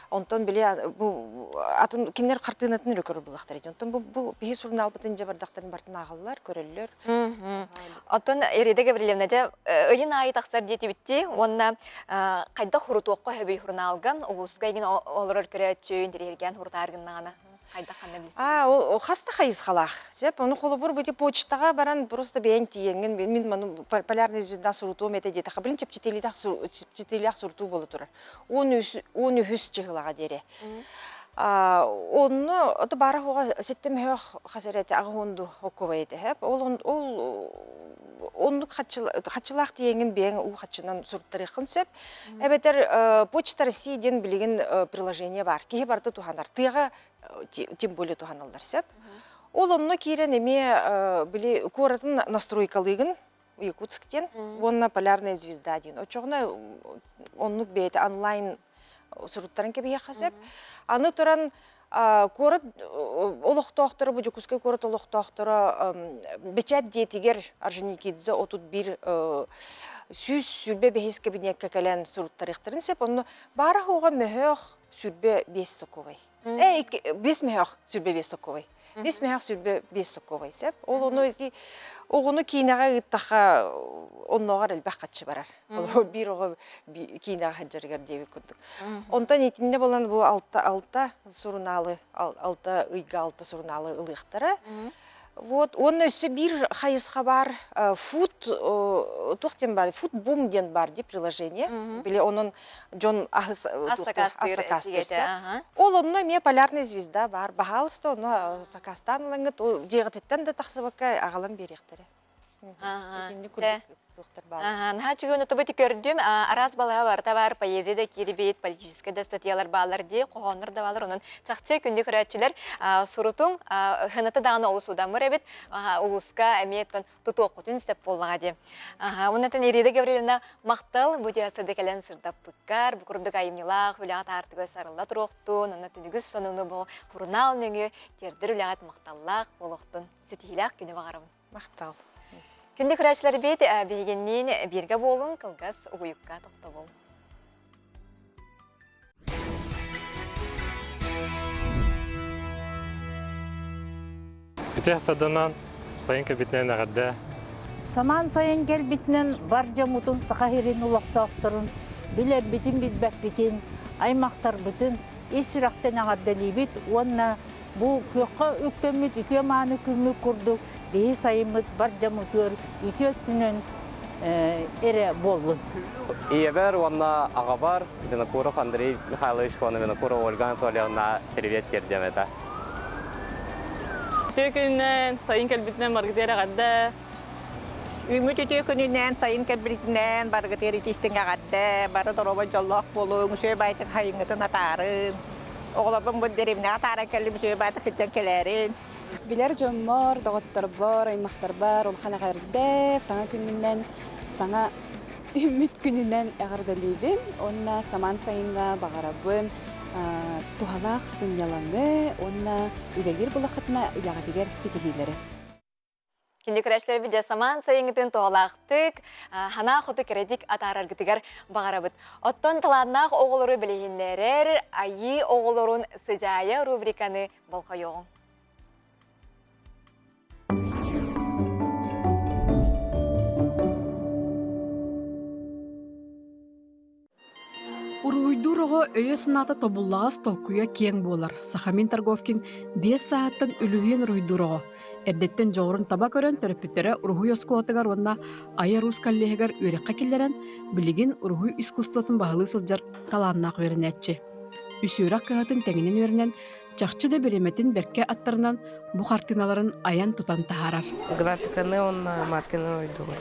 [SPEAKER 8] Онтон били бу атын кинилэр хартыынатын эрэ көрөр буллахтар ити. Онтон бу бу биһи сурунаалбытын дьэ бардахтарын бартын ааҕаллар, көрөллөр.
[SPEAKER 1] Оттон Ирида Гаврильевна дьэ ыйын аайы тахсар диэтибиттии уонна хайдах хурутуохха сөбүй сурунаалга улууска игин олорор көрөөччү интэриэһиргээн хурутаар гыннаҕына хайдах ханна билсибит?
[SPEAKER 8] А, ол хас да хайысхалаах. Сөп, ону холобур бу почтаҕа баран просто бэйэҥ тиийэҥҥин мин ману полярная звезда сурутуом этэ диэтэххэ, блин чэпчэтиилээх сурутуу буола турар. 13 чыһылаҕа диэри. Онно ото баара хуга сеттем хөөх хасарете аҕыһунду оккубай этэ хэп. Ол ол оннук хаччылаах тиийэҥҥин бэйэҥ уу хаччынан суруттарыаххын сөп. Эбэтэр Почта России диэн билигин приложение бар. Киһи барыта туһанар. Тыаҕа тем более туһаналлар сөп. Ол онно киирэн эмиэ били куоратын настройкалыыгын Якутск диэн уонна Полярная звезда диэн. Оччоҕуна оннук бэйэтэ онлайн суруттаран кэбиһиэххэ сөп. Аны туран куорат олохтоохторо, бу Дьокуускай куорат олохтоохторо бэчээт дьиэтигэр Орджоникидзе 31 125 кабинекка кэлэн суруттарыахтарын сөп. Онно баара-суоҕа мөһөөх 25 соковай. Э, 5 мөһөөх 25 соковай. 5 мөһөөх 25 соковай сөп. Ол ону ити оҕону киинэҕэ ыыттахха оннооҕор элбэх хаччы барар. Ол биир оҕо киинэҕэ сылдьарыгар диэбит курдук. Онтон итиннэ буолан бу алта алта сурунаалы алта ыйга алта сурунаалы ылыахтара. Вот уонна өссө биир хайысха бар фуд туох диэн бар фудбум диэн бар ди приложение. Били онон дьон аһыс сакаастыыр. Ол онно эмиэ полярная звезда бар. Баһаалыста онно сакаастаан ылаҥҥыт дьиэҕититтэн да тахсыбакка аҕалан биэриэхтэрэ. Итинник курдук туохтар бааллар.
[SPEAKER 1] Наһаа үчүгэй тобу көрдүм. Араас балаһа барыта бар, поэзия да киирбит, политическай да статьялар бааллар дии, хоһооннор да бааллар. Онон чахчы күндү көрөөччүлэр сурутуҥ хыната даҕаны олус удамыр эбит. Улууска эмиэ тутуоххутун сөп буоллаҕа дии. Оннотон Ирида Гаврильевна махтал бу сырда кэлэн сырдаппыккар, бу курдук айымньылаах үлэҕэ таартыга сарылла туруохтун, онно түнүгүс сонуну бу сурунаал нөҥүө тиэрдэр үлэҕит махталлаах буолуохтун. Ситиһиилээх күнү баҕарабын.
[SPEAKER 8] Махтал.
[SPEAKER 1] Күндү көрөөччүлэрбит, биһигинниин бииргэ буолуҥ, кылгас угуйукка тохтобул.
[SPEAKER 3] Үтэ саданан сайын кэлбитинэн эҕэрдэ.
[SPEAKER 4] Самаан сайын кэлбитинэн бар дьоммутун Саха сирин олохтоохторун билэрбитин билбэппитин, аймахтарбытын ис сүрэхтэн эҕэрдэлиибит уонна Бу күөххэ үктэммит үтүө мааны күммүт курдук биһи сайыммыт бар дьоммутугар үтүө өттүнэн эрэ буоллун.
[SPEAKER 18] Ийэбэр уонна аҕабар Винокуров Андрей Михайлович уонна Винокурова Ольга Анатольевна привет тиэрдиэм этэ.
[SPEAKER 7] Үтүө күнүнэн, сайын кэлбитинэн баргытыгар эҕэрдэ.
[SPEAKER 24] Үүммүт үтүө күнүнэн, сайын кэлбитинэн барыгытыгар итистиҥ эҕэрдэ, бары доруобай дьоллоох буолуҥ, үчүгэй баайтын хайыҥҥытын атаарын. Оҕолорбун бу дэриэбинэҕэ атааран кэллим, үчүгэй баайтын сылдьан кэлээрин.
[SPEAKER 5] Билэр дьоммор, доҕотторбор, аймахтарбар улахан эҕэрдэ, саҥа күнүнэн, саҥа үүммүт күнүнэн эҕэрдэлиибин уонна самаан сайыҥҥа баҕарабын туһалаах сынньалаҥы уонна үлэлиир булахытына үлэҕитигэр ситиһиилэри.
[SPEAKER 1] Кинди көрөөччүлэрбит дьэ самаан сайыҥҥытын туһалаахтык, ханаа хоту кэрэтик атаараргытыгар баҕарабыт. Оттон талааннаах оҕолору билиһиннэрэр Айыы оҕолорун сыдьаайа рубриканы болҕойуоҕуҥ.
[SPEAKER 10] Уруһуйдуур оҕо өйө-санаата тобуллаҕас, толкуйа киэҥ буолар. Сахамин Торговкин 5 сааһыттан үлүһүйэн уруһуйдуур оҕо. Эрдэттэн дьоҕурун таба көрөн төрөппүттэрэ уруһуй оскуолатыгар уонна Айар Уус коллеһыгар үөрэххэ киллэрэн, билигин уруһуй искусствотын баһылыы сылдьар талааннаах үөрэнээччи. Үс үөрэх кыһатын тэҥинэн үөрэнэн, чахчы да бириэмэтин бэркэ аттарынан бу хартыыналарын айан-тутан таһаарар.
[SPEAKER 19] Графиканы уонна масканы ойдубун.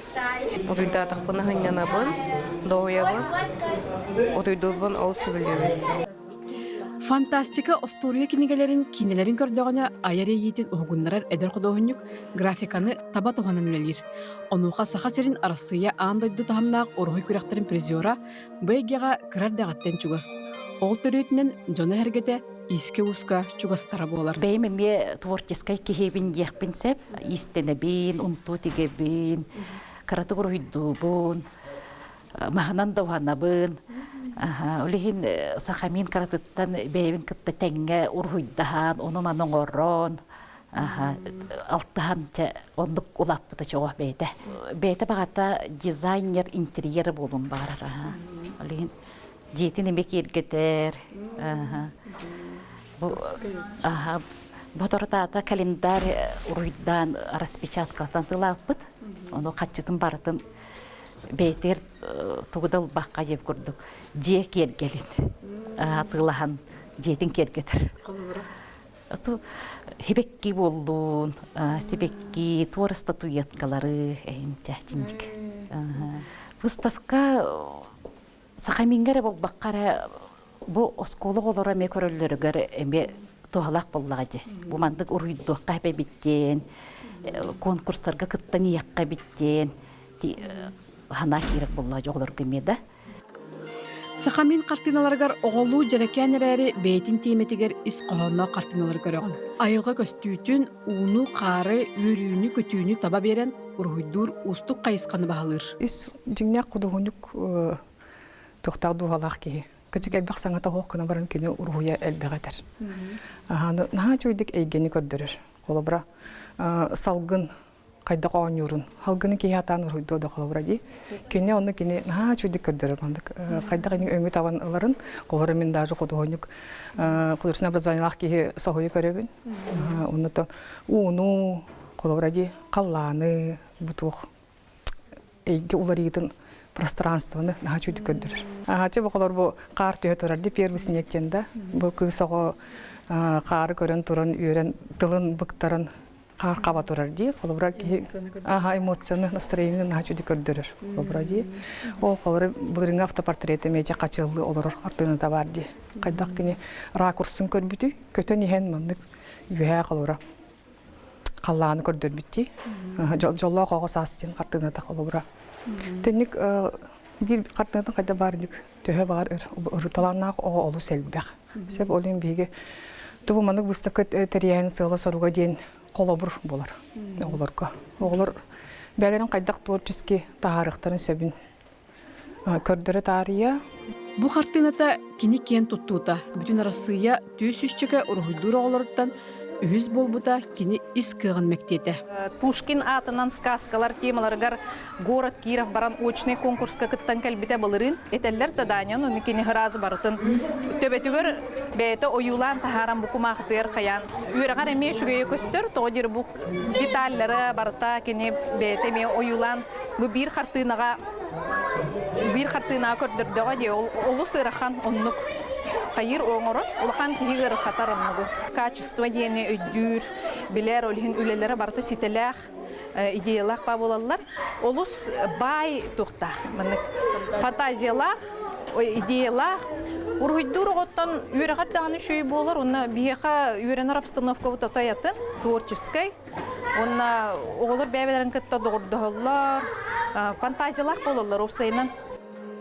[SPEAKER 19] Утуйдаатахпына сынньанабын, доһуйабын, утуйдуурбун ол сөбүлүүбүн.
[SPEAKER 10] Фантастика остуоруйа кинигэлэрин, киинэлэрин көрдөҕүнэ айар иэйиитин уһугуннарар эдэр худуоһунньук графиканы таба туһанан үлэлиир. Онуоха Саха сирин Арассыыйа аан дойду таһымнаах уруһуй күрэхтэрин призера бу эйгэҕэ кыра эрдэҕиттэн чугас. Ол төрүөтүнэн дьоно-сэргэтэ иискэ-ууска чугастара буолар.
[SPEAKER 20] Бэйэм эмиэ творческай киһибин диэхпин сөп. Иистэнэбин, унтуу тигэбин, кыратык уруһуйдуубун, маһынан да уһанабын. Ол иһин сахамин кыратыттан бэйэбин кытта тэҥҥэ уруһуйдаһан, ону-маны оҥорон, алтыһан чэ оннук улааппыта чоҕо бэйэтэ. Бэйэтэ баҕата дизайнер интерьера буолуон баҕарар. Ол иһин дьиэтин эмиэ киэргэтэр. Бу Боторутаата календарь уруйдаан распечаткалатан тылааппыт. Ону хаччытын барытын бэйэтигэр тугу да ылбакка диэбит курдук дьиэ киэргэлин атыылаһан дьиэтин киэргэтэр. Сибэкки буоллун, сибэкки, туора статуэткалары, эһинчэ чинчик. Выставка Сахамиҥҥа эрэ буолбакка эрэ бу оскуола оҕолоро эмиэ көрөллөрүгэр эмиэ туһалаах буоллаҕа дии. Бу маннык уруһуйдуохха эбит диэн, конкурстарга кыттан иһиэххэ эбит диэн санаа киирэр буоллаҕа дии оҕолорго эмиэ да.
[SPEAKER 10] Сахамин хартыыналарыгар оҕолуу дьэрэкээн эрээри бэйэтин тиэмэтигэр ис хоһоонноох хартыыналары көрөҕүн. Айылҕа көстүүтүн, ууну, хаары, үөрүүнү-көтүүнү таба биэрэн уруһуйдуур уустук хайысханы баһылыыр.
[SPEAKER 25] Ис дьиҥнээх худуоһунньук туохтаах дууһалаах киһи. Кычык элбэх саҥата суох гына баран кини уруһуйа элбэх этэр. Наһаа үчүгэйдик эйгэни көрдөрөр. Холобура, салгын хайдах оонньуурун. Салгыны киһи атаан уруһуйдуо да холобура дии. Кини онно кини наһаа үчүгэйдик көрдөрөр. Оннук хайдах ини өҥү табан ыларын, холобура мин даже худуоһунньук художественное образованиелаах киһи соһуйа көрөбүн. Онно то ууну, холобура дии, халлааны, бу туох эйгэ уларыйыытын пространствоны наһаа үчүгүйдүк көрдөрөр. Аһааччы бу холор бу хаар түһэ турар ди первый снег диэн да. Бу кыыс оҕо хаары көрөн туран үөрэн тылын быктаран хаар хаба турар дии. Холобура киһи аха эмоцияны, настроение наһаа үчүгүйдүк көрдөрөр. Холобура дии. Ол холобура былырыҥҥы автопортрет эмиэ хачыаллыы олорор хартыыната бар дии. Хайдах кини ракурсын көрбүтүй, көтөн иһэн маннык үөһээ холобура халлааны көрдөрбүттии. Дьоллоох оҕо саас диэн хартыыната холобура. Түннүк биир хартыынатын хайда баарник төһө баар ырыталааннаах оҕо олус элбэх. Сөп олин биһиги тубу маннык выставка тэрийэһин сыала-соруга диэн холобур буолар оҕолорго. Оҕолор бэйэлэрин хайдах творчески таһаарыахтарын сөбүн көрдөрө таарыйа.
[SPEAKER 10] Бу хартыыната кини киэн туттуута. Бүтүн Арассыыйа түөрт сүүсчэкэ уруһуйдуур оҕолоруттан үһүс буолбута кини ис кыаҕын мэктиэтэ.
[SPEAKER 26] Пушкин аатынан сказкалар темаларыгар город Киров баран очный конкурска кыттан кэлбитэ былырыын. Этэллэр заданиен, ону кини ыраас барытын төбөтүгэр бэйэтэ ойуулаан таһааран бу кумаахытыгар хайаан үөрэҕэр эмиэ үчүгэйэ көстөр. Тоҕо диир бу деталлара барыта кини бэйэтэ эмиэ ойуулаан бу биир хартыынаҕа биир хартыынаҕа көрдөрдөҕө дии ол олус ыарахан оннук хайыыр оҥорор улахан киһи ыарырҕатар оннугу качество диэни өйдүүр билэр ол иһин үлэлэрэ барыта ситэлээх идеялаах баа буолаллар олус баай туохтаах маннык фантазиялаах идеялаах. Уруһуйдуур оҕоттон үөрэҕэр даҕаны үчүгэй буолар уонна биһиэхэ үөрэнэр обстановкабыт отой атын, творческай. Уонна оҕолор бэйэ-бэйэлэрин кытта доҕордоһоллор, фантазиялаах буолаллар уопсайынан.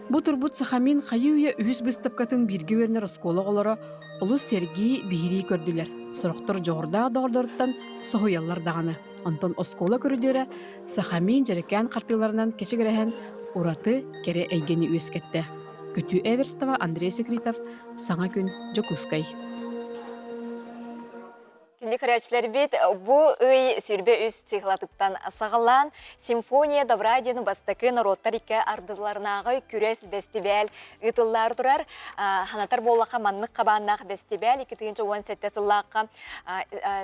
[SPEAKER 10] Бу турбут Сахамин хайыы-үйэ үһүс быыстапкатын бииргэ үөрэнэр оскуола оҕолоро олус сэргии, биһирии көрдүлэр. Сорохтор дьоҕурдаах доҕордоруттан соһуйаллар даҕаны. Онтон оскуола көрүдүөрэ Сахамин дьэрэкээн хартыыларынан кэчигирэһэн ураты кэрэ эйгэни үөскэттэ. Көтүү Эверстова, Андрей Секритов, Саҥа күн, Дьокуускай.
[SPEAKER 1] Күндү көрөөччүлэрбит, бу ый 23 чыһылатыттан саҕалаан Симфония добра диэн бастакы норуоттар икки ардыларынааҕы күрэс бэстибээл ыытыллаары турар. Ханатар буоллахха маннык хабааннаах бэстибээл 2017 сыллаахха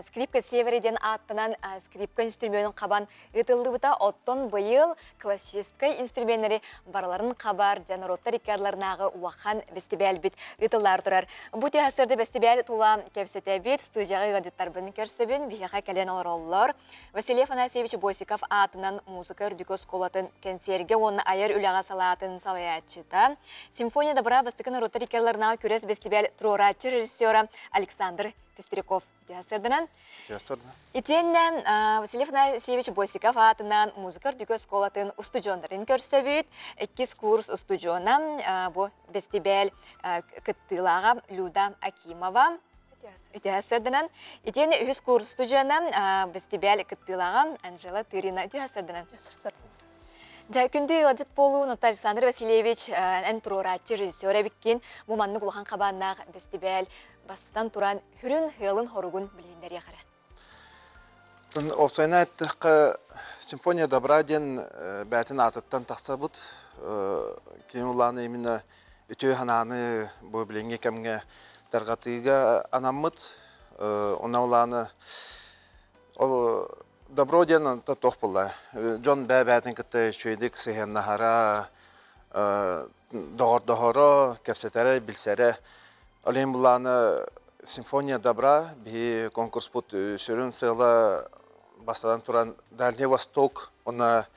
[SPEAKER 1] Скрипка Севера диэн ааттанан скрипка инструменын хабан ыытыллыбыта. Оттон быйыл классическай инструменнэри барыларын хабар дьэ норуоттар икки ардыларынааҕы улахан бэстибээлбит ыытыллаары турар. Бу түһэстэрдэ бэстибээл тула кэпсэтэбит, студияҕа ыалдьыттарбын көрсөбүн, биһиэхэ кэлэн олороллор. Василий Афанасьевич Босиков аатынан музыка үрдүкү оскуолатын кэнсиэргэ уонна айар үлэҕэ салаатын салайааччыта, Симфония добра бастакы норуоттар икки ардыларынааҕы күрэс бэстибээл туруорааччы режиссера Александр Пестряков. Түһэсэрдэнэн. Итиэннэ Василий Афанасьевич Босиков аатынан музыка үрдүкү оскуолатын устудьуоннарын көрсөбүт. Иккис курс устудьуона бу бэстибээл кыттыылааҕа Люда Акимова. Үтүһэсэрдэнэн. Итиэннэ үһүс курс устудьуона бэстибээл кыттыылааҕа Анжела Тырина. Үтүһэсэрдэнэн. Дьэ, күндү ыалдьыт буолуу Наталья Александр Васильевич, эн туруорааччы режиссер эбиккин. Бу маннык улахан хабааннаах бэстибээл бастатан туран хүрүн ыалын-хоругун билиһиннэриэх эрэ.
[SPEAKER 6] Уопсайынан эттэххэ, Симфония добра диэн бээтин аатыттан тахсабыт. Кини улаана именно үтүө санааны бу билиҥҥи кэмҥэ тарҕатыыга анаммыт. Онно улаана ол добро диэн туох буолла? Дьон бэйэ-бэйэтин кытта үчүгэйдик сыһыаннаһара, доҕордоһоро, кэпсэтэрэ, билсэрэ. Ол иһин былааны Симфония добра биһи конкурспут сүрүн сыала бастатан туран Дальний Восток уонна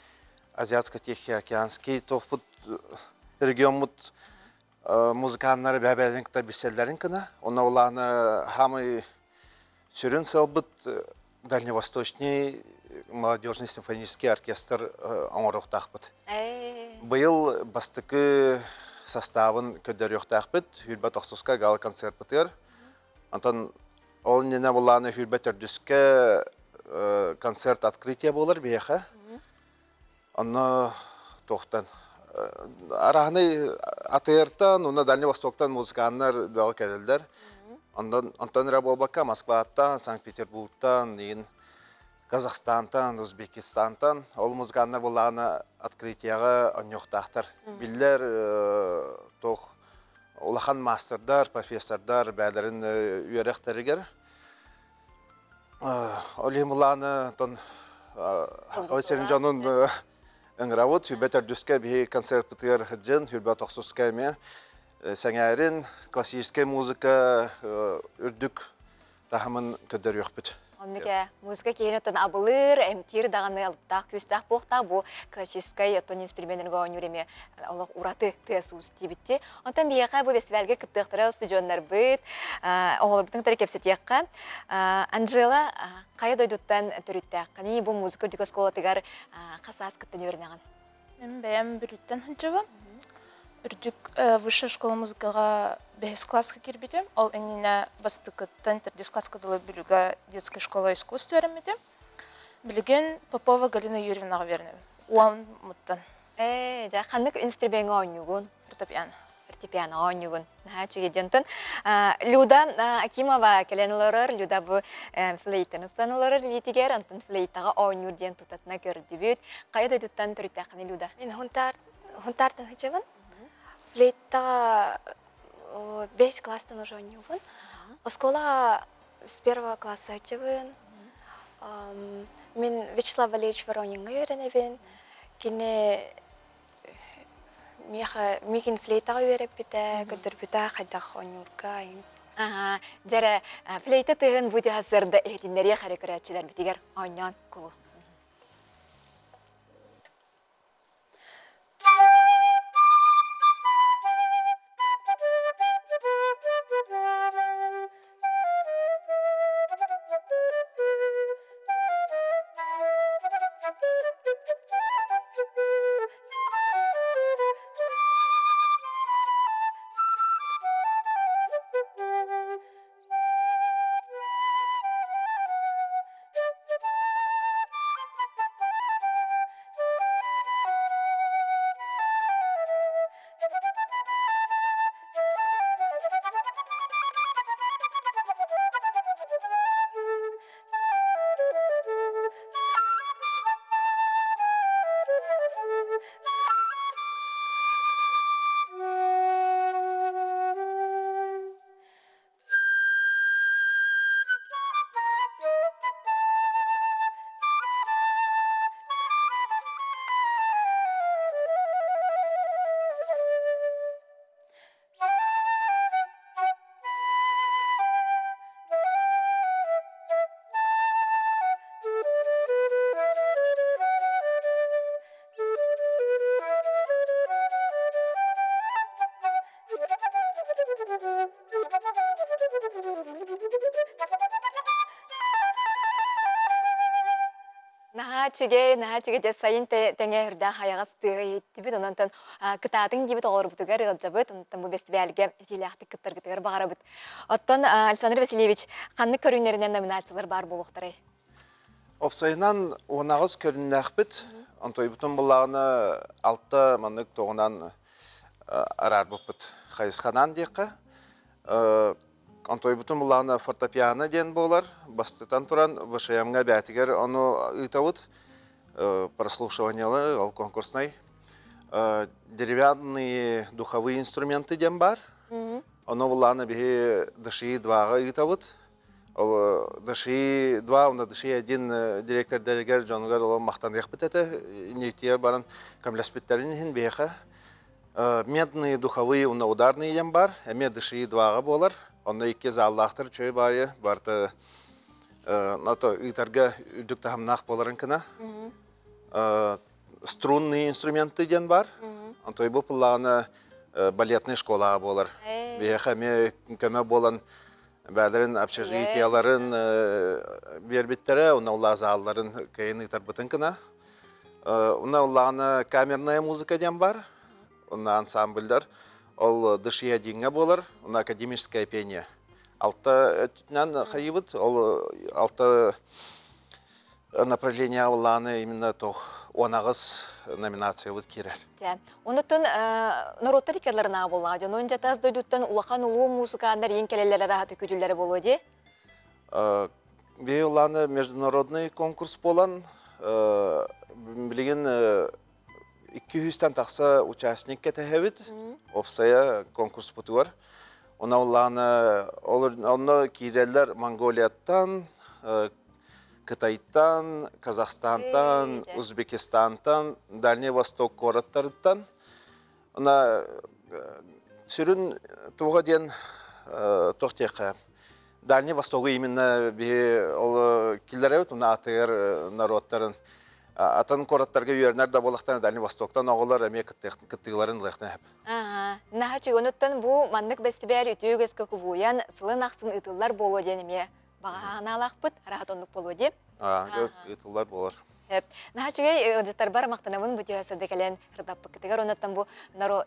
[SPEAKER 6] Азиатско-Тихоокеанский туохпут региоммут музыканнары бэйэ-бэйэлэрин кытта билсэллэрин гына. Онно былааны хаамай сүрүн сыалбыт Дальневосточный молодежный симфонический оркестр оҥоруохтаахпыт. Быйыл бастакы составын көрдөрүөхтээхпит. Хүрбэ тохсуска гала-концертпытыгар. Онтон ол иннинэ булааны хүрбэ төрдүскэ концерт открытие буолар биһиэхэ. Онно туохтан араһаны АТР-тан уонна Дальний Востоктан музыканнар бөҕө кэлэллэр. Онтон онтон эрэ буолбакка Москваттан, Санкт-Петербургтан, иин Казахстантан, Узбекистантан ол музыканнар буоллаҕына открытиеҕа онньуохтаахтар. Биллэр туох улахан маастардар, профессордар бэйэлэрин үөрэхтэригэр Ол иһин былааны тон Хахабы сирин дьонун ыҥырабыт. Хүрбэ төрдүскэ биһи концертпытыгар сылдьын, хүрбэ тохсуска эмиэ сэҥээрин, классическай музыка үрдүк таһымын көрдөрүөхпүт.
[SPEAKER 1] Оннук ээ, музыка киһини оттон абылыыр, эмтиир даҕаны алыптаах күүстээх буохтаах бу классическай оттон инструменнарга оонньуур эмиэ олох ураты тыас-уус диэбитти. Онтон биһиэхэ бу фестивальга кыттыахтара устудьуоннарбыт, оҕолорбутун кытары кэпсэтиэххэ. Анжела, хайа дойдуттан төрүттээххиний? Бу музыка үрдүк оскуолатыгар хас саас кыттан үөрэнэҕин?
[SPEAKER 11] Мин бэйэм Бүлүүттэн сылдьабын. Үрдүк высшая школа музыкаҕа бэһис класска киирбитим. Ол иннинэ бастакыттан төрдүс класска дылы Бүлүүгэ детская школа искусств үөрэммитим. Билигин Попова Галина Юрьевнаҕа үөрэнэбин. Уон муттан.
[SPEAKER 1] Ээ, дьэ, ханнык инструмеҥҥа оонньуугун?
[SPEAKER 11] Фортепиано.
[SPEAKER 1] Фортепиано оонньуугун. Наһаа үчүгэй дьон. Онтон Люда Акимова кэлэн олорор. Люда бу флейтаны тутан олорор илиитигэр, онтон флейтаҕа оонньуур диэн тутатына көрдүбүт. Хайа дойдуттан төрүттээххиний Люда?
[SPEAKER 14] Мин Хунтаар Хунтаартан сылдьабын. Флейтаҕа бэс класстан уже оонньуубун. Оскуолаҕа с первого класса сылдьабын. Мин Вячеслав Валерьевич Ворониҥҥа үөрэнэбин. Кини миэхэ миигин флейтаҕа үөрэппитэ, көрдөрбүтэ хайдах оонньуурга.
[SPEAKER 1] Аһаа, дьэрэ, флейта тыаһын бу сырда иһитиннэриэх эрэ көрөөччүлэрбитигэр оонньоон кулу. Наһаа үчүгэй, наһаа үчүгэй дьэ сайын тэҥэ үрдээх хайаҕас тыаһа иһиттибит. Онон кытаатыҥ диэбит оҕолорбутугар ыалдьабыт. Онтон бу бэстибээлгэ итиилээхтик кыттаргытыгар баҕарабыт. Оттон Александр Васильевич, ханнык көрүҥнэринэн номинациялар баар буолуохтарай?
[SPEAKER 6] Опсайынан 18 көрүннээхпит. Онтойбутун буллаҕына алта маннык тоҕунан араарбыппыт хайысханан диэххэ. Онтойбутун буллаҕына фортепиано диэн буолар. Бастатан туран ВШМ-ҥа бээтигэр ону ыытабыт. Прослушиваниелары, ол конкурснай. Деревянные духовые инструменты диэн баар. Ону буллаҕына биһи ДШИ 2-ҕа ыытабыт. Ол ДШИ 2 уонна ДШИ 1 директордарыгар дьонугар ол махтаныахпыт этэ. Инники баран көмөлөспүттэрин иһин биһиэхэ Медные, духовые уонна ударные диэн баар. Эмиэ ДШИ 2-ҕа буолар. Онно икки заллаахтар үчүгэй баайы барыта НАТО ыытарга үрдүк таһымнаах буоларын гына. Струнные инструменты диэн бар. Онтой бу пыллаҕына балетный школаҕа буолар. Биһиэхэ эмиэ көмө буолан бээлэрин общежитияларын биэрбиттэрэ, уонна улаа залларын кыайын ыытарбытын гына. Уна улаана камерная музыка диэн бар. Онно ансамбльдар. Ол Дышия диҥҥэ буолар, уна академическое пение. Алта өттүнэн хайыбыт, ол алта направление улааны именно тох 18 номинациябыт киирэр.
[SPEAKER 1] Дьэ, онуттан норуоттар иккерларына буоллаҕа дьонун дьатас дойдуттан улахан улуу музыканнар иин кэлэллэр араһаты күтүллэрэ буолуо дии.
[SPEAKER 6] Биһи улааны международный конкурс буолан, билигин 200-тэн тахса участник кэтэһэбит, опсайа конкурспутугар. Она улааны онно киирэллэр Монголияттан, Кытайтан, Казахстантан, Узбекистантан, Дальний Восток куораттарыттан. Она сүрүн туга диэн туох диэххэ Дальний Востогу именно биһи ол киллэрэбит уна атыгар народтарын атын куораттарга үөрэнэр да буолахтарына Дальний Востоктан оҕолор эмиэ кыттыыларын ылыахтан сөп.
[SPEAKER 1] Аха. Наһаа үчүгэй. бу маннык бэстибээл үтүө үгэскэ кубулуйан сылын ахсын ыытыллар буолуо диэн эмиэ баҕа санаалаахпыт, араһат оннук буолуо дии.
[SPEAKER 6] Ыытыллар буолар.
[SPEAKER 1] Наһаа үчүгэй ыалдьыттарбар махтанабын бу түһэ сырда кэлэн ырдаппыккытыгар оннуттан бу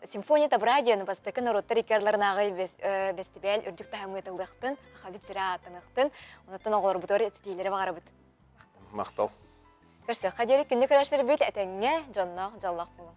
[SPEAKER 1] симфония добра диэн бастакы норуоттар икки ардыларынааҕы бэстибээл үрдүк таһымҥа ыытыллыахтын, ахабит сирэ ааттаныахтын, онуттан оҕолорбутугар ситиилэри баҕарабыт.
[SPEAKER 6] Махтал.
[SPEAKER 1] Көрсүөххэ диэри күндү көрөөччүлэрбит этэҥҥэ, дьонноох, дьоллоох буолуҥ.